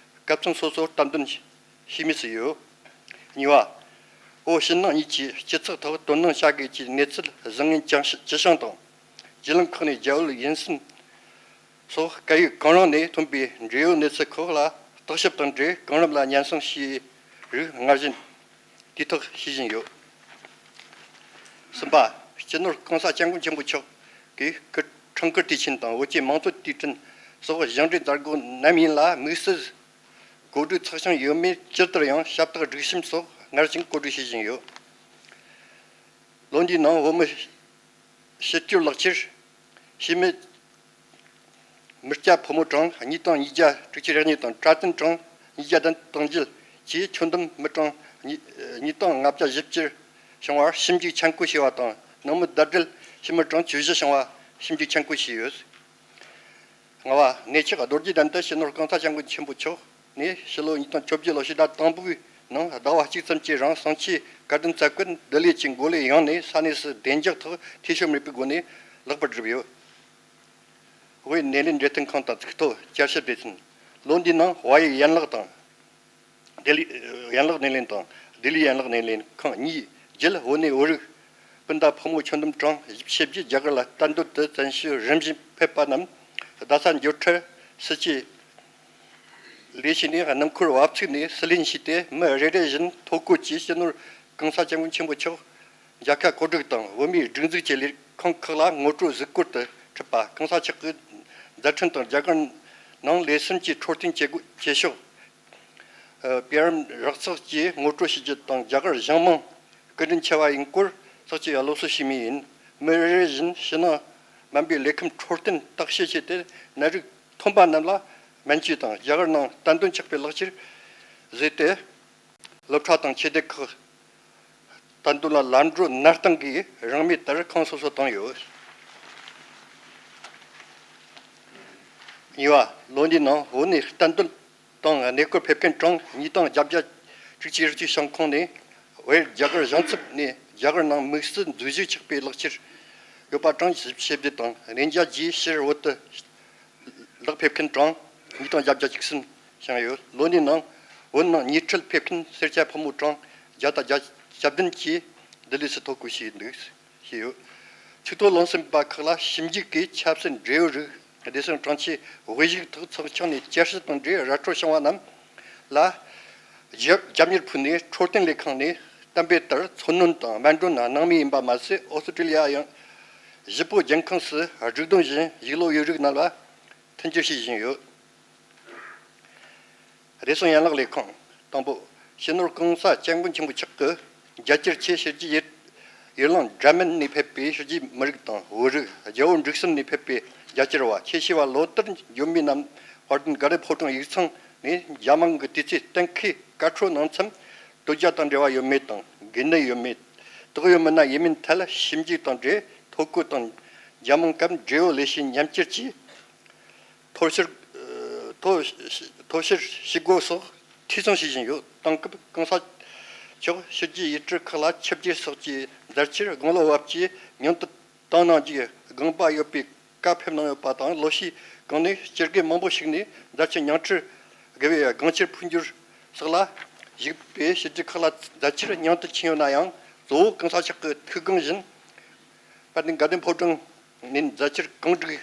སྐབས་མཚམས་སོ་སོར་བསྟན་དོན་བྱེད་མུས་སུ་ཡོད། གཉིས་པ། བོད་ཕྱི་ནང་གཉིས་ཀྱི་སྤྱི་ཚོགས་ཐོག་དོ་སྣང་བྱ་དགོས་ཀྱི་གནས་ཚུལ་བཟང་ངན་ཅི་བྱུང་དང་། བརྒྱུད་ལམ་ཁག་ནས་རྒྱ་བོད་ཡིན་ཟིན་སོགས་སྐད་ཡིག་གང་རུང་ནས་ཐོན་པའི་འབྲེལ་ཡོད་གནས་ཚུལ་ཁག་ལ་བརྟག་ཞིབ་དང་འབྲེལ་གོང་རིམ་ལ་སྙན་སེང་ཞུས་རིགས་སྔར་བཞིན་དུས་ཐོག་ཞུ་བཞིན་ཡོད། གསུམ་པ། སྤྱི་ནོར་གོང་ས་སྐྱབས་མགོན་ཆེན་པོ་མཆོག་གིས་སྐུ་འཁྲུངས་སྐར་དུས་ཆེན་དང་བོད་ཀྱི་དམངས་གཙོ་དུས་དྲན་སོགས་ཞིང་བྲན་མཛད་སྒོ་ནམ་ཡིན་ལ་དམིགས་བསལ་གོ་སྒྲིག་ཚགས་ཆུང་ཡོད་མེད་ཇི་ལྟར་ཡང་ཞབས་སྟེགས་སྒྲིག་གཤོམ་སོགས་སྔར་བཞིན་གོ་སྒྲིག་བྱེད་བཞིན་ཡོད། ལོ་འདིའི་ནང་བོད་མི་ཕྱི་སྐྱོད་ལག་ཁྱེར་ཕྱི་མི་མི་སྐྱ་ཕོ་མོ་གྲངས་ཉིས་སྟོང་ཉིས་བརྒྱ་དྲུག་ཅུ་རེ་གཉིས་དང་། གྲྭ་བཙུན་གྲངས་ཉིས་བརྒྱ་དང་བདུན་ཅུ་བཅས་ཁྱོན་བསྡོམས་མི་གྲངས་ཉིས་ཉིས་སྟོང་ལྔ་བརྒྱ་བཞི་བཅུ་བྱུང་བར་ཞིབ་འཇུག་མཆན་བཀོད་བྱས་པ་དང་། ནང་མི་ཟླ་སྒྲིལ་བྱེད་མི་གྲངས་བཅུ་བཞི་བྱུང་བ་ཞིབ་འཇུག་མཆན་བཀོད་བྱས་ཡོད། ལྔ་བ། གནས་མཆོག་རྡོ་རྗེ་གདན་དུ་སྤྱི་ནོར་གོང་ས་སྐྱབས་མགོན་ཆེན་པོ་མཆོག་ནས་ཕྱི་ལོ་ཉིས་སྟོང་བཅོ་བརྒྱད་ལོ་ཕྱི་ཟླ་དང་པོའི་ནང་ཟླ་བ་གཅིག་ཙམ་གྱི་རིང་གསང་ཆེན་བཀའ་དྲིན་རྩ་བཀུར་འདུ་ལས་ཀྱི་འགོ་ལས་ཡང་ནས་ས་གནས་སུ་བདེ་འཇགས་ཐོག་འཐུས་ཤོར་མེད་པའི་སྒོ་ནས་ལེགས་པར་གྲུབ་ཡོད། དབུས་སྣེ་ལེན་འབྲེལ་མཐུད་ཁང་དང་ཚིག་ཐོ་བསྐྱར་ཞིབ་སྡེ་ཚན། ལོ་འདིའི་ནང་ཝ་ཡི་ཡན་ལག་དང་ལྡི་ལི་ཡན་ལག་སྣེ་ལེན་དང་ལྡི་ལི་ཡན་ལག་སྣེ་ལེན་ཁང་གཉིས་བརྒྱུད་བོད་གནས་བོད་རིགས་སྤུན་ཟླ་ཕོ་མོ་ཁྱོན་བསྡོམས་གྲངས་བཞི་བཅུ་བརྒྱད་རྒྱ་གར་ལ་གཏན་སྡོད་དུ་བཙན་བྱོལ་རིམ་བཞིན་ཕེབས་པ་རྣམས་རྡ་ས་འགྱོ་ཁྲིད་སྲིད་སྤྱི་ལས་བྱེད་ནས་སྣུམ་འཁོར་བབས་ཚུགས་ནས་སྲིད་ལེན་བྱས་ཏེ། མི་རེ་རེ་བཞིན་ཐོ་འགོད་ཀྱིས་སྤྱི་ནོར་གོང་ས་སྐྱབས་མགོན་ཆེན་པོ་མཆོག་མཇལ་ཁ་གོ་སྒྲིག་དང་བོད་མིའི་སྒྲིག་འཛུགས་ཀྱི་ལས་ཁུངས་ཁག་ལ་ངོ་སྤྲོད་གཟིགས་སྐོར་དུ་ཁྲིད་པ། གོང་ས་མཆོག་གི་མཛད་འཕྲིན་དང་རྒྱ་གར་ནང་ལས་སེམས་ཀྱི་འཕྲོད་བསྟེན་བྱེད་སྒོ་བྱེད་ཕྱོགས། ཨ། དཔེ་རིམ་རགས་ཚགས་ཀྱིས་ངོ་སྤྲོད་བྱེད་རྒྱུ་དང་། རྒྱ་གར་གཞུང་མང་སྐུ་མགྲོན་ཆེ་བ་ཡིན་སྐོར་སོགས་ཀྱི་སློབ་གསོ་ཞུས་མུས་ཡིན། མི་རེ་རེ་བཞིན་ཕྱི་ནང་སྨན་པའི་ལས་ཁུངས་འཕྲོད་བསྟེན་བརྟག་དཔྱད་བྱས་ཏེ། ནད་རིགས་ཐོན་པ་རྣམས་ལ་སྨན་བཅོས་དང་རྒྱ་གར་ནང་གཏན་དོན་ཆགས་པའི་ལག་ཁྱེར་བཟོས་ཏེ། སློབ་གྲྭ་དང་ཆོས་སྡེ་ཁག་གཏན་དོན་ལ་ལམ་འགྲོ་སྣར་ཐང་གིས་རིན་མེད་ལྟར་ཁོངས་སོ་སོ་བཏང་ཡོད། གཉིས་པ། ལོ་འདིའི་ནང་བོད་ནས་གཏན་སྡོད་དང་གནས་སྐོར་ཕེབས་མཁན་གྲངས་ཉིས་སྟོང་བརྒྱད་བརྒྱ་དྲུག་ཅུ་རེ་གཅིག་བྱང་ཁོངས་ནས་བོད་རྒྱ་གར་གཞུང་ཚབ་ནས་རྒྱ་གར་ནང་དམིགས་བསལ་འཛུལ་ཞུགས་ཆགས་པའི་ལག་ཁྱེར་ཡོད་པ་གྲངས་བཞི་བཅུ་ཞེ་བརྒྱད་དང་། གནས་མཇལ་རྗེས་ཕྱིར་བོད་དུ་ལག་ཕེབས་མཁན་གྲངས་ཉིས་སྟོང་བརྒྱད་བརྒྱ་བཅུ་གསུམ་བྱུང་ཡོད། ལོ་འདིའི་ནང་བོད་ནང་ཉེ་འཁྲིས་ཕེབས་མཁན་སེར་སྐྱ་ཕོ་མོ་གྲངས་བརྒྱ་དང་བརྒྱད་ཅུ་བདུན་གྱིས་ལྡི་ལི་སུ་ཐོ་འགོད་བྱས་འདུག་བྱས་ཡོད། ཆིག་ཐོ་ལོན་ཟིན་པ་ཁག་ལ་ཞིབ་འཇུག་གིས་ཆབ་སྲིད། འབྲེལ་ཡོད་རིགས། བདེ་སྲུང་། དྲུང་ཆེ། དབུས་གཞུང་ཐོག་ཚོགས་ཆུང་ནས་བསྐྱར་ཞིབ་དང་འབྲེལ་ར་འཕྲོད་བྱུང་བ་རྣམས་ལ་རྒྱབ་རྒྱབ་གཉེར་ཕུལ་ནས། འཕྲོད་བསྟེན་ལས་ཁང་ནས་གཏན་འབེབས་ལྟར་འཚོ་སྣོན་དང་སྨན་གྲོན་གནང་མུས་ཡིན་པ་མ་ཟད། ཨོ་སི་ཀྲི་ལི་ཡ་ཡང་གཞིས་སྤོ་རྒྱལ་ཁང་སུ་སྒྲིག་དོན་བཞིན་ཡིག་ལོག་ཡོད་རིགས་རྣམས་ལ་མཐུན་འགྱུར་བྱེད་བཞིན་ཡོད། བདེ་སྲུང་ཡན་ལག་ལས་ཁུངས། དང་པོ། སྤྱི་ནོར་༸གོང་ས་༸སྐྱབས་མགོན་ཆེན་པོ་མཆོག་གི་རྒྱལ་གཅེས་ཆེད་ཕྱི་རྒྱལ་ཡུལ། ཡུལ་ལུང་འདྲ་མིན་ནས་ཕེབས་པའི་ཕྱི་རྒྱལ་མི་རིགས་དང་བོད་རིགས། རྒྱལ་པོ་འབྲུག་གསུམ་ནས་ཕེབས་པའི་རྒྱལ་གཅེས་པ། ཁྱད་ཆེ་བ་ལོ་ལྟར་འབྱོར་མེད་རྣམས་དཔལ་ལྡན་དགའ་ལྡན་ཕོ་བྲང་ཡིག་ཚང་ནས་རྒྱ་མིའི་དུས་ཚོད་གཏན་འཁེལ་བཀའ་འཁྲོལ་གནང་མཚམས་དོལ་རྒྱལ་དང་འབྲེལ་བ་ཡོད་མེད་དང་། འགན་ནུས་ཡོད་མེད། དོགས་ཡོད་མིན་ན་ཡིན་མིན་ཐད་ཞིབ་འཇུག་དང་འབྲེལ་ཐོ་འགོད་དང་། རྒྱ་མིའི་སྐབས་འབྲེལ་ཡོད་ལས་བྱེད་མཉམ་སྐྱེལ་གྱིས་ཐོ་བཤེར། ཐོ་ཐོ་བཤེར་བྱེད་སྒོ་སོགས་འཐུས་ཚང་བྱེད་བཞིན་ཡོད། དེང་སྐབས་༸གོང་ས་མཆོག་ཕྱི་རྒྱལ་ཡུལ་གྲུ་ཁག་ལ་ཆིབས་བསྒྱུར་སོགས་ཀྱི་མཛད་འཆར་དགུང་ལོ་བབས་ཀྱིས་མྱུར་དུ་བཏང་གནང་རྒྱུའི་དགོངས་པ་ཡོད་པའི་བཀའ་ཕེབས་གནང་ཡོད་པ་དང་། ལོ་ཤས་གོང་ནས་སྤྱི་སྒེར་མང་པོ་ཞིག་ནས་མཛད་འཆར་ཉུང་འཕྲི་དགོས་པའི་དགོངས་འཆར་ཕུལ་རྒྱུ་སོགས་ལ་གཞིགས་པའི་ཕྱི་རྒྱལ་ཁག་ལ་མཛད་འཆར་མྱུར་དུ་ཕྱིན་ཡོད་ན་ཡང་། གཙོ་བོ་༸གོང་ས་མཆོག་གི་ཐུགས་དགོངས་བཞིན་དཔལ་ལྡན་དགའ་ལྡན་ཕོ་བྲང་ནས་མཛད་འཆར་གང་སྒྲུབ།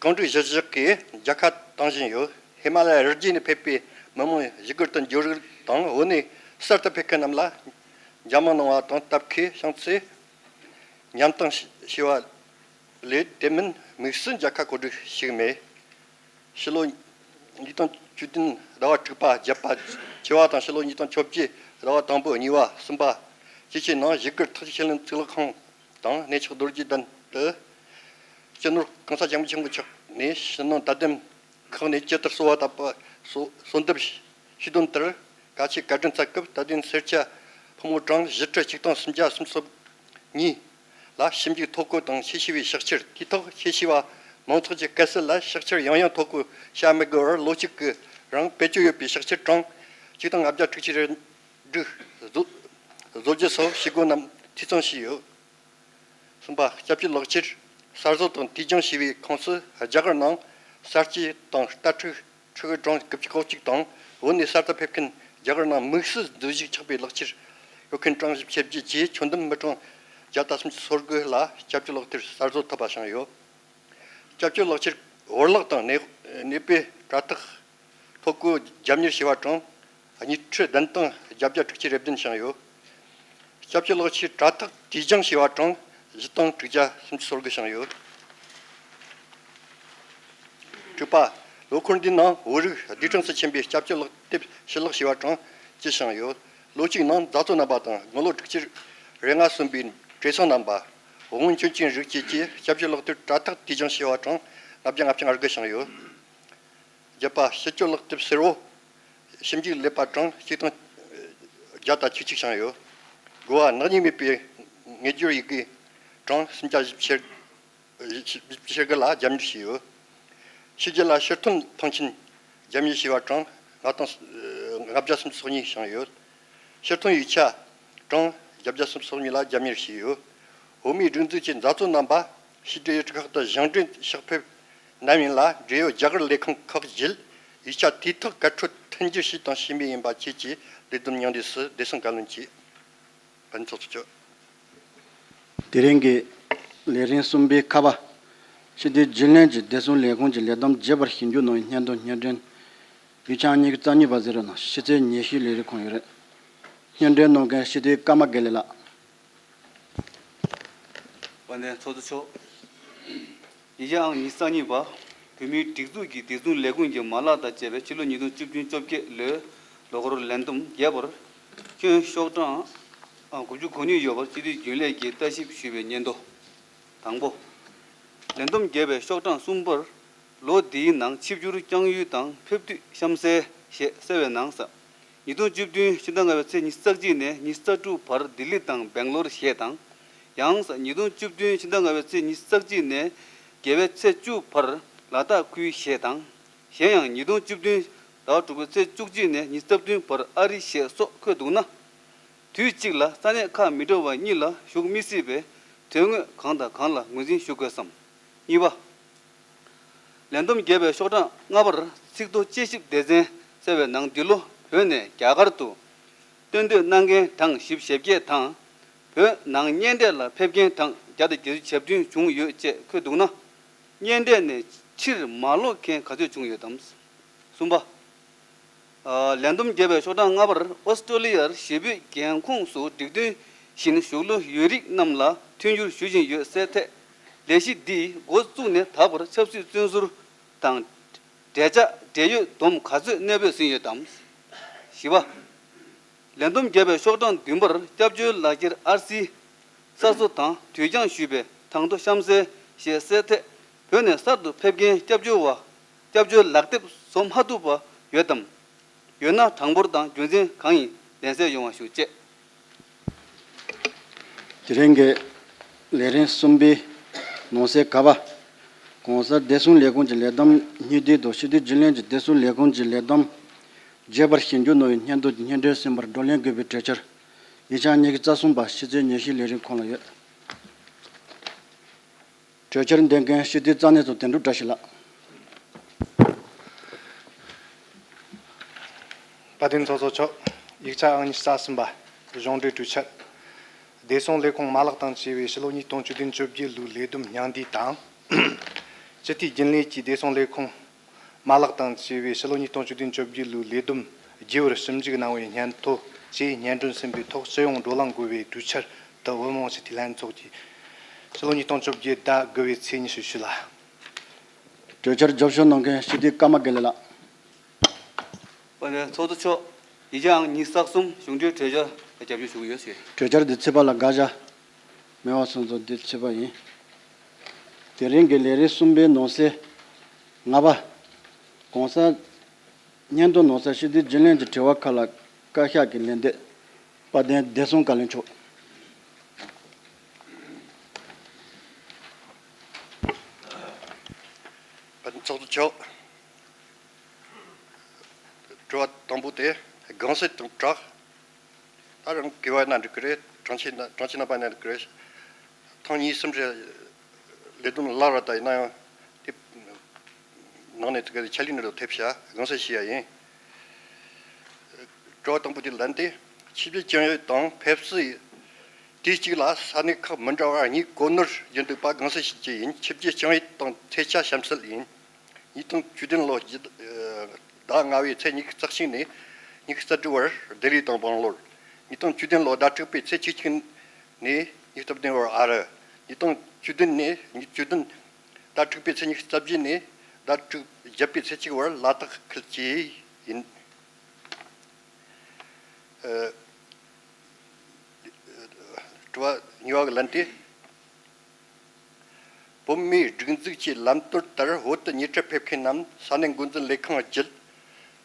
གང་སྒྲུབ་གཞིར་བཞག་གིས་རྒྱལ་ཁ་གཏོང་བཞིན་ཡོད། ཧི་མ་ལ་ཡ་རི་རྒྱུད་ནས་ཕེབས་པའི་མི་མང་བཞུགས་སྒར་དུ་འབྱོར་རིགས་དང་། བོད་ནས་གསར་དུ་ཕེབས་མཁན་རྣམས་ལ་འཇབ་རྨོག་གནང་བ་དང་། སྟབས་ཁེ་བྱུང་ཚེ་མཉམ་གཏོང་བྱས་པ་ལས། དེ་མིན་དམིགས་བསལ་མཇལ་ཁ་གོ་སྒྲིག་ཞིག་མེད། ཕྱི་ལོ་ཉིས་སྟོང་བཅུ་བདུན་ཟླ་བ་དྲུག་པ་བརྒྱད་པ་བཅུ་པ་དང་། ཕྱི་ལོ་ཉིས་སྟོང་བཅོ་བརྒྱད་ཟླ་བ་དང་པོ་གཉིས་པ་གསུམ་པ་བཅས་ཀྱི་ནང་བཞུགས་སྒར་ཐུགས་རྗེ་ཆེ་ལེགས་གཙུག་ལག་ཁང་དང་གནས་མཆོག་རྡོ་རྗེ་གདན་དུ་སྤྱི་ནོར་༸གོང་ས་༸སྐྱབས་མགོན་ཆེན་པོ་མཆོག་ནས་ཕྱི་ནང་དད་ལྡན་ཁག་ནས་ཇི་ལྟར་གསོལ་བ་བཏབ་པ་གསོལ་གསོལ་འདེབས་ཞུས་དོན་ལྟར། བཀའ་ཆེ་བཀའ་དྲིན་སྩལ་སྐབས་དད་ལྡན་སེར་སྐྱ་ཕོ་མོ་གྲངས་བཞི་ཁྲི་གཅིག་སྟོང་སུམ་བརྒྱ་སུམ་ཅུ་སོ་གཉིས་ལ་ཞིབ་འཇུག་ཐོ་འགོད་དང་ཆེད་ཞུ་བའི་ཕྱག་འཁྱེར། དུས་ཐོག་ཆེད་ཞུ་བ་མང་ཚོགས་ཀྱི་སྐུ་སྲས་ལ་ཕྱག་འཁྱེར་ཡང་ཡང་ཐོ་འགོད་བྱ་མི་དགོས་པར་ལོ་གཅིག་གི་རིང་བེད་སྤྱོད་ཡོད་པའི་ཕྱག་འཁྱེར་གྲངས་གཅིག་སྟོང་ལྔ་བརྒྱ་དྲུག་ཅུ་རེ་དྲུག་བཟོ་བཟོ་རྒྱུ་སོགས་བྱེད་སྒོ་རྣམས་འཐུས་ཚང་བྱས་ཡོད། གསུམ་པ། སྐྱབས་བཅོལ་ལག་ཁྱེར་གསར་བཟོ་དང་དུས་འགྱངས་བྱས་པའི་ཁོངས་སུ་རྒྱ་གར་ནང་གསར་སྐྱེས་དང་ལྟ་ཕྲུག་ཕྲུ་གུ་གྲངས་དགུ་བཅུ་གོ་གཅིག་དང་། བོད་ནས་གསར་དུ་ཕེབས་མཁན་རྒྱ་གར་ནང་དམིགས་བསལ་འཛུལ་ཞུགས་ཆགས་པའི་ལག་ཁྱེར་ཡོད་མཁན་གྲངས་བཞི་བཅུ་ཞེ་བརྒྱད་བཅས་ཁྱོན་བསྡོམས་མི་གྲངས་བརྒྱ་དང་སུམ་ཅུ་སོ་དགུ་ལ་སྐྱབས་བཅོལ་ལག་ཁྱེར་གསར་བཟོ་ཐོབ་པ་བྱུང་ཡོད། སྐྱབས་བཅོལ་ལག་ཁྱེར་བོར་བརླག་དང་ནད་ནད་པའི་དྲ་ཐག་ཐོ་འགོད་རྒྱབ་གཉེར་བྱས་པ་གྲངས་གཉིས་ཁྲི་བདུན་སྟོང་བརྒྱད་བརྒྱ་དྲུག་ཅུ་རེ་བདུན་བྱུང་ཡོད། སྐྱབས་བཅོལ་ལག་ཁྱེར་དྲ་ཐག་དུས་འགྱངས་བྱས་པ་གྲངས་བཞི་སྟོང་དྲུག་བརྒྱ་སུམ་ཅུ་སོ་དགུ་བྱུང་ཡོད། དྲུག་པ། ལོ་འཁོར་འདིའི་ནང་བོད་རིགས་རྡུལ་ཕྲན་སུ་ཕྱིན་པའི་སྐྱབས་བཅོལ་ལག་དེབ་ཕྱིར་བསློགས་བྱས་པ་གྲངས་བཅུ་བྱུང་ཡོད། ལོ་གཅིག་ནང་མཛའ་བརྩེ་རྣམ་པ་དང་དགུང་ལོ་དྲུག་ཅུ་རེ་ལྔ་སོན་པའི་བགྲེས་སོང་རྣམ་པ། དབང་སྐྱོན་ཅན་རིགས་བཅས་ཀྱི་སྐྱབས་བཅོལ་ལག་དེབ་དྲ་ཐག་དུས་འགྱངས་བྱས་པ་གྲངས་ལྔ་བརྒྱ་ལྔ་བཅུ་ང་དགུ་བྱུང་ཡོད། བརྒྱད་པ། ཕྱི་སྐྱོད་ལག་དེབ་སེར་པོ་ཞིབ་འཇུག་ལེགས་པ་གྲངས་གཅིག་སྟོང་བརྒྱ་དང་བཅུ་གཅིག་བྱུང་ཡོད། དགོས་པ་ནག་ཉེས་མེད་པའི་དངུལ་སྦྱོར་ཡི་གེ་གྲངས་སུམ་བརྒྱ་བཞི་བཅུ་ཞེ་དགུ་ལ་རྒྱབ་གཉེར་བྱས་ཡོད། ཕྱི་རྒྱལ་ལ་ཕྱིར་ཐོན་ཐང་ཆེན་རྒྱབ་གཉེར་བྱས་པ་གྲངས་ལྔ་སྟོང་ལྔ་བརྒྱ་སུམ་ཅུ་སོ་གཉིས་བྱུང་ཡོད། ཕྱིར་ཐོན་ཡིག་ཆ་གྲངས་བརྒྱད་བརྒྱ་སུམ་ཅུ་སོ་གཉིས་ལ་རྒྱབ་གཉེར་བྱས་ཡོད། བོད་མིའི་སྒྲིག་འཛུགས་ཀྱི་མཛའ་བརྩེ་རྣམ་པ་ཕྱི་དྲིལ་ཡུལ་གྲུ་ཁག་ཏུ་གཞུང་འབྲེལ་ཕྱག་ཕེབས་གནང་མིན་ལ་འབྲེལ་ཡོད་རྒྱ་གར་ལས་ཁུངས་ཁག་བརྒྱུད་ཡིག་ཆ་དུས་ཐོག་བཀའ་འཁྲོལ་མཐུན་འགྱུར་བྱས་དང་བྱེད་མུས་ཡིན་པ་བཅས་ཀྱི་ལས་བསྡོམས་སྙིང་བསྡུས་སུ་བདེ་སྲུང་བཀའ་བློན་གྱིས་ཕན་ཚོགས་སུ་བསྐྱོད། དེ་རིང་གི་ལས་རིམ་གསུམ་པའི་ཁ་པ། སྤྱི་འཐུས་རྒྱུན་ལས་ཀྱིས་བདེ་སྲུང་ལས་ཁུངས་ཀྱི་ལས་བསྡོམས་རྒྱས་པར་ཞིབ་འཇུག་གནང་བའི་སྙན་ཐོ་སྙན་སྒྲོན། ཡིག་ཆ་ཉིས་རྩ་གཉིས་པ་ཟེར་བ་ནང་ཕྱི་ཚེས་ཉི་ཤུའི་ལས་རིམ་ཁོངས་ཡོད་རེད། སྙན་སྒྲོན་གནང་མཁན་སྤྱི་འཐུས་ཀརྨ་དགེ་ལེགས་ལགས། དཔལ་ལྡན་ཚོགས་གཙོ་མཆོག་ཡིག་ཆ་ཨང་ཉི་ཤུ་རྩ་གཉིས་པ། བོད་མིའི་སྒྲིག་འཛུགས་ཀྱི་བདེ་སྲུང་ལས་ཁུངས་ཀྱི་མ་ལག་དང་བཅས་པའི་ཕྱི་ལོ་ཉིས་སྟོང་བཅུ་བདུན་བཅོ་བརྒྱད་ལོའི་ལོ་འཁོར་ལས་བསྡོམས་རྒྱས་པར་ཁྱོན་ཤོག་གྲངས་དགུ་བཅུ་གོ་གཉིས་ཡོད་པར་སྤྱི་འཐུས་རྒྱུན་ལས་ཀྱིས་ལྟ་ཞིབ་ཞུས་པའི་སྙན་ཐོ། དང་པོ། ལས་བསྡོམས་རྒྱས་པའི་ཤོག་གྲངས་གསུམ་པར། ལོ་འདིའི་ནང་ཆིབས་བསྒྱུར་བསྐྱངས་ཡུལ་དང་ཕེབས་དུས་གཤམ་གསལ་ཞེས་གསལ་བའི་ནང་། ཉིས་སྟོང་བཅུ་བདུན་ཕྱི་ཟླ་ལྔ་པའི་ཚེས་ཉི་ཤུ་རྩ་གཅིག་ནས་ཉི་ཤུ་རྩ་དྲུག་བར་ལྡི་ལི་དང་སྦེང་ལོར་ཞེས་དང་། ཡང་ཉིས་སྟོང་བཅུ་བདུན་ཕྱི་ཟླ་ལྔ་པའི་ཚེས་ཉི་ཤུ་རྩ་གཅིག་ནས་ བརྒྱད་པའི་ཚེས་བཅུ་བར་ལ་དྭགས་ཁུལ་ཞེས་དང་། གཞན་ཡང་ཉིས་སྟོང་བཅུ་བདུན་ཟླ་བ་དྲུག་པའི་ཚེས་བཅུ་གཅིག་ནས་ཉི་ཤུ་རྩ་བདུན་བར་ཨ་རི་ཞེས་སོགས་འཁོད་འདུག་ན། དུས་གཅིག་ལ་ས་གནས་ཁག་མི་འདྲ་བ་གཉིས་ལ་ཞུགས་མི་སྲིད་པས། དོན་དངོས་གང་དང་གང་ལ་ངོས་འཛིན་ཞུ་དགོས་སམ། གཉིས་པ། ལས་བསྡོམས་བརྒྱད་པའི་ཤོག་གྲངས་ལྔ་པར་ཚིག་ཐོ་དཔྱད་ཞིབ་སྡེ་ཚན་ཟེར་བའི་ནང་འདི་ལོ་བོད་ནས་རྒྱ་གར་དུ་གཏན་སྡོད་གནང་མཁན་གྲངས་བཞི་བཅུ་ཞེ་བརྒྱད་དང་། བོད་ནང་གཉེན་འཕྲད་ལ་ཕེབས་མཁན་གྲངས་བརྒྱ་དང་བརྒྱད་ཅུ་གྱ་བདུན་བྱུང་ཡོད་ཅེས་འཁོད་འདུག་ན། གཉེན་འཕྲད་ནས་ཕྱིར་མ་ལོག་མཁན་ག་ཚོད་བྱུང་ཡོད་དམ། གསུམ་པ། ལས་བསྡོམས་བརྒྱབ་པའི་ཤོག་གྲངས་ལྔ་པར་ཨོ་སི་ཀྲོ་ལི་ཡར་གཞིས་སྤོས་རྒྱལ་ཁོངས་སུ་སྒྲིག་དོན་བཞིན་གཞུག་ལུ་ཡོད་རིགས་རྣམས་ལ་མཐུན་འགྱུར་ཞུ་བཞིན་ཡོད་ཟེར་ཐད། ལས་གཞི་འདིས་འགོ་བཙུགས་ནས་ད་བར་ཆབ་སྲིད་བཙོན་ཟུར་དང་། འབྲེལ་ཆགས་འབྲེལ་ཡོད་བསྡོམས་ག་ཚོད་གནས་སྤོས་ཟིན་ཡོད་དམ། བཞི་པ། ལས་བསྡོམས་བརྒྱབ་པའི་ཤོག་གྲངས་བདུན་པར་སྐྱབས་བཅོལ་ལག་འཁྱེར་ཨར་སི་གསར་བཟོ་དང་དུས་འགྱངས་ཞུས་པའི་དང་ཐོག་གཤམ་གསལ་ཞེས་གསལ་ཐད། བོད་ནས་གསར་དུ་ཕེབས་མཁན་སྐྱབས་བཅོལ་བ་སྐྱབས་བཅོལ་ལག་དེབ་བཟོ་མ་ཐུབ་པ་ཡོད་དམ། ཡོད་ན་གྲངས་འབོར་དང་རྒྱུ་མཚན་གང་ཡིན་ལན་གསལ་ཡོང་བ་ཞུ་ཅེས། དེ་རིང་གི་ལས་རིམ་གསུམ་པའི་ནང་གསེས་ཀ་པ། གོང་གསལ་བདེ་སྲུང་ལས་ཁུངས་ཀྱི་ལས་བསྡོམས་སྙིང་བསྡུས་དང་སྤྱི་བདེ་རྒྱུན་ལས་ཀྱི་བདེ་སྲུང་ལས་ཁུངས་ཀྱི་ལས་བསྡོམས་རྒྱས་པར་ཞིབ་འཇུག་གནང་བའི་སྙན་ཐོ་གི་སྙན་སྒྲོན་ཟིན་པར་བགྲོ་གླེང་དགོས་པའི་གྲོས་འཆར། ཡིག་ཆ་ཉི་ཤུ་རྩ་གསུམ་པ་ཕྱི་ཚེས་ཉི་ཤུའི་ལས་རིམ་ཁོངས་ལ་ཡོད། གྲོས་འཆར་འདོན་མཁན་སྤྱི་འཐུས་རྩ་གནས་ཚོ་དོན་གྲུབ་བཀྲ་ཤིས་ལགས། དཔལ་ལྡན་ཚོགས་གཙོ་མཆོག་ཡིག་ཆ་ཨང་ཉི་ཤུ་རྩ་གསུམ་པ། གཞུང་འབྲེལ་གྲོས་འཆར། བདེ་སྲུང་ལས་ཁུངས་མ་ལག་དང་བཅས་པའི་ཕྱི་ལོ་ཉིས་སྟོང་བཅུ་བདུན་བཅོ་བརྒྱད་ལོའི་ལས་བསྡོམས་སྙིང་བསྡུས་དང་། སྤྱི་འཐུས་རྒྱུན་ལས་ཀྱི་བདེ་སྲུང་ལས་ཁུངས་མ་ལག་དང་བཅས་པའི་ཕྱི་ལོ་ཉིས་སྟོང་བཅུ་བདུན་བཅོ་བརྒྱད་ལོའི་ལས་བསྡོམས་རྒྱས་པར་ཞིབ་འཇུག་གནང་བའི་སྙན་ཐོ་བཅས་སྙན་སྒྲོན་ཟིན་པའི་ཐོག་སྤྱི་ཡོངས་བགྲོ་གླེང་དགོས་པའི་གྲོས་འཆར་དུ་བོད་མི་མང་སྤྱི་འཐུས་ལྷན་ཚོགས་ཀྱིས་ཕྱི་ལོ་ཉིས་སྟོང་བཅོ་བརྒྱད་ཟླ་དགུ་པའི་ཚེས་ཉི་ཤུ་ཞུས་ལ། གྲོས་འཆར་རྒྱབ་སྐྱོར་གནང་མཁན་སྤྱི་འཐུས་ཀརྨ་དགེ་ལེགས་ལགས། དཔལ་ལྡན་ཚོགས་གཙོ་མཆོག་ཡིག་ཆ་ཨང་ཉི་ཤུ་རྩ་གསུམ་གཞུང་འབྲེལ་གྲོས་འཆར་ལ་རྒྱབ་སྐྱོར་ཞུ་གི་ཡོད་ཟེར། གྲོས་འཆར་འདི་ཚིག་པ་ལ་དགག་བྱ་མེད་པ་སོང་ཙང་འདི་ཚིག་པ་ཡིན། དེ་རིང་གི་ལས་རིམ་གསུམ་པའི་ནང་གསེས་ལྔ་པ། གོང་གསལ་སྙན་ཐོ་ནང་གསལ་སྤྱི་འཐུས་རྒྱུན་ལས་ཀྱི་དྲི་བ་ཁག་ལ་བཀའ་ཤག་གི་ལན་འདེབས། དཔལ་ལྡན་བདེ་སྲུང་བཀའ་བློན་མཆོག་དཔལ་ལྡན་ཚོགས་གཙོ་མཆོག་དྲི་བ་དང་པོ་དེ་དགོངས་སེལ་དང་སྦྲགས། ད་རང་གི་བ་ན་འགྲིག་གི་རེད། དྲང་ཆེ་ན་དྲང་ཆེ་ན་པ་ན་འགྲིག་གི་རེད། ཐེངས་གཉིས་གསུམ་རེ་ལས་དོན་ལ་ར་ད་ཡིན་ན་ཡང་དེ་ནང་ནས་དེ་ག་ཆ་ལི་ནི་རུ་ཐེབས་བྱ་དགོངས་སེལ་ཞུ་ཡ་ཡིན། དྲི་བ་དང་པོ་དེ་ལན་དེ་ཆིབས་བསྒྱུར་ཅང་ཡོད་དང་ཕེབས་བསུ་དུས་གཅིག་ལ་ས་གནས་ཁག་མི་འདྲ་བར་གཉིས་གོ་ནོར་ཡིན་འདུག་པ་དགོངས་སེལ་ཞུ་རྒྱུ་ཡིན། ཆིབས་བསྒྱུར་ཅང་ཡོད་དང་ཚེས་ཆ་གཤམ་གསལ་ཡིན། ཉིས་སྟོང་བཅུ་བདུན་ལོ་ཟླ་ལྔ་པའི་ཚེས་ཉི་ཤུ་རྩ་གཅིག་ནས་ཉི་ཤུ་རྩ་དྲུག་བར་ལྡི་ལི་དང་སྦང་ལོར། ཉིས་སྟོང་བཅུ་བདུན་ལོ་ཟླ་དྲུག་པའི་ཚེས་བཅུ་གཅིག་ནས་ཉི་ཤུ་རྩ་བདུན་བར་ཨ་རི། ཉིས་སྟོང་བཅུ་བདུན་ནས་ཉིས་བཅུ་བདུན་ཟླ་དྲུག་པའི་ཚེས་ཉི་ཤུ་རྩ་བརྒྱད་ནས་ཟླ་དྲུག་བརྒྱད་པའི་ཚེས་གཅིག་བར་ལ་དྭགས་ཁུལ་གྱི་ཡིན། ཨ། དྲི་བ་གཉིས་པ་གི་ལན་དེ། བོད་མིའི་སྒྲིག་འཛུགས་ཀྱི་ལམ་སྟོན་ལྟར་བོད་དུ་ཉེ་འཁྲིས་ཕེབས་མཁན་རྣམས་ས་གནས་འགོ་འཛིན་ལས་ཁང་བརྒྱུད་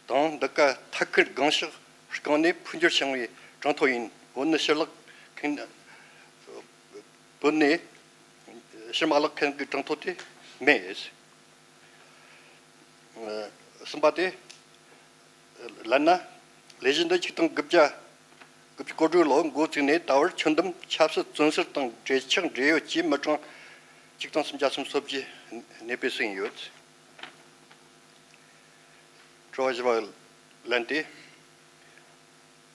དང་འདི་ག་ཐད་ཀར་དགོངས་ཞག་བསྐངས་ནས་འཕོ་འགྱུར་བྱུང་བའི་གྲངས་ཐོ་ཡིན། བོད་ནས་ཕྱིར་ལོག་མཁན། བོད་ནས་ཕྱིར་མ་ལོག་མཁན་གྱི་གྲངས་ཐོ་དེ་མེད། གསུམ་པ་དེ། ལན་ན། ལས་གཞི་འདི་ཆིག་སྟོང་དགུ་བརྒྱ་དགུ་བཅུ་གོ་དྲུག་ལོར་འགོ་བཙུགས་ནས་ད་བར་ཁྱོན་བསྡོམས་ཆབ་སྲིད་བཙོན་ཟུར་དང་འབྲེལ་ཆགས་འབྲེལ་ཡོད་ཀྱི་མི་གྲངས་ཆིག་སྟོང་སུམ་བརྒྱ་སུམ་ཅུ་སོ་བརྒྱད་གནས་སྤོས་སུ་ཡིན་ཡོད། དྲི་བ་བཞི་པ་ལན་དེ།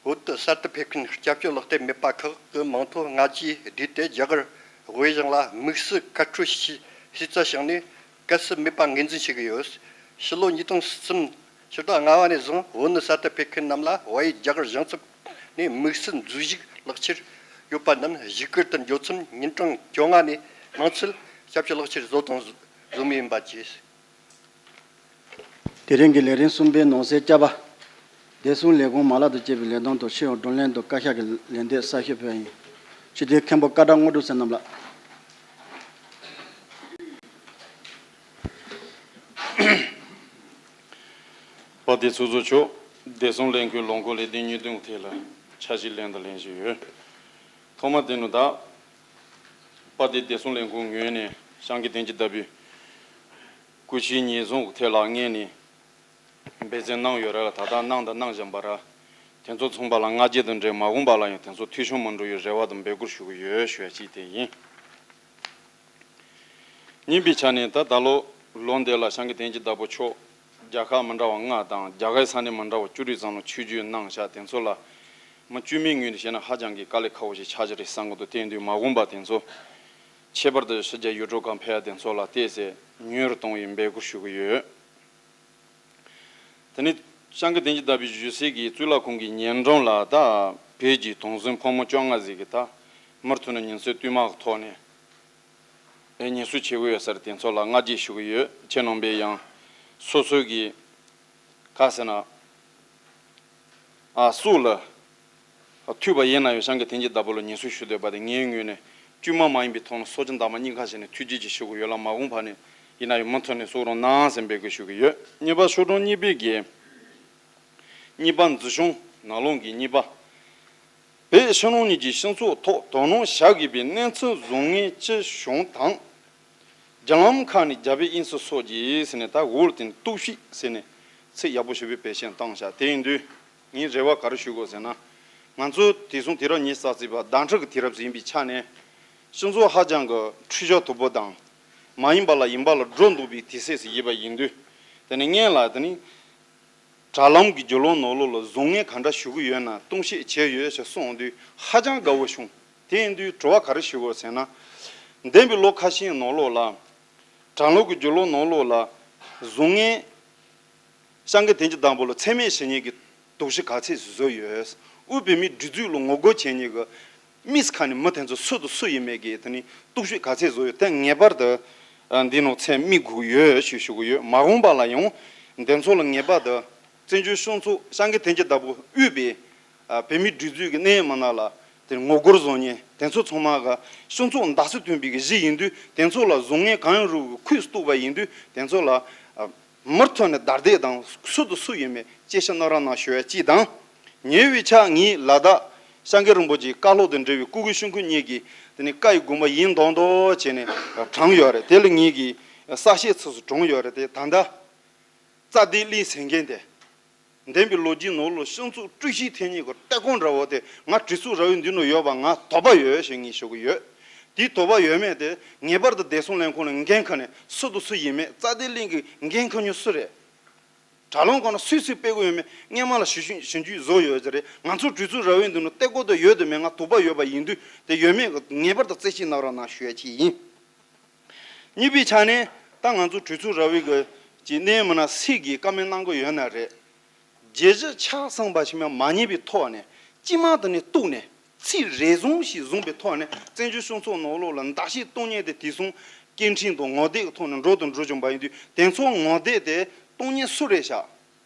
བོད་དུ་གསར་དུ་ཕེབས་མཁན་སྐྱབས་བཅོལ་ལག་དེབ་མེད་པ་ཁག་གི་མིང་ཐོ་སྔ་རྗེས་བསྡུས་ཏེ་རྒྱ་གར་དབུས་གཞུང་ལ་དམིགས་བསལ་བཀའ་འཁྲོལ་ཞུས་ཞུས་ཚར་བྱུང་ནས་གལ་སྲིད་མེད་པ་ངོས་འཛིན་བྱེད་ཀྱི་ཡོད། ཕྱི་ལོ་ཉིས་སྟོང་གསུམ་ཕྱི་ཟླ་ལྔ་པ་ནས་བཟུང་བོད་ནས་གསར་དུ་ཕེབས་མཁན་རྣམས་ལ་བལ་ཡུལ་རྒྱ་གར་གཞུང་ཚབ་ནས་དམིགས་བསལ་འཛུལ་ཞུགས་ལག་ཁྱེར་ཡོད་པ་རྣམས་གཞིས་སྒར་དུ་འབྱོར་མཚམས་ཉིན་གྲངས་བཅོ་ལྔ་ནས་མང་ཚད་སྐྱབས་བཅོལ་ལག་ཁྱེར་བཟོ་དང་བཟོ་མུས་ཡིན་པ་བཅས། དེ་རིང་གི་ལས་རིམ་གསུམ་པའི་ནང་གསེས་བཅའ་བ། བདེ་སྲུང་ལས་ཁུངས་མ་ལག་དང་བཅས་པའི་ལས་དོན་དང་ཕྱི་ཡོང་བགྲོ་གླེང་དང་བཀའ་ཤག་གི་ལན་འདེབས་གསལ་བཤད་ཕུལ་བ་ཡིན། སྤྱི་འཐུས་མཁན་པོ་སྐལ་བྲག་དངོས་གྲུབ་བསོད་ནམས་ལགས། དཔལ་ལྡན་ཚོགས་གཙོ་མཆོག་བདེ་སྲུང་ལས་ཁུངས་ལས་འགུལ་ལས་དོན་གཉིས་ལྡན་ཐད་ལ་འཆར་གཞི་ལན་དང་ལན་ཞུས་ཡོད། ཐོག་མ་དེ་ནི་ད། དཔལ་ལྡན་བདེ་སྲུང་ལས་ཁུངས་ངོས་ནས་བྱང་གི་བསྟན་འཛིན་ལྟ་བུའི་ སྐུ་ཕྱྭའི་ཉེས་བཟུང་གི་ཐད་ལ་སྔོན་ནས་འབད་བརྩོན་གནང་ཡོད་རེད་ལ། ད་ལྟ་གནང་དང་གནང་བཞིན་པ་རེད། དེ་ཚོ་ཚང་མ་ལ་སྔ་རྗེས་དང་འབྲེལ་མ་འོངས་པ་ལ་ཡང་དེ་ཚོ་འཐུས་ཤོར་མི་འགྲོ་བའི་རེ་བ་དང་འབོད་སྐུལ་ཞུ་གི་ཡོད་ཞུ་ཡ་གཅིག་དེ་ཡིན། གཉིས་པའི་ཆ་ནས་ད་ད་ལོ་ལོ་འདི་ལ་ཤང་གི་དན་གྱི་བདག་པོ་མཆོག་རྒྱལ་ཁབ་མི་འདྲ་བ་ལྔ་དང་རྒྱ་གར་ས་གནས་མི་འདྲ་བ་བཅུ་དྲུག་ཙམ་ལ་ཆོས་བརྒྱུད་གནང་བཞག་དེ་ཚོ་ལ་མི་དཀྱུས་མའི་ངོས་ནས་བཤད་ན་ཧ་ཅང་གི་དཀའ་ལས་ཁག་པོ་ཞིག་ཆགས་ཀྱི་རེད་བསམ་གི་འདུག་དེ་ཡིན་དུས་མ་འོངས་པ་དེ་ཚོ་ཁྱད་པར་དུ་ཕྱི་རྒྱལ་ཡུལ་གྲུ་ཁག་ཕེབས་ཡ་དེ་ཚོ་ལ་བལྟས་ཚེ་མྱུར་གཏོང་བའི་འབོད་སྐུལ་ཞུ་གི་ཡོད། དེ་ནས་ཤང་གི་དན་གྱི་བདག་པོའི་བཞུགས་སའི་གི་གཙུག་ལག་ཁང་གི་ཉེ་འགྲམ་ལ་ད་བོད་ཀྱི་དོམ་སྲིན་ཕོ་མོ་བཅོ་ལྔ་ཟིག་གིས་ད་མུ་མཐུད་ནས་ཉེན་ཚོའི་བསྟུད་མ་གི་ཐོག་ནས་ཨེ་ཉེན་བསུ་བྱེད་དགོས་ཡོད་ས་རེད། དེ་ཚོ་ལ་སྔ་རྗེས་ཞུ་གི་ཡོད། ཁྱེད་རྣམ་པས་ཡང་སོ་སོའི་གི་ག་ཟེར་ན། ཨ་སུ་ལ་ཐུབ་པ་ཡིན་ན་ཡང་ཤང་གི་དན་གྱི་བདག་པོ་ལ་ཉེན་བསུ་ཞུ་འདོད་པ་དེ་ངའི་ངོས་ནས་དཀྱུས་མ་མ་ཡིན་པའི་ཐོག་ནས་སོ་སྐྱེ་དམ་པ་སྙིང་ཁ་ཞིག་ནས་ཐུགས་རྗེ་ཆེ་ཞུ་གི་ཡོད་ལ། མ་འོངས་པ་ནས་ཡིན་ན་ཡང་མུ་མཐུད་ནས་གསུང་རོགས་གནང་ཟེར་འབོད་སྐུལ་ཞུ་གི་ཡོད། གཉིས་པ་ཤོག་གྲངས་གཉིས་པའི་གི་གཉིས་པ་འཛིན་སྐྱོང་ནང་ལོགས་ཀྱི་གཉིས་པ། བོད་ཕྱི་ནང་གཉིས་ཀྱི་སྤྱི་ཚོགས་ཐོག་དོ་སྣང་བྱ་དགོས་པའི་གནས་ཚུལ་བཟང་ངན་ཅི་བྱུང་དང་། རྒྱ་ལམ་ཁག་ནས་རྒྱལ་བའི་དབྱིངས་སུ་སོགས་ཀྱིས་ཟེར་ནས་ད་འོག་ལ་དེ་ནས་གཏུག་བཤེར་ཟེར་ནས་ཚིག་ཡག་པོ་ཞེ་པོ་བེད་སྤྱོད་བཏང་བཞག་དེ་ཡིན་དུས་ངས་རེ་བ་ག་རེ་ཞུ་དགོས་ཟེར་ན། ང་ཚོ་དེང་སང་དུས་རབས་ཉི་ཤུ་རྩ་གཅིག་པ་བརྡ་འཕྲིན་གྱི་དུས་རབས་ཡིན་པའི་ཆ་ནས་སྤྱི་ཚོགས་ཧ་ཅང་གི་འཁྲུག་ཆ་དོད་པོ་དང་མ་ཡིན་པ་ལ་ཡིན་པ་ལ་སྒྲོ་འདོགས་པའི་དུས་ཚོད་ཅིག་ཡིན་པ་ཡིན་དུས། དེ་ནས་སྔོན་ལ་དེ་ནི། དྲ་ལམ་གྱི་བརྒྱུད་ལམ་ནང་ལོགས་ལ་བཟང་ངན་ག་འདྲ་ཞུ་གི་ཡོད་ན་གཏུག་བཤེར་བྱས་ཡོད་ཞེས་གསུངས་དུས་ཧ་ཅང་དགའ་བོ་བྱུང་། དེ་ཡིན་དུས་དྲི་བ་ག་རེ་ཞུ་དགོས་ཟེར་ན། འདས་པའི་ལོ་ཁ་ཤས་ནང་ལོགས་ལ་དྲ་ལམ་གྱི་བརྒྱུད་ལམ་ནང་ལོགས་ལ་བཟང་ངན་ཤང་གི་དན་གྱི་བདག་པོ་ལ་མཚན་སྨད་བྱེད་མཁན་གྱི་དོགས་གཞི་ག་ཚད་བཟོས་ཡོད། དབུས་བོད་མིའི་སྒྲིག་འཛུགས་ལ་ངོ་རྒོལ་བྱེད་མཁན་གྱི་མི་ཁ་ནས་མི་དེ་ཚོ་སུ་དང་སུ་ཡིན་མེད་ཀྱི་དེ་ནི་གཏུག་བཤེར་ག་ཚད་བཟོ་ཡོད་དེ་ངེས་པར་དུ་འདི་ནང་ཚད་དམིགས་དགོས་ཡོད་ཞེས་ཞུ་གི་ཡོད། མ་འོངས་པ་ལ་ཡང་འདི་ཚོ་ལ་ངེས་པར་དུ་བཙན་བྱོལ་སྤྱི་ཚོགས་ཤང་གི་དན་གྱི་བདག་པོ་དབུས་པའི་བོད་མིའི་སྒྲིག་འཛུགས་ཀྱི་གནད་ཡོད་མི་སྣ་ལ་དེ་ངོ་རྒོལ་བཟོ་མཁན་དེ་ཚོ་ཚང་མ་ག་སྤྱི་ཚོགས་འདར་སིག་ཐོན་པའི་གཞི་ཡིན་དུས་དེ་ཚོ་ལ་བཟང་ངན་གང་ཡང་རུང་གི་ཁུངས་སུ་གཏུགས་པ་ཡིན་དུས་དེ་ཚོ་ལ། མུ་མཐུད་ནས་བདའ་འདེད་དང་སུ་དང་སུ་ཡིན་མེད་དཔྱད་ཞིབ་གནང་རོགས་གནང་ཞུ་ཡ་གཅིག་དང་། ཉེ་བའི་ཆར་ངས་ལ་དྭགས་ཤང་གི་རིན་པོ་ཆེའི་བཀའ་སློབ་དང་འབྲེལ་བའི་སྐུ་སྒེར་ཤོག་ཁུངས་གཉིས་ཀྱི་དེ་ནི་བཀའ་ཡི་དགོངས་པ་ཡིན་མདོག་མདོག་བྱས་ནས་དྲངས་ཡོད་རེད། དེ་ལ་ངེད་ཀྱིས་གསལ་བཤད་ཚུལ་སུ་དྲངས་ཡོད་རེད། དེ་ད་ལྟ་རྩ་དེ་གླིང་ཟེར་མཁན་དེ་འདས་པའི་ལོ་རྒྱུས་ནང་ལོགས་སྤྱི་ཚོགས་དཀྲུག་ཤིང་ཐེབས་མཁན་གྱི་གཏེར་ཁུང་འདྲ་བོ་དེ་ང་གྲོས་ཚོགས་ར་བའི་མདུན་དུ་ཡོད་པ་ང་དོགས་པ་ཡོད་ཞེས་ངས་ཞུ་གི་ཡོད། དེའི་དོགས་པ་ཡོད་མེད་དེ་ངེས་པར་དུ་བདེ་སྲུང་ལས་ཁུངས་ནས་འགན་འཁུར་ནས་སུ་དང་སུ་ཡིན་མེད་རྩ་དེ་གླིང་གི་འགན་འཁུར་མཁན་སུ་རེད། དྲ་ལམ་སྒང་ལ་སུས་སུས་སྤེལ་དགོས་ཡོད་མེད་སྔོན་མ་ལ་ཞིབ་ཞིབ་ཞིབ་འཇུག་བཟོ་ཡོད་ཀྱི་རེད། ང་ཚོ་གྲོས་ཚོགས་ར་བའི་མདུན་དུ་གཏེར་སྒོ་དེ་ཡོད་དམ་མེད་ང་དོགས་པ་ཡོད་པ་ཡིན་དུས་དེ་ཡོད་མེད་ངེས་པར་དུ་རྩད་ཞིབ་གནང་རོགས་གནང་ཞུ་ཡ་གཅིག་ཡིན། གཉིས་པའི་ཆ་ནས་ད་ང་ཚོ་གྲོས་ཚོགས་ར་བའི་གི་ཀྱི་གནད་ཡོད་མི་སྣ་སུས་ཀྱིས་བཀའ་མོལ་གནང་གི་ཡོད་ན་རེད། རྒྱལ་སྤྱི་ཆ་ཚང་པ་ཞིག་མ་མ་ཉེས་པའི་ཐོག་ནས་སྤྱི་དམངས་དེ་ནས་གཏུགས་ནས་ཚིག་རེ་ཟུང་ཞིག་བཟུང་པའི་ཐོག་ནས་བཙན་བྱོལ་སྤྱི་ཚོགས་ནང་ལོགས་ལ་འདར་ཤེས་གཏོང་མཁན་དེ་དེང་སང་སྐད་འཕྲིན་དང་ངོ་དེབ་ཀྱི་ཐོག་ནས་འགྲོ་དང་འགྲོ་བཞིན་པ་ཡིན་དུས་དེ་ཚོ་ངོ་དེབ་དེ་གཏོང་མཁན་སུ་རེད་ཤག་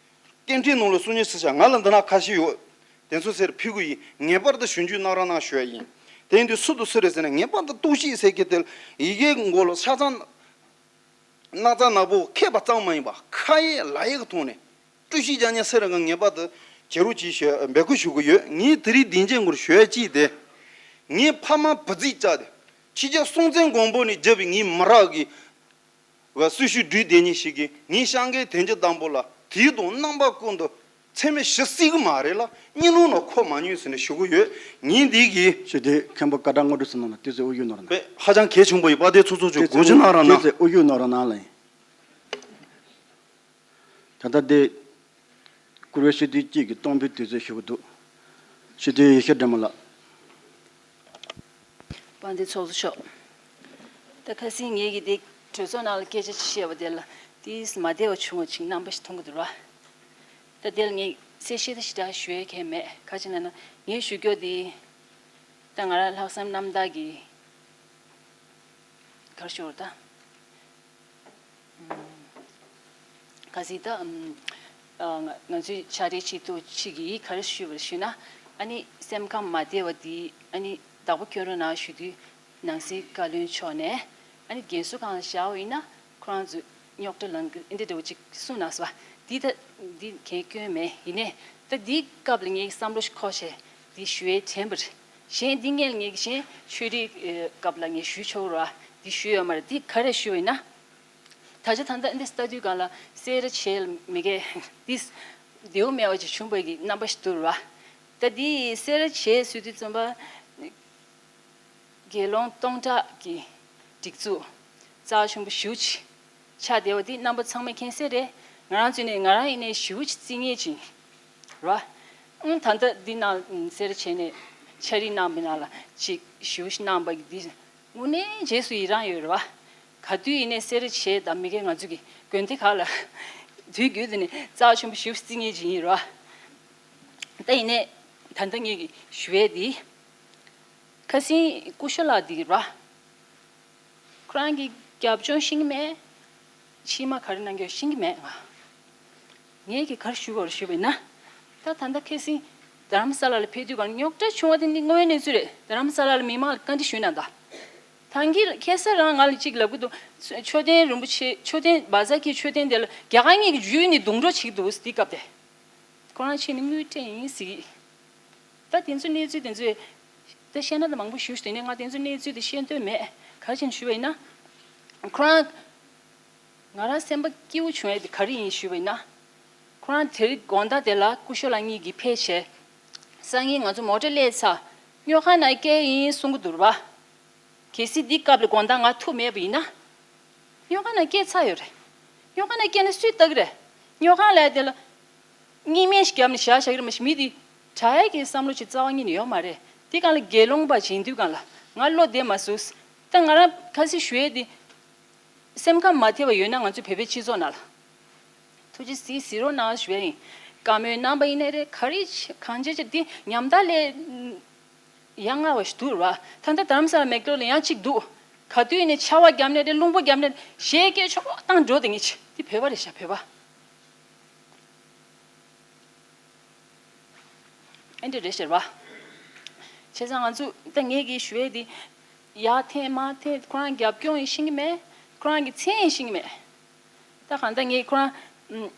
སྐད་འཕྲིན་ནང་ལ་གསུང་མཁན་སུ་ཤག་ང་ལ་འདི་ན་ཁ་ཤས་ཡོད། དེ་ཚོ་ཟེར་ཕུལ་གི་ཡིན། ངེས་པར་དུ་ཞིབ་འཇུག་གནང་རོགས་གནང་ཞུ་ཡ་ཡིན། དེ་ཡིན་དུས་སུ་དང་སུ་རེད་ཟེར་ན་ངེས་པར་དུ་གཏུག་བཤེར་ཟེར་མཁན་དེ་ཡི་གེ་མགོ་ལ་ཤ་ཚ་སྣག་ཚ་ནག་པོ་མཁས་པ་ཙམ་མ་ཡིན་པ་ཁ་ཡག་ལག་ཡག་གི་ཐོག་ནས་དཀྲུག་ཤིང་རྒྱག་མཁན་སུ་རེད་ང་ངེས་པར་དུ་བྱེད་རོགས་གྱིས་ཞེས་འབོད་སྐུལ་ཞུ་གི་ཡོད། ངས་དེ་རིང་སྡིངས་ཆའི་མགོར་ཞུ་ཡ་གཅིག་དེ། ངའི་ཕ་མ་བུ་རྫིག་བཅག་སྟེ་ཕྱི་རྒྱལ་སྲོང་བཙན་སྒམ་པོ་ནས་བརྒྱབ་པའི་ངའི་མི་རབས་ཀྱི་བ་སྲི་ཞུ་བསྒྲུབས་བསྡད་མཁན་ཞིག་གིས་ངའི་ཤང་གི་དན་གྱི་བདག་པོ་ལ་དུས་དང་རྣམ་པ་ཀུན་ཏུ་མཚན་སྨད་ཞུ་སྲིད་གི་མ་རེད་ལ་གཉིད་ལམ་ནང་འཁོར་མ་མྱོང་ཟེར་ནས་ཞུ་གི་ཡོད། ངས་འདི་གི་ཞུ་དེ་མཁན་པོ་བཀའ་དྲིན་དངོས་གྲུབ་ཟེར་ནང་ལ་དུས་ཚོད་དབུ་བཞུགས་ནོར་ན། དཔེ་ཧ་ཅང་གལ་ཆེན་པོ་ཡིན་པ་དེ་ཚོ་ཚོ་ཆོས་དུས་ཚོད་དབུ་དབུ་དབུ་བཞུགས་ནོར་ན་ལ་ཡིན། ད་ལྟ་དེ་བཀུར་འོས་སྤྱི་འཐུས་གཅིག་གིས་གཏོང་ཕོད་དུས་ཚོད་ཞུ་གི་འདུག་སྤྱི་འཐུས་ཡེ་ཤེས་སྒྲོལ་མ་ལགས། དཔལ་ལྡན་ཚོགས་གཙོ་མཆོག་ད་ཁ་སང་ངེད་ཀྱིས་དེ་གྲོས་ཚོགས་ནང་ལ་སྐད་ཆ་ཅིག་བཤད་པ་དེ་ལ་དེས་མ་བདེ་བ་བྱུང་བ་ཅིག་རྣམ་པ་ཞིག་མཐོང་གི་འདུག་ར། ད་དེ་ལ་ངས་གསལ་བཤད་དེ་ཞེ་དྲག་ཞུ་ཡས་མཁན་མེད། ག་ཅི་ན་ན་ངས་ཞུ་རྒྱུ་དེ་ད་ང་རང་ལྷག་བསམ་རྣམ་དག་གིས་ག་རེ་ཞུ་དགོས་རེད་ད། ག་ཟིག་ད། ང་ང་ཚོའི་ཕྱག་སྦྲེལ་སྤྱི་འཐུས་གཅིག་གིས་ག་རེ་ཞུས་པ་རེད་ཞུས་ན། ཨ་ནི་སེམས་ཁམས་མ་བདེ་བ་འདི་ཨ་ནི་བདག་པོ་ཁྱོད་རང་ནང་ཞུ་དུས་ནང་སྲིད་བཀའ་བློན་མཆོག་ནས་ཨ་ནི་རྒན་གསོ་ཁང་ལ་བཞག་པ་ཡིན་ན་ཁོ་རང་ཚོ་རྙོག་དྲ་ལངས་ཀྱི་འདི་འདྲ་བོ་ཅིག་གསུངས་གནང་སོང་བ། འདི་ད་འདི་གས་སྐྱོན་མེད། ཡིན་ནའི་ད་འདིའི་སྐབས་ལ་ངའི་བསམ་བློ་ཞིག་འཁོར་བྱས་འདི་ཞུ་ཡས་དྲན་པ་རེད། གཞན་འདི་སྔོན་ལ་ངས་གཞན་ཆོས་རིག་སྐབས་ལ་ངས་ཞུས་ཆོག་རོགས། འདི་ཞུས་ཡོད་མ་རེད། འདི་ག་རེ་ཞུས་པ་ཡིན་ན། ད་ཆ་ད་ལྟ་འདི་ལྟ་དུས་གང་ལ་སེ་ར་བྱེས་མི་གས་འདི་འདེའུ་མེ་བ་ཅིག་བྱུང་བའི་གི་རྣམ་པ་ཞིག་འདུག་ར། ད་འདི་སེ་ར་བྱེས་ཟེར་དུས་ཙམ་པ། དགེ་སློང་སྟོང་ཕྲག་གི་སྒྲིག་འཛུགས་རྩ་ཆེན་པོ་ཞེ་པོ་ཅིག་ཆགས་བསྡད་པ་འདི་རྣམ་པ་ཚང་མས་མཁྱེན་གསལ་རེད། ང་རང་ཚོ་ནས་ང་རང་ཡིན་ནའི་ཞེ་པོ་ཅིག་རྩིས་ངེས་ཅིག་ར། ཨང་ད་ལྟ་འདི་ནང་སེ་ར་བྱེས་ནས་ཕྱག་བྲིས་གནང་པའི་ནང་ལ་ཅིག་ཞེ་པོ་ཅིག་གནང་པ་འདི་དངོས་གནས་རྗེས་སུ་ཡི་རང་ཡོད་རེད་བ། ག་དུས་ཡིན་ནའི་སེ་ར་བྱེས་དང་མི་སྒེར་ང་ཚོ་གི་དགོན་སྡེ་ཁག་ལ་དུས་རྒྱུན་དུ་ནས་རྩ་ཆེན་པོ་ཞེ་པོ་ཅིག་རྩིས་ངེས་ཅིག་ཡིན་རེད་བ། ད་ཡིན་ནའི་ད་ལྟ་ངེད་ཀྱི་ཞུ་ཡས་འདི། ཁ་སང་སྐུ་ཞབས་ལགས་འདི་ར། ཁོ་རང་གི་རྒྱབ་ལྗོངས་ཤེས་ཀྱི་མེད། ཕྱི་མ་ག་རེ་གནང་རྒྱུ་ཤེས་ཀྱི་མེད་ང་། ངས་ཀྱིས་ག་རེ་ཞུ་དགོས་རེད་ཞུས་པ་ཡིན་ན། ད་ད་ལྟ་ཁ་སང་རྡ་རམ་ས་ལ་ལ་ཕེབས་དུས་གང་རྙོག་དྲ་བྱུང་བ་དེ་འདི་དངོས་ཡོད་གནས་ཚུལ་རེད། རྡ་རམ་ས་ལ་ལ་མི་མང་ལ་བཀའ་འདྲི་ཞུས་གནང་དང་། ད་གིན་ཁ་སང་རང་ང་ལ་གཅིག་ལབ་ཀྱི་འདུག་མཆོད་རྟེན་རིན་པོ་ཆེ་མཆོད་རྟེན་བཛྲ་གི་མཆོད་རྟེན་དེ་ལ་རྒྱ་གར་གཉིས་ཀྱི་འཇུས་ནས་རྡུང་གྲབས་བྱེད་ཀྱི་འདུག་དེའི་སྐབས་དེ། ཁོ་རང་ཕྱིན་ནས་དངུལ་སྤྲད་ཡིན་ཟེར་གྱི། ད་དེ་ཚོ་གནས་ཚུལ་དེ་ཚོས་ད་བཤད་ན་ད་མང་པོ་ཞུ་ཞུ་དེ་ནས་ང་དེ་ཚོ་གནས་ཚུལ་དེ་བཤད་འདོད་མེད། ག་རེ་བྱས་ནས་ཞུས་པ་ཡིན་ན། ཁོ་རང་ང་རང་སེམས་པ་སྐྱིད་པོ་བྱུང་ཡས་དེ་ག་རེ་ཡིན་ཞུས་པ་ཡིན་ན། ཁོ་རང་དེ་རིང་དགོང་དག་དེ་ལ་སྐུ་ཞབས་ལགས་གཉིས་ཀྱིས་ཕེབས་བྱས། སང་ཉིན་ང་ཚོ་མོ་ཊ་སླེབས་ཚར། སྨྱོ་ཁང་ནང་སྐྱེལ་ཡིན་གསུང་གི་འདུག་ར་བ། གལ་སྲིད་འདི་སྐབས་ལ་དགོང་དག་ང་ཐུག་མེད་པ་ཡིན་ན། སྨྱོ་ཁང་ནང་སྐྱེལ་ཚར་ཡོད་རེད། སྨྱོ་ཁང་ནང་སྐྱེལ་ན་སུས་ལྟ་གི་རེད། སྨྱོ་ཁང་ལ་དེ་ལ་གཉིས་སྨན་ཞིག་བརྒྱབ་ནས་བཞག་བཞག་གི་རེད། མ་གཞི་མི་དེ་དྲག་ཡག་གི་བསམ་བློ་ཅིག་རྩ་བ་ཉིད་ནས་ཡོད་མ་རེད། དེ་སྒང་ལ་དགེ་སློང་པ་བྱེད་དུས་སྒང་ལ་ང་བློ་བདེ་མ་སོང་། ད་ང་རང་ཁ་སང་ཞུ་ཡས་དེ། སེམས་ཁམས་མ་བདེ་བ་ཡོད་ན་ང་ཚོ་བོད་པའི་སྤྱི་ཚོགས་ནང་ལ། ཐུགས་རྗེ་གཟིགས་གཟིགས་རོགས་གནང་ཞུ་ཡ་ཡིན། བཀའ་མོལ་གནང་པ་ཡིན་ནའི་རེད། ག་རེ་གང་བྱེད་ཅིག་འདི་ཉམ་ཐག་ལས་ཡ་ང་བ་ཞིག་འདུག་ར། ད་ལྟ་རྡ་རམ་ས་ལ་མེག་ལོར་ལ་ཡང་གཅིག་འདུག་ག་དུས་ནས་ཆར་པ་བརྒྱབ་ནའི་རེད། རླུང་བུ་བརྒྱབ་ནའི་རེད། གཞས་སྐད་ཆོག་བཏང་འགྲོ་དེ་ངེད་ཅི་འདི་བོད་པ་རེད་ཤག་བོད་པ། ཨེ་འདྲ་རེད་ཤག་བ། བྱས་ཙང་ང་ཚོ་ད་ངེད་ཀྱིས་ཞུ་ཡས་འདི་ཡར་འཐེན་མར་འཐེན་ཁོ་རང་རྒྱབ་སྐྱོར་ཡིན་ཤེས་ཀྱི་མེད། ཁོ་རང་གི་མཚན་ཡིན་ཤེས་ཀྱི་མེད། ད་གང་ལྟར་ངས་ཁོ་རང་ཨུམ།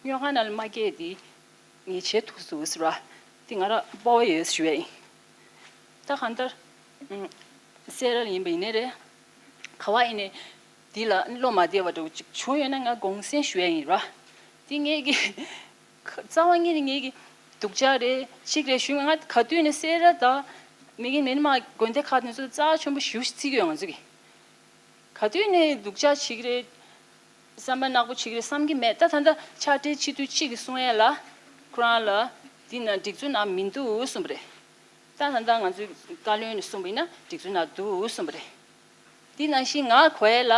སྨྱོ་ཁང་ནང་ལ་མ་སྐྱེལ་དེ་ངས་བྱེད་ཐུབ་སོང་ཟེར་བ། དེ་ང་རང་སྤོབས་པ་ཡོད་ཞུ་ཡ་ཡིན། ད་གང་ལྟར་ཨུམ། སེ་ར་ལ་ཡིན་པ་ཡིན་ནའི་རེད། ག་བ་ཡིན་ནའི་དེ་ལ་བློ་མ་བདེ་བ་འདྲ་བོ་ཅིག་བྱུང་ཡོད་ན་ང་དགོངས་སེལ་ཞུ་ཡ་ཡིན་ར། དེ་ངས་ཀྱི་རྩ་བ་ཉིད་ནས་ངས་ཀྱི་སྡུག་ཅག་རེད་ཅིག་རེད་ཞུ། ང་ག་དུས་ནས་སེ་ར་ད་མི་གི་མི་མ་དགོན་སྡེ་ཁག་དེ་ཚོ་རྩ་ཆེན་པོ་ཞེ་པོ་ཅིག་བརྩི་གི་ཡོད། ང་ཚོ་གི་ག་དུས་ནས་སྡུག་ཅག་ཅིག་རེད། བསམ་པ་ནག་པོ་བྱེད་ཀྱི་རེད་བསམ་གྱི་མེད། ད་ད་ལྟ་ཕྱག་སྦྲེལ་སྤྱི་འཐུས་གཅིག་གིས་གསུང་ཡས་ལ་ཁོ་རང་ལ་འདི་ན་སྒྲིག་འཛུགས་ནང་མི་འདུག་གསུངས་པ་རེད། ད་ད་ལྟ་ང་ཚོའི་བཀའ་བློན་ནས་གསུངས་པ་ཡིན་ན་སྒྲིག་འཛུགས་ནང་འདུག་གསུངས་པ་རེད། འདི་ནང་བཞིན་ང་གོ་ཡས་ལ་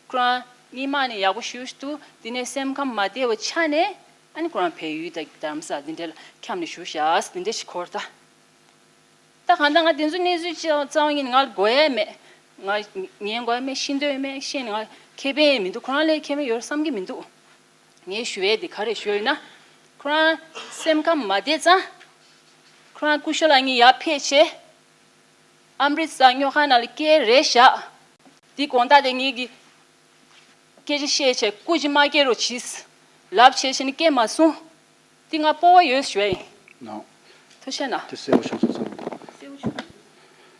ཁོ་རང་སྔོན་མ་ནས་ཡག་པོ་ཞེ་པོ་ཅིག་འདུག་དེ་ནས་སེམས་ཁམས་མ་བདེ་བ་ཆགས་ནས་ཨ་ནི་ཁོ་རང་བལ་ཡུལ་དང་རྡ་རམ་ས་ལ་འདི་འདྲ་ལ་འཁྱམས་ནས་བཞུགས་ཤག་འདི་འདྲ་ཞིག་གོ་རེད་ད། ད་གང་ལྟར་ང་དེ་ཚོ་གནས་ཚུལ་ཅི་རྩ་བ་ཉིད་ནས་ང་ལ་དགོས་ཡས་མེད། ང་ཉན་དགོས་ཡས་མེད། ཤེས་འདོད་ཡས་མེད། ཤེས་ནས་ང་ཁེ་ཕན་ཡས་མི་འདུག་ཁོ་རང་ལས་ཁེ་ཕན་ཡོད་བསམ་གྱི་མི་འདུག་ངས་ཞུ་ཡས་དེ་ག་རེ་ཞུ་ཡོད་ན། ཁོ་རང་སེམས་ཁམས་མ་བདེ་ཙང་། ཁོ་རང་སྐུ་ཞབས་ལགས་གཉིས་ཡར་ཕེབས་བྱས། ཨམ་རི་ཙར་སྨྱོ་ཁང་ནང་ལ་སྐྱེལ་རེད་བཞག་འདི་དགོང་དག་དེ་ངེད་ཀྱི་སྐད་ཆ་བཤད་བྱས་སྐུ་མཁྱེན་མ་སྐྱེལ་རོགས་གྱིས། ལབ་བྱས་བྱས་ནས་སྐྱེལ་མ་སོང་། འདི་ང་སྤོབས་པ་ཡོད་ཞུ་ཡ་ཡིན། ནོ། ཐུགས་རྗེ་གནང་། དེ་གསལ་པོ་བྱུང་སོང་ས་རུ། གསལ་པོ་བྱུང་།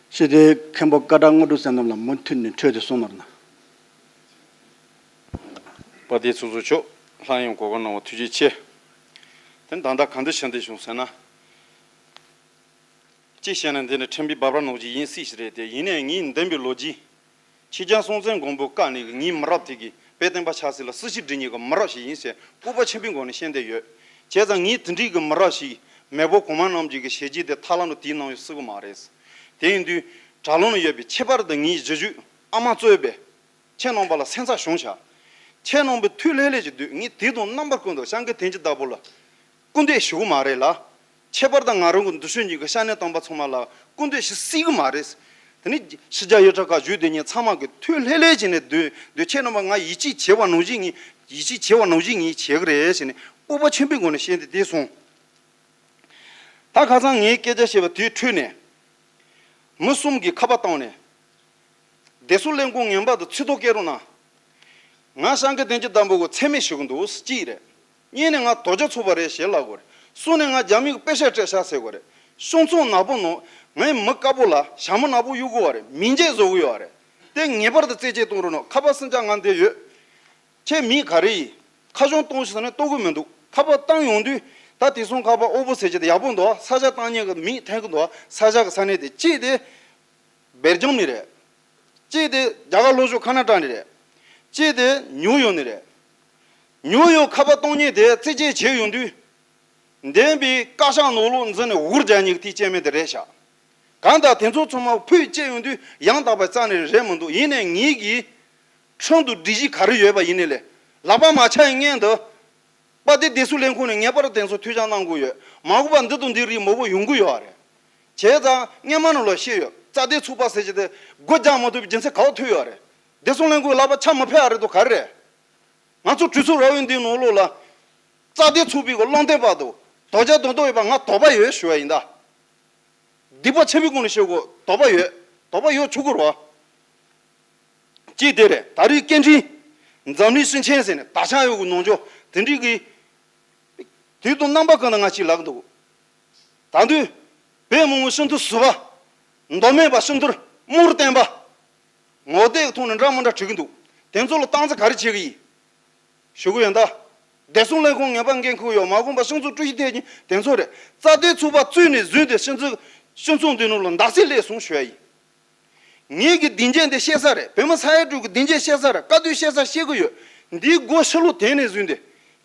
ཞེས་དེ་མཁན་པོ་ཀ་དག་དངོས་གྲུབ་བསོད་ནམས་ལ་མུ་མཐུད་ནས་འཕྲོས་ཏེ་གསུངས་ནོར་ན། དཔལ་ལྡན་ཚོགས་གཙོ་མཆོག་སླར་ཡང་གོ་སྐབས་གནང་བ་ཐུགས་རྗེ་ཆེ། དེ་ད་ལྟ་ག་འདྲ་བྱས་འདི་བྱུང་ཟེར་ན། གཅིག་བཤད་ན་འདི་ནི་ཁྲིམས་པའི་འབབ་ར་ནང་བཞིན་ཡིན་སྲིད་ཞིག་རེད་དེ། ཡིན་ནའི་ངའི་འདུན་པའི་ལོ་རྒྱུས། ཆོས་རྒྱལ་སྲོང་བཙན་སྒམ་པོའི་སྐབས་ནས་ངའི་མི་རབས་དེ་གི་དཔེ་བསྟན་པ་ཆབ་སྲིད་ལ་སྲི་ཞུ་སྒྲུབ་མཁན་གྱི་མི་རབས་ཤིག་ཡིན་ཟེར་སྤོབས་པ་ཆེན་པོའི་སྒོ་ནས་བཤད་འདོད་ཡོད། བྱས་ཙང་ངའི་དེ་འདྲའི་གི་མི་རབས་ཤིག་མེས་པོ་གོང་མ་རྣམས་ཀྱི་གི་ཞལ་རྒྱུན་དེ་ཐར་ལམ་དུ་དེའི་ནང་ཡོད་སྲིད་གི་མ་རེད། དེ་ཡིན་དུས་དྲ་ལམ་ལ་ཡོད་པའི་ཁྱད་པར་དུ་ངའི་གཞིས་བྱེས་ཨ་མ་གཙོས་པའི་ཁྱེད་རྣམ་པ་ལ་སེམས་ཚབས་བྱུང་བཞག་ཁྱེད་རྣམ་པའི་ཐུགས་ལྷོད་ལྷོད་ཀྱི་དུས་ངས་དེ་དང་རྣམ་པ་ཀུན་ཏུ་སྐྱབས་མགོན་བསྟན་འཛིན་བདག་པོ་ལ་སྐུར་འདེབས་ཞུ་གི་མ་རེད་ལ། ཁྱད་པར་དུ་ང་རང་གི་འདུ་ཤེས་ཀྱི་ཤ་གནད་དམ་པ་ཚང་མ་ལ་སྐུར་འདེབས་ཞུ་སྲིད་གི་མ་རེད། དེ་ནི་ཕྱི་རྒྱལ་ཡུལ་གྲུ་ཁག་བཞུགས་བསྡད་མཁན་ཚང་མ་གི་ཐུགས་ལྷོད་ལྷོད་བྱས་ནས་སྡོད་སྡོད། ཁྱེད་རྣམ་པ་ང་ཡིད་ཆེས་བྱེད་པ་ནང་བཞིན་ངས་ཡིད་ཆེས་བྱེད་པ་ནང་བཞིན་ངས་བྱེད་གི་རེད་ཟེར་ནས་སྤོབས་པ་ཆེན་པོའི་སྒོ་ནས་བཤད་འདི་དེ་སོང་། ད་ཁ་སང་ངས་སྐད་ཆ་བཤད་པ་དེའི་ཁྲོད་ནས་མི་གསུམ་གྱིས་ཁ་པར་བཏང་ནས། བདེ་སྲུང་ལས་ཁུངས་ངན་པ་དང་ཚིག་ཐོ་བཀོད་རོགས་གནང་། ང་སྐྱབས་མགོན་བསྟན་འཛིན་བདག་པོ་གི་མཚན་སྨད་ཞུ་གི་འདུག་གཅིག་རེད། གཉིས་ནས་ང་དོལ་རྒྱལ་ཚོགས་པ་རེད་ཞེས་ལབ་དགོས་རེད། གསུམ་ནས་ང་རྒྱ་མི་གི་དཔེ་ཤག་སྤྲད་ཤག་ཟེར་དགོས་རེད། གཤོང་ཚོང་ནག་པོ་ནང་ངའི་མི་དཀར་པོ་ལ་ཞྭ་མོ་ནག་པོ་གཡུག་དགོས་པ་རེད། མིང་ཆད་བཟོ་གི་ཡོད་པ་རེད། དེ་ངེས་པར་དུ་རྩད་གཅོད་གཏོང་རོགས་གནང་། ཁ་པར་སུམ་ཅུ་ང་འདི་ཡོད། ཁྱེད་མི་ག་རེ་ཡིན། ཁ་གཞུང་གཏོང་ཞིག་ཟེར་ནས་གཏོང་གི་མི་འདུག་ཁ་པར་བཏང་ཡོང་དུས་ད་དེ་སོང་ཁ་པར་ཨོ་པོ་ཟེར་གྱི་དེ་ཡག་པོ་འདུག་ས་ཆ་བཏང་མཁན་གྱི་མི་འཐེན་གྱི་འདུག་ས་ཆ་གི་ས་གནས་དེ་གཅིག་དེ་སྦེལ་ཇམ་ནས་རེད། གཅིག་དེ་རྒྱ་གར་ལྷོ་ཕྱོགས་ཁ་ན་ཏྲ་ནས་རེད། གཅིག་དེ་ཉིའུ་ཡོག་ནས་རེད། ཉིའུ་ཡོག་ཁ་པར་གཏོང་མཁན་དེ་རྩེད་སྤྱད་བྱས་ཡོང་དུས། འདས་པའི་བཀའ་ཤག་ནང་ལོགས་འཛུལ་ནས་འུར་རྒྱག་མཁན་གྱི་དེའི་སྐྱེ་དམན་དེ་རེད་ཤག་གང་ལྟར་དེ་ཚོ་ཚང་མ་ཕུད་སྐྱེལ་ཡོང་དུས་ཡང་དག་པའི་རྩ་ནས་རེད་མི་འདུག་ཡིན་ནའི་ངེད་ཀྱིས་ཁྲིམས་དང་སྒྲིག་གཞི་ག་རེ་ཡོད་པ་ཡིན་ནའི་ལས་ལག་པ་མ་ཆག་ཡིན་ངེས་འདུག་དཔལ་ལྡན་བདེ་སྲུང་ལས་ཁུངས་ནས་ངེས་པར་དུ་དེ་ཚོ་ཐུགས་འཆམ་གནང་དགོས་ཡོད། མ་འོངས་པ་འདི་དང་འདི་རིགས་མང་པོ་ཡོང་གི་ཡོད་རེད། བྱས་ཙང་སྔོན་མ་ནང་ལ་བཤད་ཡོད། རྩ་དོན་ཚོགས་པ་ཟེར་གྱི་དེ་སྒོ་རྒྱག་མ་ཐུབ་པའི་རྒྱུ་མཚན་ག་པར་ཐུག་ཡོད་རེད། བདེ་སྲུང་ལས་ཁུངས་ལག་པ་ཆག་མི་ཕོད་ཨ་རེད་དོ་ག་རེ་རེད། ང་ཚོ་གྲོས་ཚོགས་ར་བའི་འདིའི་ནང་ལོགས་ལ། རྩ་དོན་ཚོགས་པའི་གི་བློ་འདོན་པ་དང་དོལ་རྒྱལ་གདོང་གཏོགས་ཡོད་པ་ང་དོགས་པ་ཡོད་ཞུ་བ་ཡིན་ད། སྡིག་པ་ཆེན་པོའི་སྒོ་ནས་བཤད་དགོས་དོགས་པ་ཡོད། དོགས་པ་ཡོད་ཆོག་གི་རེད་བ། གཅིག་དེ་རེད། ད་རེས་སྐད་འཕྲིན། འཛམ་གླིང་སྤྱི་ཆིངས་ཟེར་ནས་ད་ཆ་ཡོད་གི་ནང་ཆོས་དེ་འདྲའི་གི། དུས་དང་རྣམ་པ་ཀུན་ཏུ་ང་ཅིག་ལག་འདུག་ད་དུས། བོད་མི་མང་སྤྱི་འཐུས་ཟུར་པ། མདོ་སྨད་པ་སྤྱི་འཐུས་དམུ་རུ་བསྟན་པ། ངོ་དེབ་ཐོག་ནས་འདྲ་མི་འདྲ་བྲིས་གི་འདུག་དེ་ཚོ་ལ་སྟངས་འཛིན་ག་རེ་བྱེད་གི་ཡིན། ཞུ་གི་ཡོད་ད། བདེ་སྲུང་ལས་ཁུངས་ངེས་པར་འགན་འཁུར་ཡོད། མ་འོངས་པ་སྤྱི་ཚོགས་ཀྲུའུ་ཞི་ཐེ་ཉིན་དེ་ཚོ་རེད། རྩ་དོན་ཚོགས་པ་བཙུགས་ནས་བཟུང་སྟེ་སྤྱི་ཚོགས་སྤྱི་ཚོགས་འདི་ནང་ལ་འདག་སེ་སླེབས་སོང་ཞུ་ཡ་ཡིན། ངེད་ཀྱི་སྡིངས་ཆ་འདི་བཤད་ས་རེད། བོད་མི་ས་ཡ་དྲུག་གི་སྡིངས་ཆ་བཤད་ས་རེད། བཀའ་བསྡུར་བཤད་ས་བཤད་གི་ཡོད། འདིའི་སྒོ་ཕྱི་ལོགས་དེད་ནས་བཟུང་སྟེ།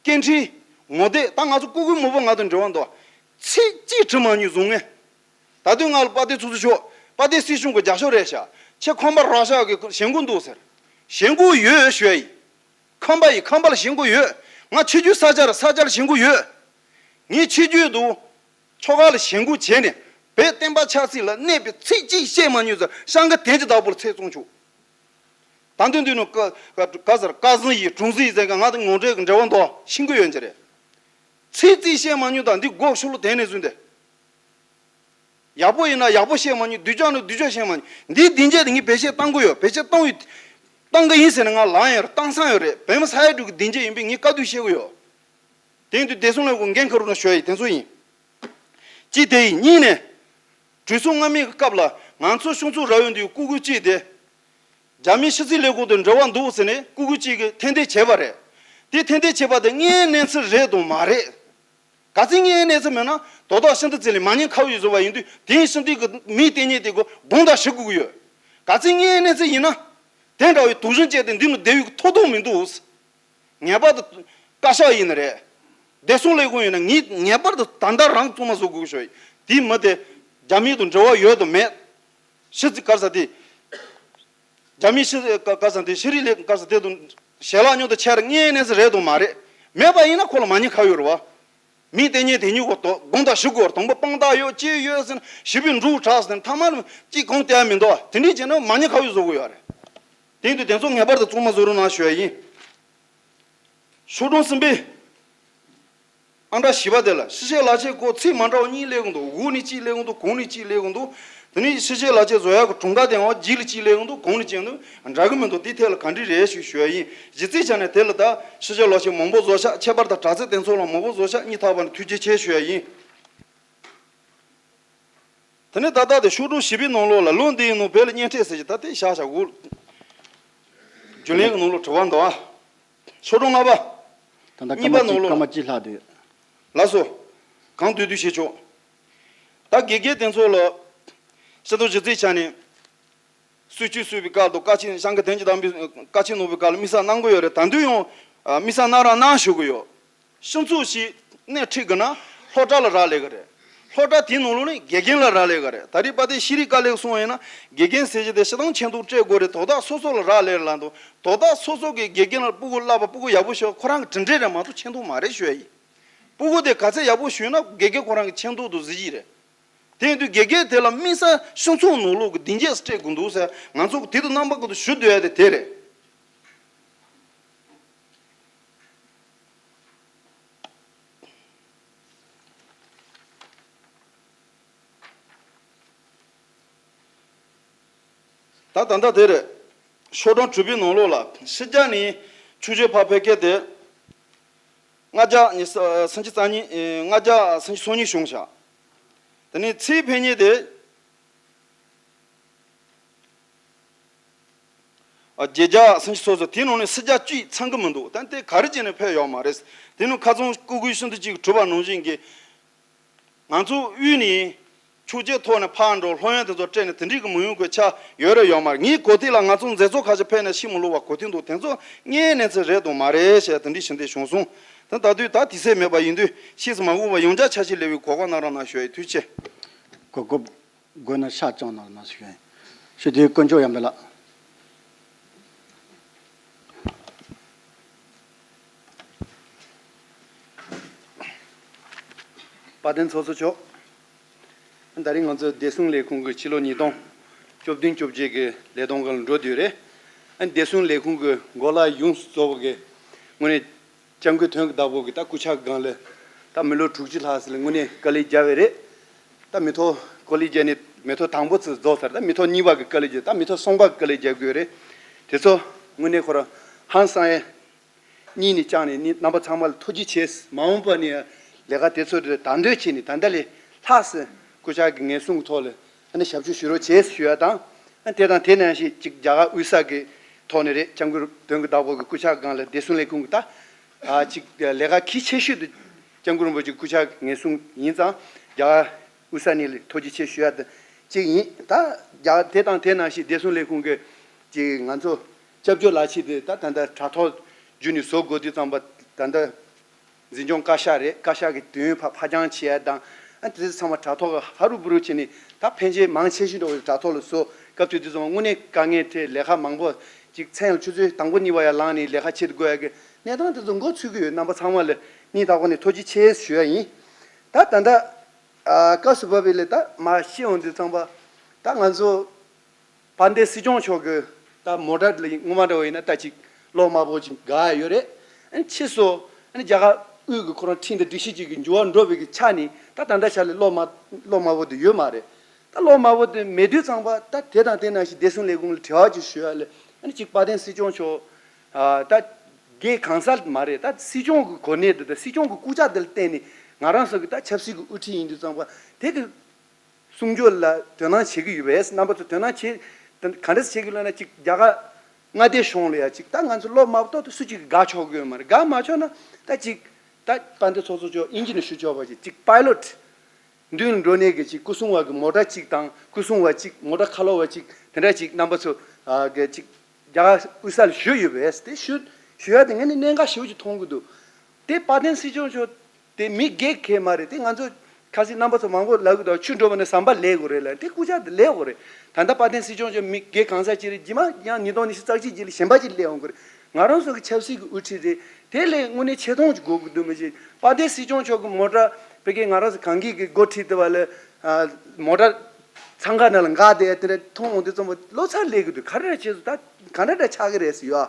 སྐད་འཕྲིན། ངོ་དེབ་ད་ང་ཚོ་ལྐུགས་ཀྱི་མང་པོ་ང་དང་འབྲེལ་བ་འདུག་ཚིག་གཅིག་བྲིས་མ་མྱོང་བཟང་ངན། ད་དུང་ང་ལ་དཔལ་ལྡན་ཚོགས་གཙོ་མཆོག་དཔལ་ལྡན་སྲིད་སྐྱོང་གི་རྒྱབ་ཕྱོགས་རེད་ཤག་ཁྱེད་ཁང་པ་རོགས་ཤག་གི་ཞེན་ཁོག་འདུག་ཟེར། ཞེན་ཁོག་ཡོད་ཞུ་ཡ་ཡིན། ཁང་པ་ཡིན་ཁང་པ་ལ་ཞེན་ཁོག་ཡོད། ང་ཆོས་བརྒྱུད་ས་ཆ་ལ་ས་ཆ་ལ་ཞེན་ཁོག་ཡོད། ངས་ཆོས་བརྒྱུད་དུ། ཆོལ་ཁ་ལ་ཞེན་ཁོག་བྱས་ནས་བོད་བསྟན་པ་ཆབ་སྲིད་ལ་གནོད་པའི་ཚིག་གཅིག་བཤད་མ་མྱོང་ཟེར་ཤང་ཀི་དན་གྱི་བདག་པོ་ལ་ཚེ་བཙོང་ཆོག་ད་འདི་འདི་ནི་ཀ་ཀ་ཀ་ཟེར་བཀའ་བཟང་ཡིན་གྲོང་གཟིག་ཡིན་ཟེར་མཁན་ང་དང་ངོ་འབྲེལ་གྱི་འབྲེལ་བ་འདུག་ཤེས་ཀྱི་ཡོད་ཀྱི་རེད། ཚིག་གཅིག་བཤད་མ་མྱོང་དང་འདི་སྒོ་ཕྱི་ལོགས་དེད་ནས་བཟུང་སྟེ། ཡག་པོ་ཡིན་ན་ཡག་པོ་བཤད་མ་མྱོང་། སྡུག་ཅག་ན་སྡུག་ཅག་བཤད་མ་མྱོང་། འདིའི་སྡིངས་ཆ་དེ་ངས་བེད་སྤྱོད་གཏང་གི་ཡོད། བེད་སྤྱོད་གཏང་ཡོད། གཏང་གི་ཡིན་ཟེར་ནས་ང་ལངས་ཡོད་རེད། གཏང་བསམ་ཡོད་རེད། བོད་མི་ས་ཡ་དྲུག་གི་སྡིངས་ཆ་ཡིན་པས་ངས་བཀའ་བསྡུར་བྱེད་གི་ཡོད། དེ་ཡིན་དུས་བདེ་སྲུང་ལས་ཁུངས་འགན་འཁུར་རོགས་གནང་ཞུ་ཡ་ཡིན། དེ་ཚོ་ཡིན། གཅིག་དེ་ཡིན། གཉིས་ནས། གྲོས་ཚོགས་སྔ་མའི་སྐབས་ལ་ང་ཚོ་སྤྱི་ཚོགས་ར་བའི་འདིའི་སྐུ་སྒེར་གཅིག་དེ། རྒྱ་མིའི་ཕྱི་སྲིད་ལས་ཁུངས་དང་འབྲེལ་བ་འདུག་ཟེར་ནས་སྐུ་སྒེར་གཅིག་གིས་ཐེར་འདོན་བྱས་པ་རེད། དེ་ཐེར་འདོན་བྱས་པ་དེ་དངོས་གནས་གནས་ཚུལ་རེད་དང་མ་རེད། ག་ཚོད་དངོས་གནས་གནས་ཚུལ་མེད་ན་དོ་བདག་ཕྱི་འཐེན་བྱས་ནས་མ་ཉེས་ཁ་གཡོགས་བཟོ་བ་ཡིན་དུས་དེའི་ཕྱི་འཐེན་གྱི་མིའི་ལྟེ་གནས་དེ་གོ་དགོངས་དག་ཞུ་དགོས་ཀྱི་ཡོད། ག་ཚོད་དངོས་གནས་གནས་ཚུལ་ཡིན་ན། དེ་འདྲ་བའི་དུག་ཞིང་བཅད་དེ་འདི་ནི་བསྡད་ཡོད་ཀྱི་ཐོབ་ཐང་མི་འདུག་ངེས་པར་དུ་བཀའ་ཤག་ཡིན་ན་རེད། བདེ་སྲུང་ལས་ཁུངས་ཡིན་ན་ངས་ངེས་པར་དུ་ད་ལྟ་རང་བཙོང་མ་བཟོ་དགོས་ཞོག་དེའི་མི་དེ་རྒྱ་མི་དང་འབྲེལ་བ་ཡོད་དམ་མེད། ཕྱི་ཚིག་ག་རེ་ཟེར་དེ། རྒྱ་མི་ཕྱི་ག་ག་རེ་ཟེར་དེ་ཕྱི་རིགས་ལས་ག་རེ་ཟེར་དེ་དང་ཞལ་ལག་ཉོ་དང་ཆེ་ར་ངའི་གནས་ཚུལ་རེད་དང་མ་རེད། མེད་པ་ཡིན་ན་ཁོ་ལ་མ་ཉེས་ཁ་གཡོགས་རེད་བ། མིའི་ལྟེ་གནས་དེ་ཉིད་གོ་དོ་དགོངས་དག་ཞུ་དགོས་རེད། དང་པོ་དཔང་རྟགས་ཡོད་ཅི་ཡོད་ཟེར་ན་ཞི་བའི་འབྲུག་གྲགས་ཟེར་ན་ཐ་མ་ལ་ཅིག་གང་བལྟས་མི་འདུག་བ། དེ་འདྲས་བྱས་ན་མ་ཉེས་ཁ་གཡོགས་བཟོ་དགོས་ཡོད་རེད། དེ་ཡིན་དུས་དེ་ཚོ་ངེས་པར་དུ་བཙོང་མ་བཟོ་རོགས་གནང་ཞུ་ཡ་ཡིན། ཤོག་གྲངས་གསུམ་པའི་ཨང་གྲངས་བཞི་པ་དེ་ལ་ཕྱི་བཤད་ལག་བཤད་སྐོར་ཚིག་མ་འདྲ་བ་གཉིས་སླེབས་ཀྱི་འདུག་འོག་ནས་གཅིག་སླེབས་ཀྱི་འདུག་གོང་ནས་གཅིག་སླེབས་ཀྱི་འདུག་དེ་ནས་ཕྱི་བཤད་ལག་བཤད་བཟོ་ཡག་གི་གྲངས་ཀ་དེའང་རྗེས་ལ་གཅིག་སླེབས་ཀྱི་འདུག་གོང་ནས་གཅིག་འདུག་འདྲ་གི་མི་འདུག་དེ་ཐད་ལ་ག་འདྲས་རེད་ཞུ་ཞུ་ཡ་ཡིན། གཞི་རྩའི་ཆ་ནས་དེ་ལ་ད་ཕྱི་བཤད་ལག་བཤད་མང་པོ་བཟོ་ཤག་ཁྱད་པར་དུ་དྲ་ཚིགས་དེ་ཚོ་ལ་མང་པོ་བཟོ་ཤག་སྙིང་ཐག་པ་ནས་ཐུགས་རྗེ་ཆེ་ཞུ་ཡ་ཡིན། དེ་ནས་ད་ལྟ་དེ་ཤོག་གྲངས་བཞི་པའི་ནང་ལོགས་ལ་ལོ་འདིའི་ནང་བོད་ལ་གཉེན་འཕྲད་ཟེར་གྱི་ད་དེ་བཞག་བཞག་འོ། རྒྱུན་ལས་ཀྱི་ནང་ལོགས་དྲི་བ་འདུག་ཨ། ཤོག་གྲངས་ལྔ་པ། ད་ལྟ་གཉིས་པ་ནང་ལོགས་ལ། སྐར་མ་གཅིག་ལྷག་འདུག་ལགས་སོ། གང་འདོད་འདོད་བྱེད་ཆོག་ད་དགེ་རྒན་དེ་ཚོ་ལ། སྤྱི་ཚོགས་གཞི་རྩའི་ཆ་ནས། སྲིད་བྱུས་བཟོས་པའི་སྐབས་དང་བཀའ་ཆེན་ཤང་ཀི་དན་གྱི་དམ་པའི་བཀའ་ཆེན་གནང་བའི་སྐབས་ལ་དམིགས་བསལ་གནང་གི་ཡོད་རེད། ད་དུང་ཡང་དམིགས་བསལ་གནང་རོགས་གནང་ཞུ་གི་ཡོད། སྤྱི་ཚོགས་ཤིག་སྣེ་ཁྲིད་དགོས་ན་སློབ་གྲྭ་ལ་རག་ལས་ཀྱི་རེད། སློབ་གྲྭ་དེའི་ནང་ལོགས་ནས་དགེ་རྒན་ལ་རག་ལས་ཀྱི་རེད། ད་རེས་དཔལ་ལྡན་ཤེས་རིག་བཀའ་བློན་གསུངས་ཡིན་ན་དགེ་རྒན་ཟེར་གྱི་དེ་སྤྱིར་བཏང་ཆེ་མཐོང་སྤྲད་དགོས་རེད། དོ་བདག་སོ་སོ་ལ་རག་ལས་ལ་འདུག་དོ་བདག་སོ་སོ་གི་དགེ་རྒན་ལ་སྤུ་གུ་བསླབ་པ་སྤུ་གུ་ཡག་པོ་ཤོད་ཁོ་རང་གི་གྲུབ་འབྲས་རེད་མ་གཏོགས་ཆེ་མཐོང་མ་རེད་ཞུ་ཡ་ཡིན། སྤུ་གུ་དེ་ག་ཚད་ཡག་པོ་ཞུས་ན་དགེ་རྒན་ཁོ་རང་གི་ཆེ་མཐོང་དུ་གཟིགས་ཀྱི་རེད། དེ་ཡིན་དུས་དགེ་རྒན་དེ་ལ་དམིགས་བསལ་སྤྱི་ཚོགས་ནང་ལོགས་ཀྱི་སྡིངས་ཆ་སྤྲད་དགོས་འདུག་ཟེར་ང་ཚོ་གི་དེ་དང་རྣམ་པ་ཀུན་ཏུ་ཞུ་འདོད་ཡ་དེ་དེ་རེད། ད་ད་ལྟ་དེ་རེད། ཤོག་གྲངས་དྲུག་པའི་ནང་ལོགས་ལ་ཕྱི་རྒྱལ་ནས་ཆོས་བརྒྱུད་ཕར་ཕེབས་མཁན་དེ། ལྔ་བརྒྱ་ཉི་ཤུ་སུམ་ཅུ་རྩ་གཉིས། ལྔ་བརྒྱ་སུམ་ཅུ་སོ་གཉིས་བྱུང་ཤག་དེ་ནས་ཚེ་ཕན་ཉིན་དེ། ཨ། བརྗེ་རྒྱག་སུམ་ཅུ་སོ་སོ་དེ་ནང་ནས་སུམ་བརྒྱ་བཅུ་ཚང་གི་མི་འདུག་ད་དེ་ག་རེ་བྱས་ནས་ཕེབས་ཡོད་མ་རེད། དེ་ནས་ཁ་སང་སྐུ་སྒེར་ཤིན་ཏུ་གཅིག་གྲུབ་པ་ནང་བཞིན་གྱི། ང་ཚོ་དབུས་ནས་ཆོས་བརྒྱུད་ཐོག་ནས་ཕར་འགྲོ་ལྷོད་ཡོན་དེ་ཚོ་སྤྲད་ནས་དེ་འདྲའི་གི་མི་ཡོང་དགོས་ཆ་ཡོད་རེད་ཡོད་མ་རེད། ངའི་གོ་ཐོས་ལ་ང་ཚོ་མཛད་གཙོ་ཁ་ཤས་ཕེབས་ནས་ཤི་མི་ལོ་བ་གོ་ཐོས་འདུག་དེ་ཚོ་དངོས་གནས་ཚེ་རེད་དང་མ་རེད་ཞེས་དེ་འདྲའི་ཞི་བདེ་བྱུང་སོང་། ད་ད་དུས་ད་དུས་ཚོད་མེད་པ་ཡིན་དུས་ཕྱིས་སུ་མ་འགོར་བར་ཡང་བསྐྱར་ཆ་ཤས་ལེ་བའི་གོ་སྐབས་གནང་རོགས་གནང་ཞུ་ཡི། ཐུགས་རྗེ་ཆེ། གོ་སྐབས་དགོས་ན་ཤ་བཅངས་གནང་རོགས་གནང་ཞུ་ཡི། ཞུ་དེ་དཀོན་མཆོག་ཡམ་པའི་ལགས། དཔལ་ལྡན་ཚོགས་གཙོ་མཆོག་ད་རིང་ང་ཚོ་བདེ་སྲུང་ལས་ཁུངས་ཀྱི་ཕྱི་ལོ་ཉིས་སྟོང་བཅུ་བདུན་བཅོ་བརྒྱད་ཀྱི་ལས་དོན་ཁག་ལ་འགྲོ་དུས་རེད། ཨ། བདེ་སྲུང་ལས་ཁུངས་ཀྱི་འགོ་ལ་ཡོངས་སུ་རྫོགས་པ་གི་ངོས་ནས་སྐྱབས་མགོན་དོན་གྱི་བདག་པོ་གི་ད་སྐུ་ཕྱྭ་སྒང་ལ་ད་མི་ལོ་དྲུག་ཅུ་ལྷག་ཙམ་ལ་དངོས་གནས་དཀའ་ལས་བརྒྱབ་པ་རེད། ད་མི་ཐོག་དཀའ་ལས་བརྒྱབ་ནས་མི་ཐོག་དང་པོ་ཚོ་རྫོགས་ཚར། ད་མི་ཐོག་གཉིས་པ་གི་དཀའ་ལས་བརྒྱབ། ད་མི་ཐོག་གསུམ་པ་གི་དཀའ་ལས་རྒྱག་དགོས་རེད། དེ་ཚོ་དངོས་གནས་ཁོ་རང་ཧང་སང་ཡ། སྙིང་ནས་བཅངས་ནས་ནི་རྣམ་པ་ཚང་མ་ལ་ཐུགས་རྗེ་ཆེ། མ་འོངས་པ་ནས་ལས་ཀ་དེ་ཚོ་རེ་དང་དོད་བྱས་ནས་ད་ལྟ་ལས་ལྷག་སེ་སྐུ་ཕྱྭ་གི་ངན་སོང་གི་ཐོག་ལ་ཨ་ནི་ཞབས་ཞུ་ཞུ་རོགས་བྱེད་ཞུ་ཡ་དང་། ཨ། དེ་དང་དེ་ནང་བཞིན་ཅིག་རྒྱ་གར་དབུས་ས་གི་ཐོག་ནས་རེད། སྐྱབས་མགོན་དོན་གྱི་བདག་པོ་གི་སྐུ་ཕྱྭ་སྒང་ལ་བདེ་སྲུང་ལས་ཁུངས་ཀྱི་ད་ཨ་ཅིག་ལས་ཀ་གལ་ཆེ་ཤོས་དེ་སྐྱབས་མགོན་རིན་པོ་ཆེ་སྐུ་ཕྱྭ་ངན་སོང་ཡིན་ཙང་རྒྱ་གར་དབུས་ས་ནས་ཐུགས་རྗེ་ཆེ་ཞུ་ཡ་དེ་གཅིག་ཡིན། ད་རྒྱ་གར་དེ་དང་དེ་ནང་བཞིན་བདེ་སྲུང་ལས་ཁུངས་ཀྱི་ཅིག་ང་ཚོ་སྐྱབས་བཅོལ་ལག་ཁྱེར་དེ་ད་ད་ལྟ་དྲ་ཐོག་བརྒྱུད་ནས་བཟོ་དགོས་དུས་ཙམ་པ་ད་ལྟ། འཛིན་སྐྱོང་བཀའ་ཤག་རེད། བཀའ་ཤག་གི་དུས་ཡུན་ཕར་ཕར་འགྱངས་བྱེད་ཡ་དང་། ཨ། དེ་ཚོ་ཚང་མ་དྲ་ཐོག་གི་ཧ་རུ་བུ་རུ་བྱས་ནས་ད་ཕན་ཆད་མང་ཆེ་ཤོས་འགྲོ་བའི་དྲ་ཐོག་ལ་བཟོ། སྐབས་དེ་དུས་ཙམ་དངོས་གནས་དཀའ་ངལ་འཕྲད། ལས་ཀ་མང་པོ་ཅིག་མཚན་ལ་ཆུ་ཚོད་དང་པོ་གཉིས་པ་ཡར་ལངས་ནས་ལས་ཀ་བྱེད་དགོས་ཡ་གི་གནས་སྟངས་དེ་ཚོ་མགོ་ཚོས་ཀྱི་ཡོད། རྣམ་པ་ཚང་མ་ལ་སྙིང་ཐག་པ་ནས་ཐུགས་རྗེ་ཆེ་ཞུ་ཡ་ཡིན། ད་ད་ལྟ་ཨ་སྐབས་སུ་བབས་པའི་ལས་ད་མར་བཤད་འོང་དུས་ཙམ་པ་ད་ང་ཚོ། དཔལ་ལྡན་སྲིད་སྐྱོང་མཆོག་གིས་ད་མོ་ཊ་ལ་སྔོན་མ་འདྲ་བོ་ཡིན་ན་ད་ཅིག་གློག་དམར་པོ་ཅིག་འགག་ཡ་ཡོད་རེད། ཨ་ནི་ཕྱིས་སུ་ཨ་ནི་རྒྱ་གར་དབུས་ཀྱི་ཁོ་རང་ཁྲིམས་དང་སྒྲིག་གཞི་ཅིག་གི་འགྱུར་བ་འགྲོ་བའི་གི་ཆ་ནས་ད་ད་ལྟ་ཆ་ལ་གློག་དམར་གློག་དམར་པོ་དེ་ཡོད་མ་རེད། ད་གློག་དམར་པོ་དེ་མེད་དུས་ཙམ་པ་ད་དེ་དང་དེ་ནང་བཞིན་བདེ་སྲུང་ལས་ཁུངས་ལ་དྲི་བ་ཅིག་ཞུ་ཡ་ལ། ཨ་ནི་ཅིག་དཔལ་ལྡན་སྲིད་སྐྱོང་མཆོག་ཨ་ད་སྒེར་གང་ཟག་མ་རེད། ད་སྲིད་སྐྱོང་གི་གོ་གནས་དེ་དང་སྲིད་སྐྱོང་གི་སྐུ་ཕྱྭ་དེ་ལ་བརྟེན་ནས་ང་རང་ཚོ་གི་ད་ཆབ་སྲིད་ཀྱི་དབུ་ཁྲིད་ཡིན་དུས་ཙམ་པ་དེ་གི་གསུང་ཆོས་ལ་དོ་སྣང་བྱེད་ཀྱི་ཡོད་པས། རྣམ་པ་ཚོ་དོ་སྣང་བྱེད། ག་འདྲ་བྱེད་ཀྱི་ཡོད་ན་ཅིག་རྒྱ་གར་མངའ་སྡེ་གཞུང་ལ་ཡ་ཅིག་ད་ང་ཚོ་གློག་དམར་པོ་ཏོག་ཏོ་སུ་གཅིག་གིས་དགག་ཆོག་གི་ཡོད་མ་རེད། དགག་མ་ཆོག་ན་ད་ཅིག་ད་དཔལ་ལྡན་ཚོགས་གཙོ་མཆོག་དབྱིན་ཇི་ནས་ཞུ་ཆོག་པ་ཅིག་ཅིག་པའི་ལོཊ་མདུན་ལ་འགྲོ་ནས་གི་ཅིག་སྐུ་སྲུང་བ་གི་མོ་ཊ་གཅིག་དང་སྐུ་སྲུང་བ་གཅིག་མོ་ཊ་ཁ་ལོ་བ་གཅིག་དེ་འདྲ་ཅིག་རྣམ་པ་ཚོ་ཨ་གི་ཅིག་རྒྱ་གར་དབུས་ས་ལ་ཞུས་ཡོད་པས། དེ་ཞུ་ཞུ་ཡ་དེ་ངས་ནི་གནད་འགག་ཞེ་པོ་ཅིག་མཐོང་གི་འདུག་དེ་དཔལ་ལྡན་སྲིད་སྐྱོང་མཆོག་དེ་མི་སྒེར་གྱི་མ་རེད། དེ་ང་ཚོ་ཁ་སང་རྣམ་པ་ཚོ་མང་པོ་ལབ་གི་འདུག་ཆུ་འགྲོ་བ་ནས་ཟམ་པ་ལས་དགོས་རེད་ལབ། དེ་སྐུ་ཕྱྭ་དེ་ལས་དགོས་རེད། ད་ལྟ་དཔལ་ལྡན་སྲིད་སྐྱོང་མཆོག་མི་སྒེར་གང་ཟག་ཅིག་རེད། རྗེས་མ་ཡང་ཉིས་སྟོང་ཉི་ཤུ་རྩ་གཅིག་ཅིག་ལ་གཞན་པ་ཅིག་སླེབས་འོང་གི་རེད། ང་རང་ཚོ་གི་ཆབ་སྲིད་ཀྱི་དབུ་ཁྲིད་རེད། དེ་ལས་དངོས་གནས་ཆེ་མཐོང་ཅིག་དགོས་ཀྱི་འདུག་མི་ཤེས། དཔལ་ལྡན་སྲིད་སྐྱོང་མཆོག་གི་མོ་ཊ་བོད་སྐད་ང་རང་ཚོ་གངས་སྐྱིད་ཀྱི་འགོ་ཁྲིད་དེ་བ་ལ་མོ་ཊ་འཚང་ཁ་ནང་ལ་འགག་བསྡད་དེ་འདྲ་མཐོང་འོང་དུས་ཙམ་པ་བློ་འཚབ་སླེབས་ཀྱི་འདུག་ག་རེ་རེད་བྱས་སོང་། ད་ག་འདྲ་འདྲ་ཆགས་ཀྱི་རེད་ཟེར་ཡོད།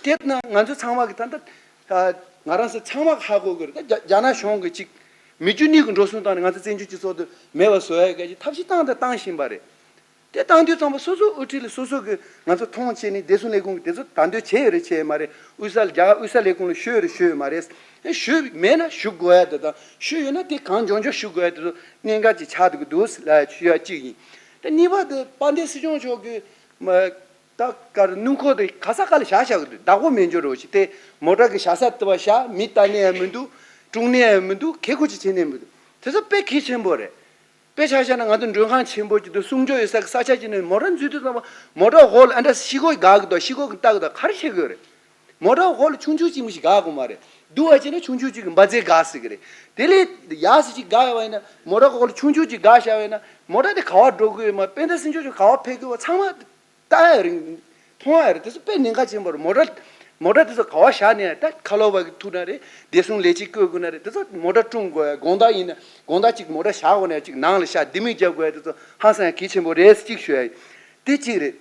དེ་ན་ང་ཚོ་ཚང་མ་གི་ད་ལྟ་ང་རང་ཚོ་ཚང་མ་གི་ཧ་གོ་དགོས་རེད། ད་རྒྱ་རྒྱ་ནག་གཞུང་གི་ཅིག་མི་རྒྱུ་གཉིས་ཀྱི་འགྲོ་སོང་བཏང་ནས་ང་ཚོ་བཙན་བྱོལ་སྤྱི་ཚོགས་དེ་མེད་པ་བཟོ་ཡ་གི་ཅིག་ཐབས་ཤེས་བཏང་དང་བཏང་བཞིན་པ་རེད། དེ་བཏང་དུས་ཙམ་པ་སོ་སོའི་དབུ་ཁྲིད་ལ་སོ་སོ་གི་ང་ཚོ་མཐོང་བྱས་ནས་བདེ་སྲུང་ལས་ཁུངས་ཀྱིས་དེ་ཚོ་དང་དོད་བྱས་ཡོད་རེད་བྱས་ཡོད་མ་རེད། དབུས་ས་ལ་རྒྱ་གར་དབུས་ས་ལས་ཁུངས་ལ་ཞུས་ཡོད་རེད་ཞུས་ཡོད་མ་རེད། ཨེ་ཞུས་མེད་ན་ཞུ་དགོས་ཡ་དེ་དང་ཞུས་ཡོད་ན་དེ་གང་མགྱོགས་མགྱོགས་ཞུ་དགོས་ཡ་དེ་ཚོ་གནད་འགག་ཅིག་ཆགས་འདུག་གི་འདུག་ལ་ཞུ་ཡ་གཅིག་ཡིན། དེ་གཉིས་པ་དེ་དཔལ་ལྡན་སྲིད་སྐྱོང་མཆོག་གི་མ་ད་གར་སྣུམ་འཁོར་དེ་ག་ས་ག་ལ་བཞག་བཞག་གི་འདུག་བདག་པོ་མེད་འཇོག་རོགས་ཞིག་དེ་མོ་ཊ་གི་བཞག་ས་དེ་བ་བཞག་མི་ལྟ་ནས་ཡང་མི་འདུག་སྲུང་ནས་ཡང་མི་འདུག་གལ་ཁུ་ཅིག་བྱེད་ནས་མི་འདུག་དེ་ཚོ་དཔེ་གལ་ཆེན་པོ་རེད། དཔེ་ཆ་བཞག་ན་ང་ཚོ་མགྲོན་ཁང་ཆེན་པོ་ཅིག་དང་གསུང་ཆོས་ཡོད་ས་གི་ས་ཆ་ཅིག་ནས་མོ་ཊ་འཛུལ་དུས་ཙམ་པ་མོ་ཊ་འོག་ལ་ཨ་འདྲ་ཤི་གོ་འགག་གི་འདུག་ཤི་གོ་གི་ལྟ་གི་འདུག་ག་རེ་བྱེད་དགོས་རེད། མོ་ཊ་འོག་ལ་ཆུང་ཆུང་ཅིག་མི་ཞིག་འགག་དགོས་མ་རེད། འདུག་བ་བྱས་ན་ཆུང་ཆུང་ཅིག་གི་འབར་རྫས་འགག་སྲིད་གི་རེད། དེ་ལས་ཡག་སི་ཅིག་འགག་ཡ་བ་ཡིན་ན་མོ་ཊ་འོག་ལ་ཆུང་ཆུང་ཅིག་འགག་བཞག་པ་ཡིན་ན་མོ་ཊ་དེ་ག་བ་འགྲོ་དགོས་ཡོད་མ་རེད། དཔལ་ལྡན་སྲིད་སྐྱོང་མཆོག་ག་བ་ཕེབས་དགོས་པ་ཚང་མ་ལྟ་ཡ་རེད། མཐོང་ཡ་རེད། དེ་ཚོ་དཔེ་གནད་འགག་ཆེན་པོ་རེད། མོ་ཊ་མོ་ཊ་དེ་ཚོ་ག་བ་བཞག་ནས་ད་ཁ་ལོ་བ་གི་ཐུག་ན་རེད། བདེ་སྲུང་ལས་བྱེད་བསྐོ་དགོས་ན་རེད། དེ་ཚོ་མོ་ཊ་བཀྲུང་དགོས་ཡ། དགོང་དག་ཡིན་ན་དགོང་དག་ཅིག་མོ་ཊ་བཞག་དགོས་ན་ཅིག་ནང་ལ་བཞག་ལྡེ་མིག་རྒྱབ་དགོས་ཡ། དེ་ཚོ་ཧང་སང་ཡ་གལ་ཆེན་པོ་རེད་ཅིག་ཞུ་ཡ་ཡིན། དེ་གཅིག་རེད།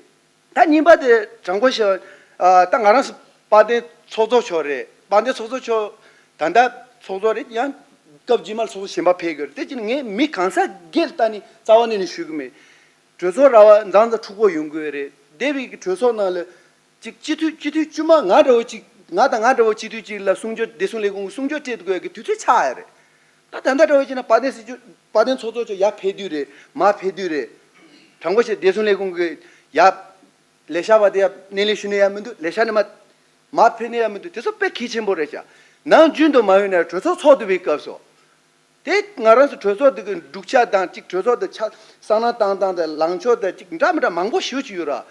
ད་གཉིས་པ་དེ་དྲང་པོ་བཤད་ཨ་ད་ང་རང་ཚོ་དཔལ་ལྡན་ཚོགས་གཙོ་མཆོག་རེད། དཔལ་ལྡན་ཚོགས་གཙོ་མཆོག་ད་ལྟ་ཚོགས་གཙོ་རེད། ཡང་སྐབས་རྗེས་མར་ཚོགས་གཙོ་གཞན་པ་ཕེབས་དགོས་རེད། དེ་ཅི་ནས་ངས་མི་གང་ཟག་སྒེར་ལྟ་ནས་རྩ་བ་ནས་ནས་ཞུ་གི་མེད། གྲོས་ཚོགས་ར་བ་མཛངས་མཛངས་འཁྲུག་པོ་ཡོང་གི་ཡོད་རེད། འདས་པའི་གི་གྲོས་ཚོགས་ནང་ལ་ཅིག་སྤྱི་འཐུས་སྤྱི་འཐུས་དཀྱུས་མ་ང་འདྲ་བོ་ཅིག་ང་དང་ང་འདྲ་བོ་སྤྱི་འཐུས་ཅིག་ལ་གསུང་ཆོས་བདེ་སྲུང་ལས་ཁུངས་གསུང་ཆོས་སྤྲད་དགོས་ཀྱི་དུས་ཚོད་ཆགས་ཡ་རེད། ད་ད་ལྟ་འདྲ་བོ་བྱས་ན་དཔལ་ལྡན་སྲིད་སྐྱོང་དཔལ་ལྡན་ཚོགས་གཙོ་མཆོག་ཡར་ཕེབས་དུས་རེད། མར་ཕེབས་དུས་རེད། དྲང་པོ་བཤད་བདེ་སྲུང་ལས་ཁུངས་ཀྱི་ཡར་ ལས་བྱ་བ་དེ་ཡང་སྣེ་ལེན་ཞུ་ནི་ཡང་མི་འདུག་ལས་བྱ་ནས་མ་མར་ཕེབས་ནི་ཡང་མི་འདུག་དེ་ཚོ་དཔེ་གལ་ཆེན་པོ་རེད་ཤག་ནམ་རྒྱུན་དུ་མ་ཡོང་ན་གྲོས་ཚོགས་ཚོགས་བསྡད་པའི་སྐབས་སུ། དེ་ང་རང་ཚོ་གྲོས་ཚོགས་འདི་གི་འགྲུལ་ཆ་དང་གཅིག་གྲོས་ཚོགས་འདི་ཆ་བསམ་བློ་བཏང་སྟངས་དང་ལངས་ཕྱོགས་དང་གཅིག་འདྲ་མི་འདྲ་མང་པོ་ཞེ་པོ་ཅིག་ཡོད་ར།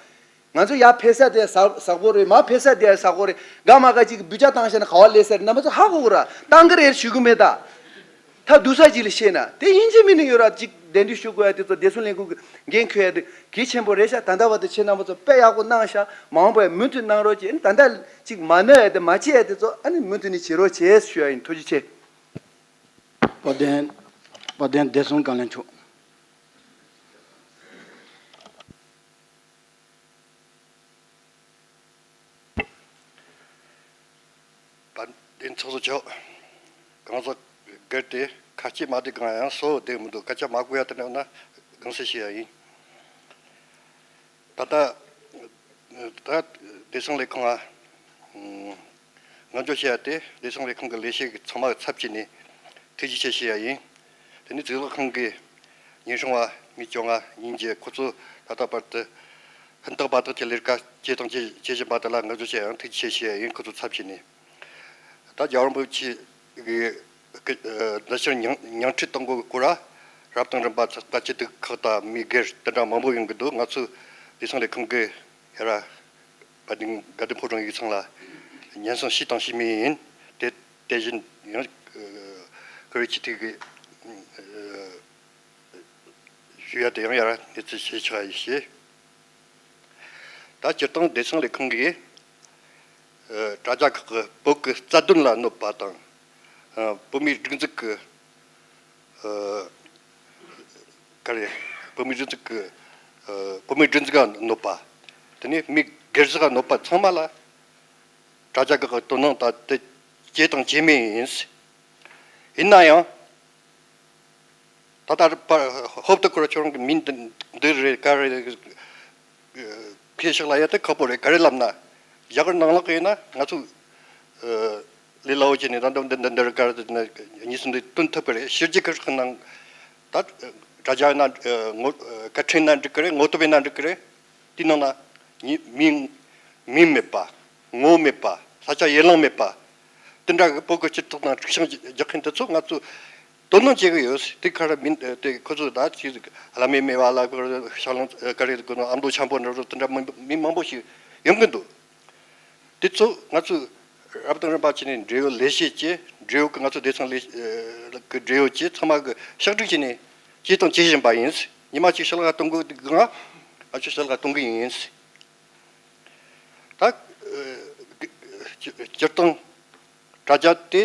ང་ཚོ་ཡར་ཕེབས་ས་དེ་ཟ་ཟ་གོ་རེད། མར་ཕེབས་ས་དེ་ཟ་གོ་རེད། འགའ་མ་འགའ་གཅིག་གི་འབུད་ཆ་བཏང་བྱས་ན་ག་བ་ལས་ས་རེད། རྣམ་པ་ཚོ་ཧ་གོ་གི་ར། བཏང་གི་རེད་ཞུ་གི་མེད་ད། ད་སྡུག་ས་ཅིག་ལ་བཤད་ན་དེ་ཡིན་གཅིག་མིན་གཅིག་ཡོད་ར། གཅིག་གདན་འདྲེན་ཞུ་དགོས་ཡ་དེ་ཚོ་བདེ་སྲུང་ལས་ཁུངས་ཀྱི་འགན་འཁུར་ཡ་དེ་གལ་ཆེན་པོ་རེད་ཤག་ད་ལྟ་བར་དུ་ཁྱེད་རྣམ་པ་ཚོ་དཔེ་ཡག་པོ་གནང་ཤག་མ་འོངས་པར་མུ་མཐུད་གནང་རོགས་བྱེད། ད་ལྟ་གཅིག་མ་གནང་ཡ་དེ་མ་བྱེད་ཡ་དེ་ཚོ་ཨ་ནི་མུ་མཐུད་ནས་བྱེད་རོགས་བྱེད་ཞུ་ཡ་ཡིན། ཐུགས་རྗེ་ཆེ། དཔལ་ལྡན། དཔལ་ལྡན་བདེ་སྲུང་བཀའ་བློན་མཆོག་དཔལ་ལྡན་ཚོགས་གཙོ་མཆོག་གང་ཟག་སྒེར་དེ་ཁ་ལྕེ་མ་བདེ་གང་ཡང་སོ་བདེ་མི་འདུག་སྐད་ཆ་མ་གོ་ཡ་དེ་འདྲ་ཡོད་ན་དགོངས་སེལ་ཞུ་ཡ་ཡིན། ད་ལྟ་ད་བདེ་སྲུང་ལས་ཁུངས་ང་ངོ་སྦྱོར་བྱས་ཏེ་བདེ་སྲུང་ལས་ཁུངས་ཀྱི་ལས་བྱེད་ཚང་མ་ཚབ་བྱས་ནས་ཐུགས་རྗེ་ཆེ་ཞུ་ཡ་ཡིན། དེ་ནས་གཙུག་ལག་ཁང་གི་ཉེན་སྲུང་བ་མི་བཅོ་ལྔ་ཉིན་རྒྱུན་ཁོ་ཚོ་ད་ལྟ་བར་དུ་ཧུན་ཏག་བ་ཏག་གི་ལས་ཀ་བྱེད་དང་བྱེད་བྱེད་བཞིན་པ་དེ་ལ་ངོ་སྦྱོར་བྱས་ཡང་ཐུགས་རྗེ་ཆེ་ཞུ་ཡ་ཡིན། ཁོ་ཚོ་ཚབ་བྱས་ནས། ད་རྒྱལ་བ་རིན་པོ་ཆེ་གི་སྐུ་ཨ་མཛད་འཆར་ཉིང་ཉིང་ཁྲི་དང་པོའི་སྐོར་ལ་རབ་དང་རིམ་པ་ཚོགས་པ་སྤྱི་འཐུས་ཁག་དང་མི་སྒེར་དེ་འདྲ་མང་པོ་ཡོང་གི་འདུག་ང་ཚོ་བདེ་སྲུང་ལས་ཁུངས་ཀྱི་ཡ་ར་དགའ་ལྡན་དགའ་ལྡན་ཕོ་བྲང་ཡིག་ཚང་ལ་སྙན་སེང་ཞུས་དང་ཞུས་མུས་ཡིན། དེ་དེ་བཞིན་ཡང་ཨ་བཀུར་འོས་སྤྱི་འཐུས་ཀྱི་ཨ་ཞུ་ཡ་དེ་ཡང་ཡ་ར་གནས་ཚུལ་ཞིག་ཆགས་ཡིན་ཞེས། ད་སྤྱིར་བཏང་བདེ་སྲུང་ལས་ཁུངས་ཀྱིས་ཨ་དྲ་རྒྱ་ཁག་གི་བོད་ཀྱི་རྩ་དོན་ལ་གནོད་པ་དང་། ཨ་བོད་མིའི་སྒྲིག་འཛུགས་ཀྱི་ཨ་ག་རེ་བོད་མིའི་སྒྲིག་འཛུགས་ཀྱི་ཨ་བོད་མིའི་སྒྲིག་འཛུགས་ལ་གནོད་པ། དེ་ནས་མི་སྒེར་ཟིག་ལ་གནོད་པ་ཚང་མ་ལ་དྲ་རྒྱ་ཁག་གི་དོ་སྣང་དང་དེ་བྱས་དང་བྱེད་མུས་ཡིན། ཡིན་ན་ཡང་། ད་ལྟ་བར་ཧོབ་ཏེ་ཁོ་ར་ཁྱོད་རང་གི་མིང་འདི་འདི་རེད་ག་རེ་ཁྱེད་ཞིག་ལ་ཡ་དེ་ཁག་པོ་རེད། ག་རེ་ལབ་ན་རྒྱ་གར་ནང་ལོགས་ཡིན་ན་ང་ཚོ་ལས་སླ་བོ་བྱས་ནས་ད་འདི་འདི་འདི་རེད་ག་རེ་ནས་གཉིས་གསུམ་འདི་སྟོན་ཐུབ་ཀྱི་རེད། ཕྱི་རྒྱལ་ཁག་ནང་ད་དྲ་རྒྱ་ཡིན་ན་ངོ་སྐད་འཕྲིན་ན་འགྲིག་གི་རེད། ངོ་དེབ་ཡིན་ན་འགྲིག་གི་རེད། དེའི་ནང་ན་མིང་མིང་མེད་པ། ངོ་མེད་པ། ས་ཆ་ཡན་ལག་མེད་པ། དེ་འདྲ་གི་བོད་ཀྱི་སྤྱི་ཚོགས་ནང་དཀྲུག་ཤིང་རྒྱག་མཁན་དེ་ཚོ་ང་ཚོས་དོ་སྣང་བྱེད་ཀྱི་ཡོད། དེ་ག་རེ་མིན་དེ་ཁོ་ཚོས་ད་ཅི་བླ་མེད་མེད་པ་ལ་ཤ་ལང་ག་རེ་གོ་ནོ་ཨ་མདོ་ཆེན་པོ་འདྲ་བོ་དེ་འདྲ་མི་མི་མང་པོ་ཞིག་ཡོང་གི་འདུག་དེ་ཚོ་ང་ཚོས་རབ་དང་རིམ་པ་བྱས་ནས་འབྲེལ་ཡོད་ལས་བྱེད་ཀྱིས་འབྲེལ་ཡོད་ཀྱི་ང་ཚོ་སྡེ་ཚན་ལས་ཀྱི་འབྲེལ་ཡོད་ཀྱིས་ཚང་མ་གི་ཕྱག་བསྒྲིགས་བྱས་ནས་བྱས་དང་བྱེད་བཞིན་པ་ཡིན། ཉི་མ་གཅིག་ཕྱི་ལོགས་གཏོང་དགོས་དུས་ང་ང་ཚོས་ཕྱི་ལོགས་གཏོང་གི་ཡིན། ད་སྤྱིར་བཏང་དྲ་རྒྱ་དེ་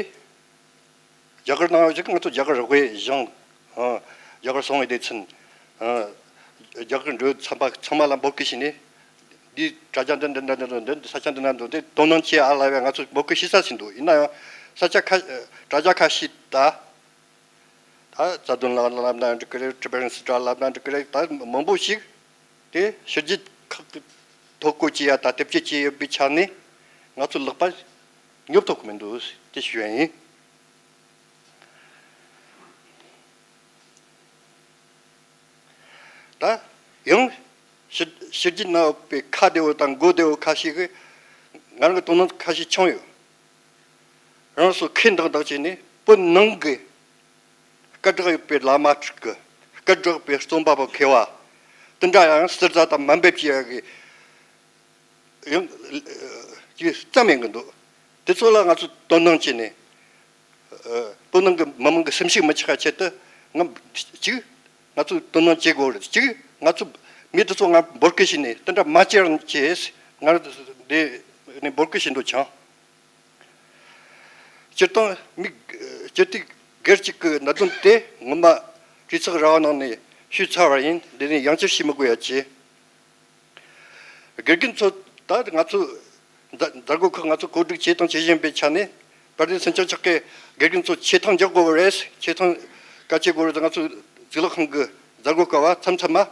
རྒྱ་གར་ནང་ཞིག་ང་ཚོ་རྒྱ་གར་དབུས་བཞེངས་རྒྱ་གར་སྲུང་བའི་སྡེ་ཚན་རྒྱ་གར་འབྲེལ་ཡོད་ཚན་པ་ཚང་མ་ལ་འབོད་སྐུལ་བྱས་ནས་འདི་དྲ་རྒྱ་འདི་འདི་འདི་འདི་འདི་ས་ཆ་འདི་ན་འདི་འདི་དོ་སྣང་བྱེད་ཨ་ལ་བས་ང་ཚོ་འབོད་སྐུལ་ཞུ་ས་ཟིན་འདུག་ཡིན་ན་ཡང་ས་ཆ་ཁ་དྲ་རྒྱ་ཁ་ཤས་ད། ད་རྩ་དོན་ལ་ལབ་ན་འགྲིག་གི་རེད། ཊི་རི་པི་རེན་སི་ལ་ལབ་ན་འགྲིག་གི་རེད། ད་མང་པོ་ཞིག་དེ་ཕྱི་རྒྱལ་ཁག་གི་ཐོ་བཀོད་བྱེད་ཡ་ད་དེབ་སྐྱེལ་བྱེད་ཡོད་པའི་ཆ་ནས་ང་ཚོ་ལག་པ་སྙོབ་ཐུབ་གི་མི་འདུག་དེ་ཞུ་ཡ་ཡིན། ད་ཡང་ཕྱི་ཕྱི་རྒྱལ་ན་ཡོད་པའི་ཁ་བདེ་བོ་དང་མགོ་བདེ་བོ་ཁ་ཤས་ཀྱིས་ང་རང་གི་དོ་སྣང་ཁ་ཤས་བྱུང་ཡོད། རང་སོ་ཁེ་འདང་འདང་བྱས་ནས་བོད་ནང་གི་སྐད་གྲགས་ཡོད་པའི་བླ་མ་ཕྲུག་གི་སྐད་གྲགས་པའི་རྩོམ་པ་པོ་མཁས་པ་དེ་འདྲ་ཡང་ཟུར་ཟ་དང་དམའ་འབེབས་བྱེད་ཡ་གི་ཡང་ཅིག་ཙམ་ཡིན་གི་འདུག་དེ་ཚོ་ལ་ང་ཚོས་དོ་སྣང་བྱས་ནས་བོད་ནང་གི་མི་མང་གི་སེམས་ཤུགས་མི་ཆག་ཆེད་དུ་ང་གཅིག་ང་ཚོས་དོ་སྣང་བྱེད་དགོས་རེད། གཅིག་ང་ཚོ་མི་དེ་ཚོ་ང་འབོད་སྐུལ་བྱས་ནས་དེ་འདྲ་མ་བྱེད་རོགས་བྱེད། ང་འདི་ནས་འབོད་སྐུལ་བྱེད་འདོད་ཆང་། སྤྱིར་བཏང་མི་སྤྱི་འཐུས་སྒེར་གཅིག་གི་གནད་དོན་དེ་ངོ་མ་གྲོས་ཚོགས་ར་བ་ནང་ནས་ཞུས་ཚར་བ་ཡིན། འདི་ནས་ཡང་བསྐྱར་ཞུ་མི་དགོས་ཡ་བྱས། དགེ་རྒན་ཚོ་ད་ང་ཚོ་མཛད་མཛད་སྒོ་ཁག་ང་ཚོ་གོ་སྒྲིག་བྱས་དང་བྱེད་བཞིན་པའི་ཆ་ནས་དཔལ་ལྡན་སེང་ལྕམ་མཆོག་གིས་དགེ་རྒན་ཚོ་ཆེ་མཐོང་རྒྱག་དགོས་པ་རེད། ཆེ་མཐོང་ག་བྱེད་དགོས་རེད། ང་ཚོ་གཙུག་ལག་ཁང་གི་མཛད་སྒོ་སྐབས་བ་མཚམས་མཚམས་མ།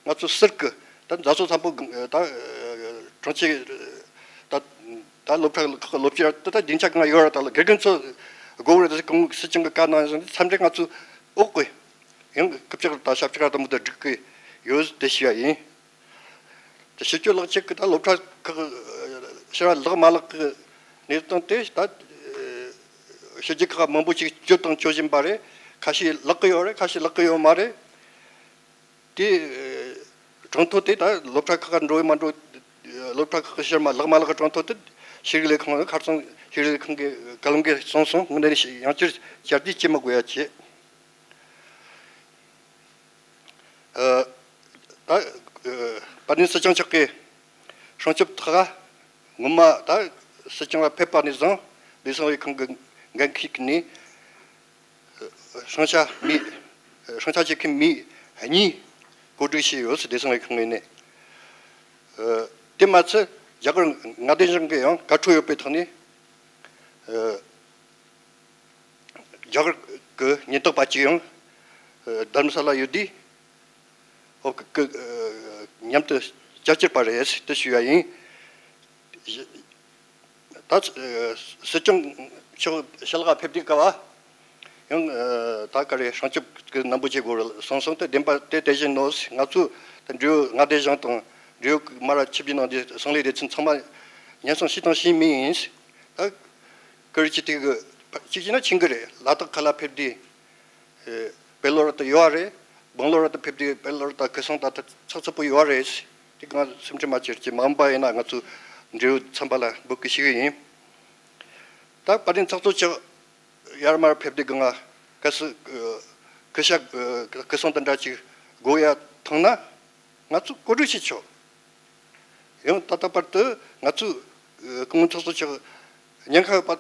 ང་ཚོ་ཟུར་གི་ད་མཛའ་གཙོ་འཐབ་པོ་ད་གྲོང་ཁྱེར་ད་ད་སློབ་གྲྭ་ཁག་གི་སློབ་སྤྱི་ད་ད་སྡིངས་ཆ་གང་ཡོད་ར། ད་ལ་དགེ་རྒན་ཚོ་དགོས་རེད། ད་གོང་སྲིད་སྐྱོང་གི་བཀའ་གནང་ཡོད་ཙང་མཚམས་རེ་ང་ཚོ་འོག་གི་ཡང་སྐུ་ཕྱག་དང་ཞབས་ཕྱི་དང་མི་དང་སྒྲིག་གི་ཡོད་དེ་ཞུ་ཡ་ཡིན། ཕྱི་སྐྱོད་ལག་ཁྱེར་གི་ད་སློབ་གྲྭ་ཁག་ཕྱིར་ལག་མ་ལག་གི་གནས་སྟངས་དེ་ད་ཕྱི་རྒྱལ་ཁག་མང་པོ་ཞིག་སྐྱོད་དང་སྐྱོད་བཞིན་པ་རེད། ཁ་ཤས་ལག་གི་ཡོད་རེད། ཁ་ཤས་ལག་གི་ཡོད་མ་རེད། དེ་གྲངས་ཐོ་དེ་ད་སློབ་གྲྭ་ཁག་འགྲོ་ཡི་མ་འགྲོ། སློབ་གྲྭ་ཁག་ཕྱིར་མ་ལག་མ་ལག་གི་གྲངས་ཐོ་དེ་ཤེས་རིག་ལས་ཁང་གི་ཁ་སང་ཤེས་རིག་ལས་ཁང་གི་བཀའ་བློན་གྱིས་གསུངས་སོང་། དངོས་གནས་ཡང་བསྐྱར་བསྐྱར་ཟློས་བྱེད་མ་དགོས་ཡ་བྱེད། ཨ། ད་ཨ། དཔལ་ལྡན་སྲིད་སྐྱོང་མཆོག་གི་སྲུང་སྐྱོབ་ཐོག་ངོ་མ་ད་སྲིད་སྐྱོང་ལ་ཕེབས་པ་ནས་བཟུང་ལས་གསང་བའི་ཁང་གི་འགན་འཁྱེར་ནས་ཨ། སྲུང་བྱ་མི་ཨ། སྲུང་བྱ་བྱེད་མཁན་མི་གཉིས་བཀོད་སྒྲིག་བྱས་ཡོད་ཟེར། ལས་གསང་བའི་ཁང་ནས། ཨ། དེ་མ་ཚད་རྒྱ་གར་མངའ་སྡེ་གཞུང་གིས་ཡང་བཀའ་འཁྲོལ་ཡོད་པའི་ཐོག་ནས། ཨ། རྒྱ་གར་གྱི་ཉེན་རྟོག་པ་གཅིག་ཡང་རྡ་རམ་ས་ལ་ཡོད་དུས་འོག་གི་མཉམ་དུ་བཅར་གྱི་ཡོད་པ་རེད་དེ་ཞུ་ཡ་ཡིན། ད་སྲིད་སྐྱོང་མཆོག་ཕྱི་ལོགས་ཕེབས་དུས་སྐབས་ཡང་ད་ག་རེ་སྲུང་སྐྱོབ་ཀྱི་རྣམ་པ་བྱེད་དགོས་རེད་གསུངས་སོང་། དེ་བདེན་པ་དེ་དེ་བཞིན་ནོ། ང་ཚོ་ད་འབྲེལ་ཡོད་མངའ་སྡེ་གཞུང་དང་འབྲེལ་ཡོད་མར་ཆིབས་བསྒྱུར་གནང་རྒྱུ་གསང་ལས་སྡེ་ཚན་ཚང་མ་སྙན་སེང་ཞུས་དང་ཞུས་མུས་ཡིན། ད་ཀིར་སྤྱི་འཐུས་ཀྱི་གཅིག་བྱས་ན་ཆིང་གི་རེད། ལ་དྭགས་ཁ་ལ་ཕེབས་དུས་བེ་ལོར་དུ་ཡོད་རེད། སྦང་ལོར་དུ་ཕེབས་དུས་བེ་ལོར་དུ་ཁུ་སང་དང་ཚག་ཚག་པོ་ཡོད་རེད། དེ་ང་སེམས་ཁྲལ་མ་བྱེད་ཀྱི། མ་འོངས་པ་ཡིན་ན་ང་ཚོ་འབྲེལ་ཡོད་ཚན་པ་ལ་འབོད་སྐུལ་ཞུ་གི་ཡིན། ད་དཔལ་ལྡན་ཚོགས་གཙོ་མཆོག་ཡར་མར་ཕེབས་དུས་གང་ང་གལ་སྲིད་ཁུ་ཤག་ཁུ་སང་དེ་འདྲ་ཅིག་དགོས་ཡ་ཐོན་ན་ང་ཚོ་བཀོད་སྒྲིག་བྱེད་ཆོག། ཡང་ད་ལྟ་བར་དུ་ང་ཚོས་སྐུ་ངོ་ཚོགས་གཙོ་མཆོག་ཉེན་ཁ་ཡོད་པ་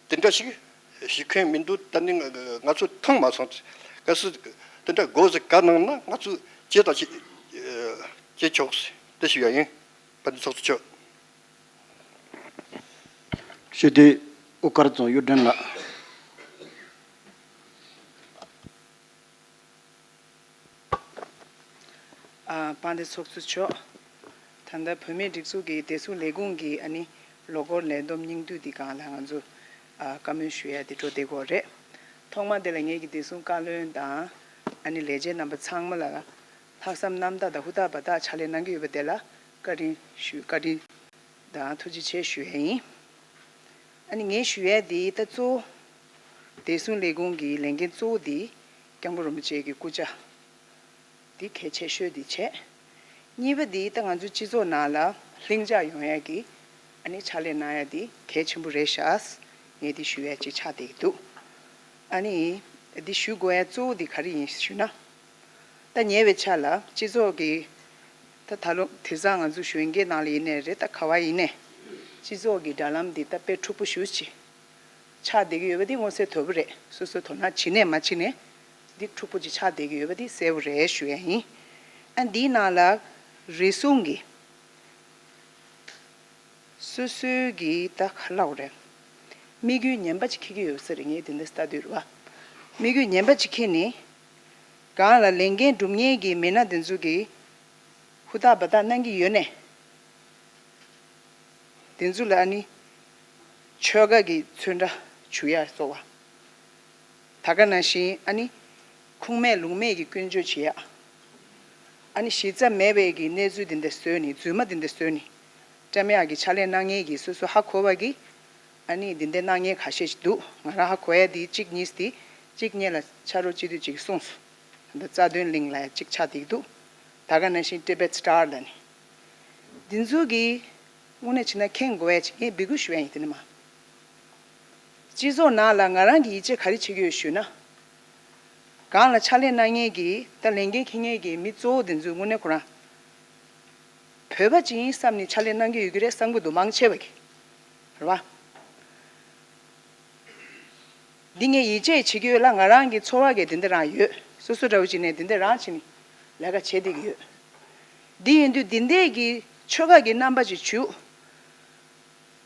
དེ་འདྲ་ཞིག་ཞུ་མཁན་མི་འདུག། ད་ནི་ང་ཚོས་མཐོང་མ་སོང་། གལ་སྲིད་དེ་འདྲ་དགོས་ཟེར་བཀའ་གནང་ན་ང་ཚོས་བྱེད་དང་བྱེད་བྱེད་ཆོག་དེ་ཞུ་ཡ་ཡིན། དཔལ་ལྡན་ཚོགས་གཙོ་མཆོག། ཞུ་དེ་དབུ་དཀར་རྫོང་གཡུ་སྒྲོན་ལགས། ཨ། དཔལ་ལྡན་ཚོགས་གཙོ་མཆོག། ད་ལྟ་བོད་མིའི་སྒྲིག་འཛུགས་ཀྱི་བདེ་སྲུང་ལས་ཁུངས་ཀྱི་ཨ་ནི་ལོ་འཁོར་ལས་བསྡོམས་སྙིང་བསྡུས་འདི་སྒང་ལ་ང་ཚོ་ཨ། བཀའ་མོལ་ཞུ་ཡ་དེ་འགྲོ་བསྡད་ཀྱི་ཡོད་རེད། ཐོག་མ་དེ་ལ་ངེད་ཀྱི་བདེ་སྲུང་བཀའ་བློན་དང་ཨ་ནི་ལས་བྱེད་རྣམ་པ་ཚང་མ་ལ་ལྷག་བསམ་རྣམ་དག་དང་ཧུར་ཐག་འབད་ཐག་ཕྱག་ལས་གནང་གི་ཡོད་པ་དེ་ལ་བཀའ་དྲིན་ཞུ། བཀའ་དྲིན་དང་ཐུགས་རྗེ་ཆེ་ཞུ་ཡ་ཡིན། ཨ་ནི་ངས་ཞུ་ཡས་འདི་ད་གཙོ་བོ་བདེ་སྲུང་ལས་ཁུངས་ཀྱི་ལས་འགན་གཙོ་བོ་འདི་སྐྱབས་མགོན་རིན་པོ་ཆེ་གི་སྐུ་ཕྱྭ་འདི་གལ་ཆེ་ཤོས་འདི་བྱས། གཉིས་པ་འདི་ད་ང་ཚོའི་སྤྱི་ཚོགས་ནང་ལ་ལྷིང་འཇགས་ཡོང་ཡས་ཀྱི་ཨ་ནི་ཕྱག་ལས་གནང་ཡས་འདི་གལ་ཆེན་པོ་རེད་ཤག། ངས་འདི་ཞུ་ཡས་ཅིག་ཆགས་བསྡད་ཀྱི་འདུག། ཨ་ནི་འདི་ཞུ་དགོས་ཡས་གཙོ་བོ་འདི་ག་རེ་ཡིན་ཞུ་ན། ད་ཉེ་བའི་ཆར་ལ་སྤྱི་ཚོགས་ཀྱི་ད་ད་ལོ་དེང་སང་ང་ཚོ་གཞོན་སྐྱེས་ནང་ལ་ཡིན་ནའི་རེད། ད་ག་བ་ཡིན་ནའི་སྤྱི་ཚོགས་ཀྱི་དྲ་ལམ་འདི་ད་དཔེ་འཁྲུག་པོ་ཞེ་པོ་ཅིག་ཆགས་བསྡད་ཀྱི་ཡོད་པ་འདི་མངོན་གསལ་དོད་པོ་རེད། སོ་སོ་དོ་སྣང་བྱེད་ནའི་མ་བྱེད་ནའི་འདི་འཁྲུག་པོ་ཅིག་ཆགས་བསྡད་ཀྱི་ཡོད་པ་འདི་གསལ་པོ་རེད་ཞུ་ཡ་ཡིན། ཨ། འདིའི་ནང་ལ་རེ་ཟུང་གི་སོ་སོའི་གི་ད་ག་ལབ་དགོས་རེད། དམིགས་ཡུལ་ངན་པ་ཅིག་འཁྱེར་གྱི་ཡོད་ས་རེད། ངས་དེ་འདྲ་ལྟ་དུས་རེད་བ། དམིགས་ཡུལ་ངན་པ་ཅིག་འཁྱེར་ནས་གང་ལ་ལས་འགན་སྒྲུབ་མཁན་གྱི་མི་སྣ་དེ་ཚོ་གིས་ཧུར་ཐག་འབད་ཐག་གནང་གི་ཡོད་ནའི་དེ་ཚོ་ལ་ཨ་ནི་ཆོལ་ཁ་གི་ཚོན་ཁྲ་བྱུག་ཡ་སོགས་པ། ད་ག་ནང་བཞིན་ཨ་ནི་ཁུངས་མེད་ལུང་མེད་ཀྱི་སྐྱོན་བརྗོད་བྱེད་ཡ། ཨ་ནི་གཞི་རྩ་མེད་པའི་གི་གནས་ཚུལ་འདི་འདྲ་བཟོས་ནས་རྫུན་མ་འདི་འདྲ་བཟོས་ནས་བཀྲམ་ཡག་གི་ཕྱག་ལས་གནང་མཁན་གྱི་སོ་སོ་ཧ་གོ་བ་གི་ཨ་ནི་འདི་འདྲ་གནང་མཁན་ཁ་ཤས་ཤིག་འདུག། ང་རང་ཧ་གོ་ཡ་འདི་གཅིག་གཉིས་འདི་གཅིག་གཉིས་ལ་ཕྱག་རོགས་སྤྱི་འཐུས་གཅིག་གསུངས་སོང་། ད་རྩ་དོན་གླིང་ལ་ཡ་གཅིག་ཆགས་བསྡད་ཀྱི་འདུག། ད་ག་ནང་བཞིན་Tibet Star ལ་ནི། འདི་ཚོ་གི་དངོས་གནས་བྱས་ན་མཁྱེན་དགོས་ཡ་ཅིག་ངས་འབོད་སྐུལ་ཞུ་ཡ་ཡིན། དེ་ནི་མ། སྤྱི་ཚོགས་ནང་ལ་ང་རང་གིས་ཡིད་ཆེས་ག་རེ་བྱེད་ཀྱི་ཡོད་ཞུས་ན། སྒང་ལ་ཕྱག་ལས་གནང་མཁན་གྱི་ད་ལས་འགན་འཁྱེར་མཁན་གྱི་མི་གཙོ་བོ་དེ་ཚོས་དངོས་གནས་ཁོ་རང་བོད་པ་ཅིག་ཡིན་བསམ་ནས་ཕྱག་ལས་གནང་གི་ཡོད་ཀྱི་རེད་བསམ་གྱི་འདུག། མང་ཆེ་བ་གིས་རེད་བ། འདི་ངས་ཡིད་ཆེས་བྱེད་ཀྱི་ཡོད་ལ། ང་རང་གི་ཚོར་བ་གི་དེ་འདྲ་རང་ཡོད། སོ་སོ་འདྲ་བོ་ཅིག་ནས་དེ་འདྲ་རང་བྱས་ནས་ལས་ཀ་བྱེད་བསྡད་ཀྱི་ཡོད། འདི་ཡིན་དུས་འདི་འདྲས་ཀྱི་ཆོལ་ཁ་གི་རྣམ་པ་ཅིག་བྱུགས།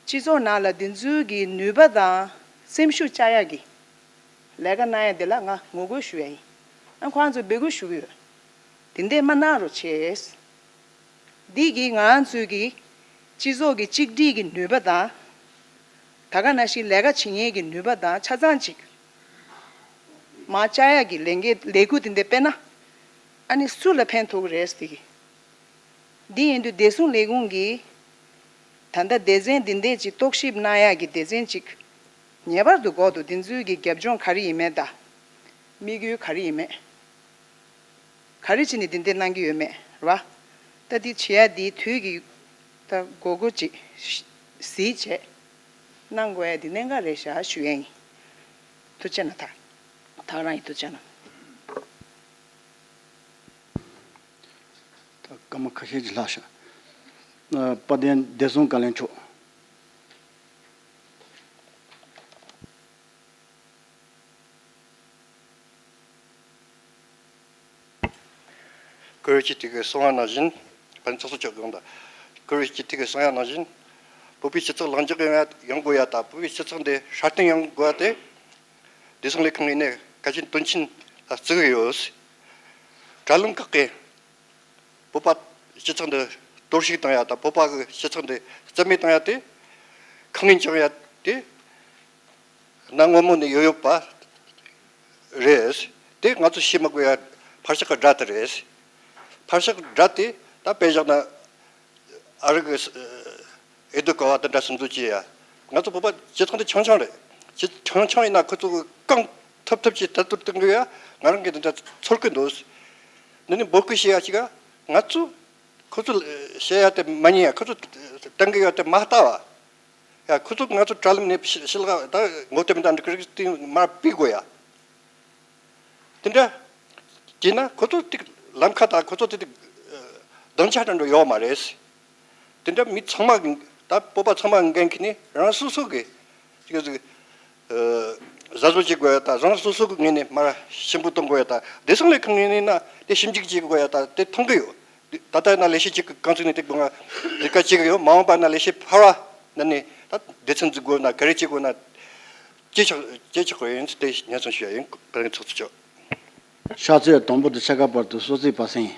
སྤྱི་ཚོགས་ནང་ལ་འདི་ཚོའི་གི་ནུས་པ་དང་སེམས་ཤུགས་བཅག་ཡག་གི་ལས་ཀ་གནང་ཡ་དེ་ལ་ང་ངོ་རྒོལ་ཞུ་ཡ་ཡིན། ཨ། ཁོང་ཚོར་འབོད་སྐུལ་ཞུ་གི་ཡོད། དེ་འདྲས་མ་གནང་རོགས་བྱས། འདི་གིས་ང་ཚོའི་གི་སྤྱི་ཚོགས་ཀྱི་གཅིག་སྒྲིལ་གྱི་ནུས་པ་དང་། ད་ག་ནང་བཞིན་ལས་ཀ་བྱེད་མཁན་གྱི་ནུས་པ་དང་ཆ་ཚང་ཅིག་མར་བཅག་ཡག་གི་ལས་འགན་ལས་འགུལ་དེ་འདྲ་སྤེལ་ན། ཨ་ནི་སུ་ལ་ཕན་ཐོགས་ཀྱི་རེད་ཟེར་གི། འདི་ཡིན་དུས་བདེ་སྲུང་ལས་ཁུངས་ཀྱིས་ད་ལྟ་སྡེ་ཚན་འདི་འདྲས་ཅིག་རྟོག་ཞིབ་གནང་ཡག་གི་སྡེ་ཚན་ཅིག་ངེས་པར་དུ་དགོས་འདུག་འདི་ཚོའི་གི་རྒྱབ་ལྗོངས་ག་རེ་ཡིན་མེད་དང་། དམིགས་ཡུལ་ག་རེ་ཡིན་མེད། ག་རེ་བྱས་ནས་འདི་འདྲས་གནང་གི་ཡོད་མེད་རེད་བ། ད་འདི་བྱེད་ཡ་འདི་དུས་ཀྱི་ད་དགོས་མཁོ་ཅིག་གཟིགས་བྱས་གནང་དགོས་ཡ་འདི་གནད་འགག་རེད་ཤག་ཞུ་ཡ་ཡིན། ཐུགས་རྗེ་གནང་། ད་ད་ག་རང་ཡིན། ཐུགས་རྗེ་གནང་། ད་སྐར་མ་ཁ་ཤས་ཅིག་ལྷག་ཤག་ཨ། དཔལ་ལྡན་བདེ་སྲུང་བཀའ་བློན་མཆོག་བཀུར་འོས་སྤྱི་འཐུས་ཀྱིས་གསུངས་པ་ནང་བཞིན། དཔལ་ལྡན་ཚོགས་གཙོ་མཆོག་དགོངས་དག་བཀུར་འོས་སྤྱི་འཐུས་ཀྱིས་གསུངས་ཡ་ནང་བཞིན། བོད་པའི་སྤྱི་ཚོགས་ལངས་ཕྱོགས་ཡོང་ཡ་ཡོང་དགོས་ཡ་དང་། བོད་པའི་སྤྱི་ཚོགས་འདི་སྲ་བརྟན་ཡོང་དགོས་ཡ་དེ། བདེ་སྲུང་ལས་ཁུངས་ངོས་ནས་གལ་ཆེན་དོན་ཆེན་ལ་བརྩི་གི་ཡོད། དྲ་ལམ་ཁག་གིས་བོད་པ་སྤྱི་ཚོགས་འདི་གཏོར་བཤིག་བཏང་ཡ་དང་། བོད་པ་གི་སྤྱི་ཚོགས་འདི་རྩ་མེད་བཏང་ཡ་དེ། ཁ་ངན་བྱུང་ཡ་དེ་གནའ་སྔ་མོ་ནས་ཡོད་ཡོད་པ་རེད། དེ་ང་ཚོ་ཤེས་མ་དགོས་ཡ་ཕར་ཕྱོགས་ཀྱི་དགྲ་དེ་རེད། ཕར་ཕྱོགས་དགྲ་དེ་ད་དཔེ་བཞག་ན། ཨ་རི་གི་ཨེ་ཏི་ཀ་བ་དེ་འདྲ་སུན་ཙུ་བྱས་ཡ། ང་ཚོ་བོད་པ་སྤྱི་ཚོགས་འདི་ཆུང་ཆུང་རེད། ཆུང་ཆུང་ཡིན་ན་ཁོ་ཚོ་གི་རྐང་ཐུབ་ཐུབ་ཀྱིས་ད་ཐུར་གཏོང་གི་ཡ། ང་རང་གིས་འདི་འདྲ་ཚོར་གི་འདུག་འདི་ནི་འབོད་སྐུལ་བྱེད་ཡ་ཅིག་ག་ང་ཚོ་ཁོ་ཚོ་བཤད་ཡ་དེ་མ་ཉན་ཡ། ཁོ་ཚོ་གཏོང་གི་ཡོད་དེ་མ་ལྟ་བ། ཡ་ཁོ་ཚོ་ང་ཚོ་དྲ་ལམ་ནས་ཕྱི་ཕྱི་ལ་ད་ངོ་དེབ་དང་འདྲ་གི་རིགས་དེ་མར་ཕུད་དགོས་ཡ། དེ་འདྲ་བྱས་ན་ཁོ་ཚོ་ཏིག་ལམ་ཁ་དང་ཁོ་ཚོ་ཏིག་ཏིག་སྡིངས་ཆ་འདྲ་འགྲོ་ཡོད་མ་རེད། དེ་འདྲ་མི་ཚང་མ་ད་བོད་པ་ཚང་མ་འགན་འཁྱེར་ནས་རང་སོ་སོ་གི་ཅིག་ཅིག་ཨ་གཟབ་གཟབ་བྱེད་དགོས་ཡ་ད། རང་སོ་སོ་གི་ངོས་ནས་མར་ཞིབ་པོ་གཏོང་དགོས་ཡ་ད། བདེ་སྲུང་ལས་ཁུངས་ངོས་ནས་ན་དེ་ཞིབ་འཇུག་བྱེད་དགོས་ཡ་ད། དེ་མཐོང་གི་ཡོད། ད་ལྟ་ཡིན་ན་ལས་བྱེད་གཅིག་གི་རྐང་ཚུགས་ནས་དེ་སྒང་ལས་ཀ་བྱེད་ཀྱི་ཡོད། མ་འོངས་པ་ན་ལས་བྱེད་ཕལ་བ་ན་ནི་ད་སྡེ་ཚན་འཛུགས་དགོས་ན་ག་རེ་བྱེད་དགོས་ན་ཅི་ཆགས་ཅི་ཆགས་དགོས་ཡིན་དེ་སྙན་སེང་ཞུ་ཡ་ཡིན། བཀའ་དྲིན་ཚོགས་གཙོ་མཆོག་ཕྱག་ཚོད་དང་པོ་དང་ཕྱེད་ཀ་བར་དུ་གསོལ་ཚིགས་པ་སེང་།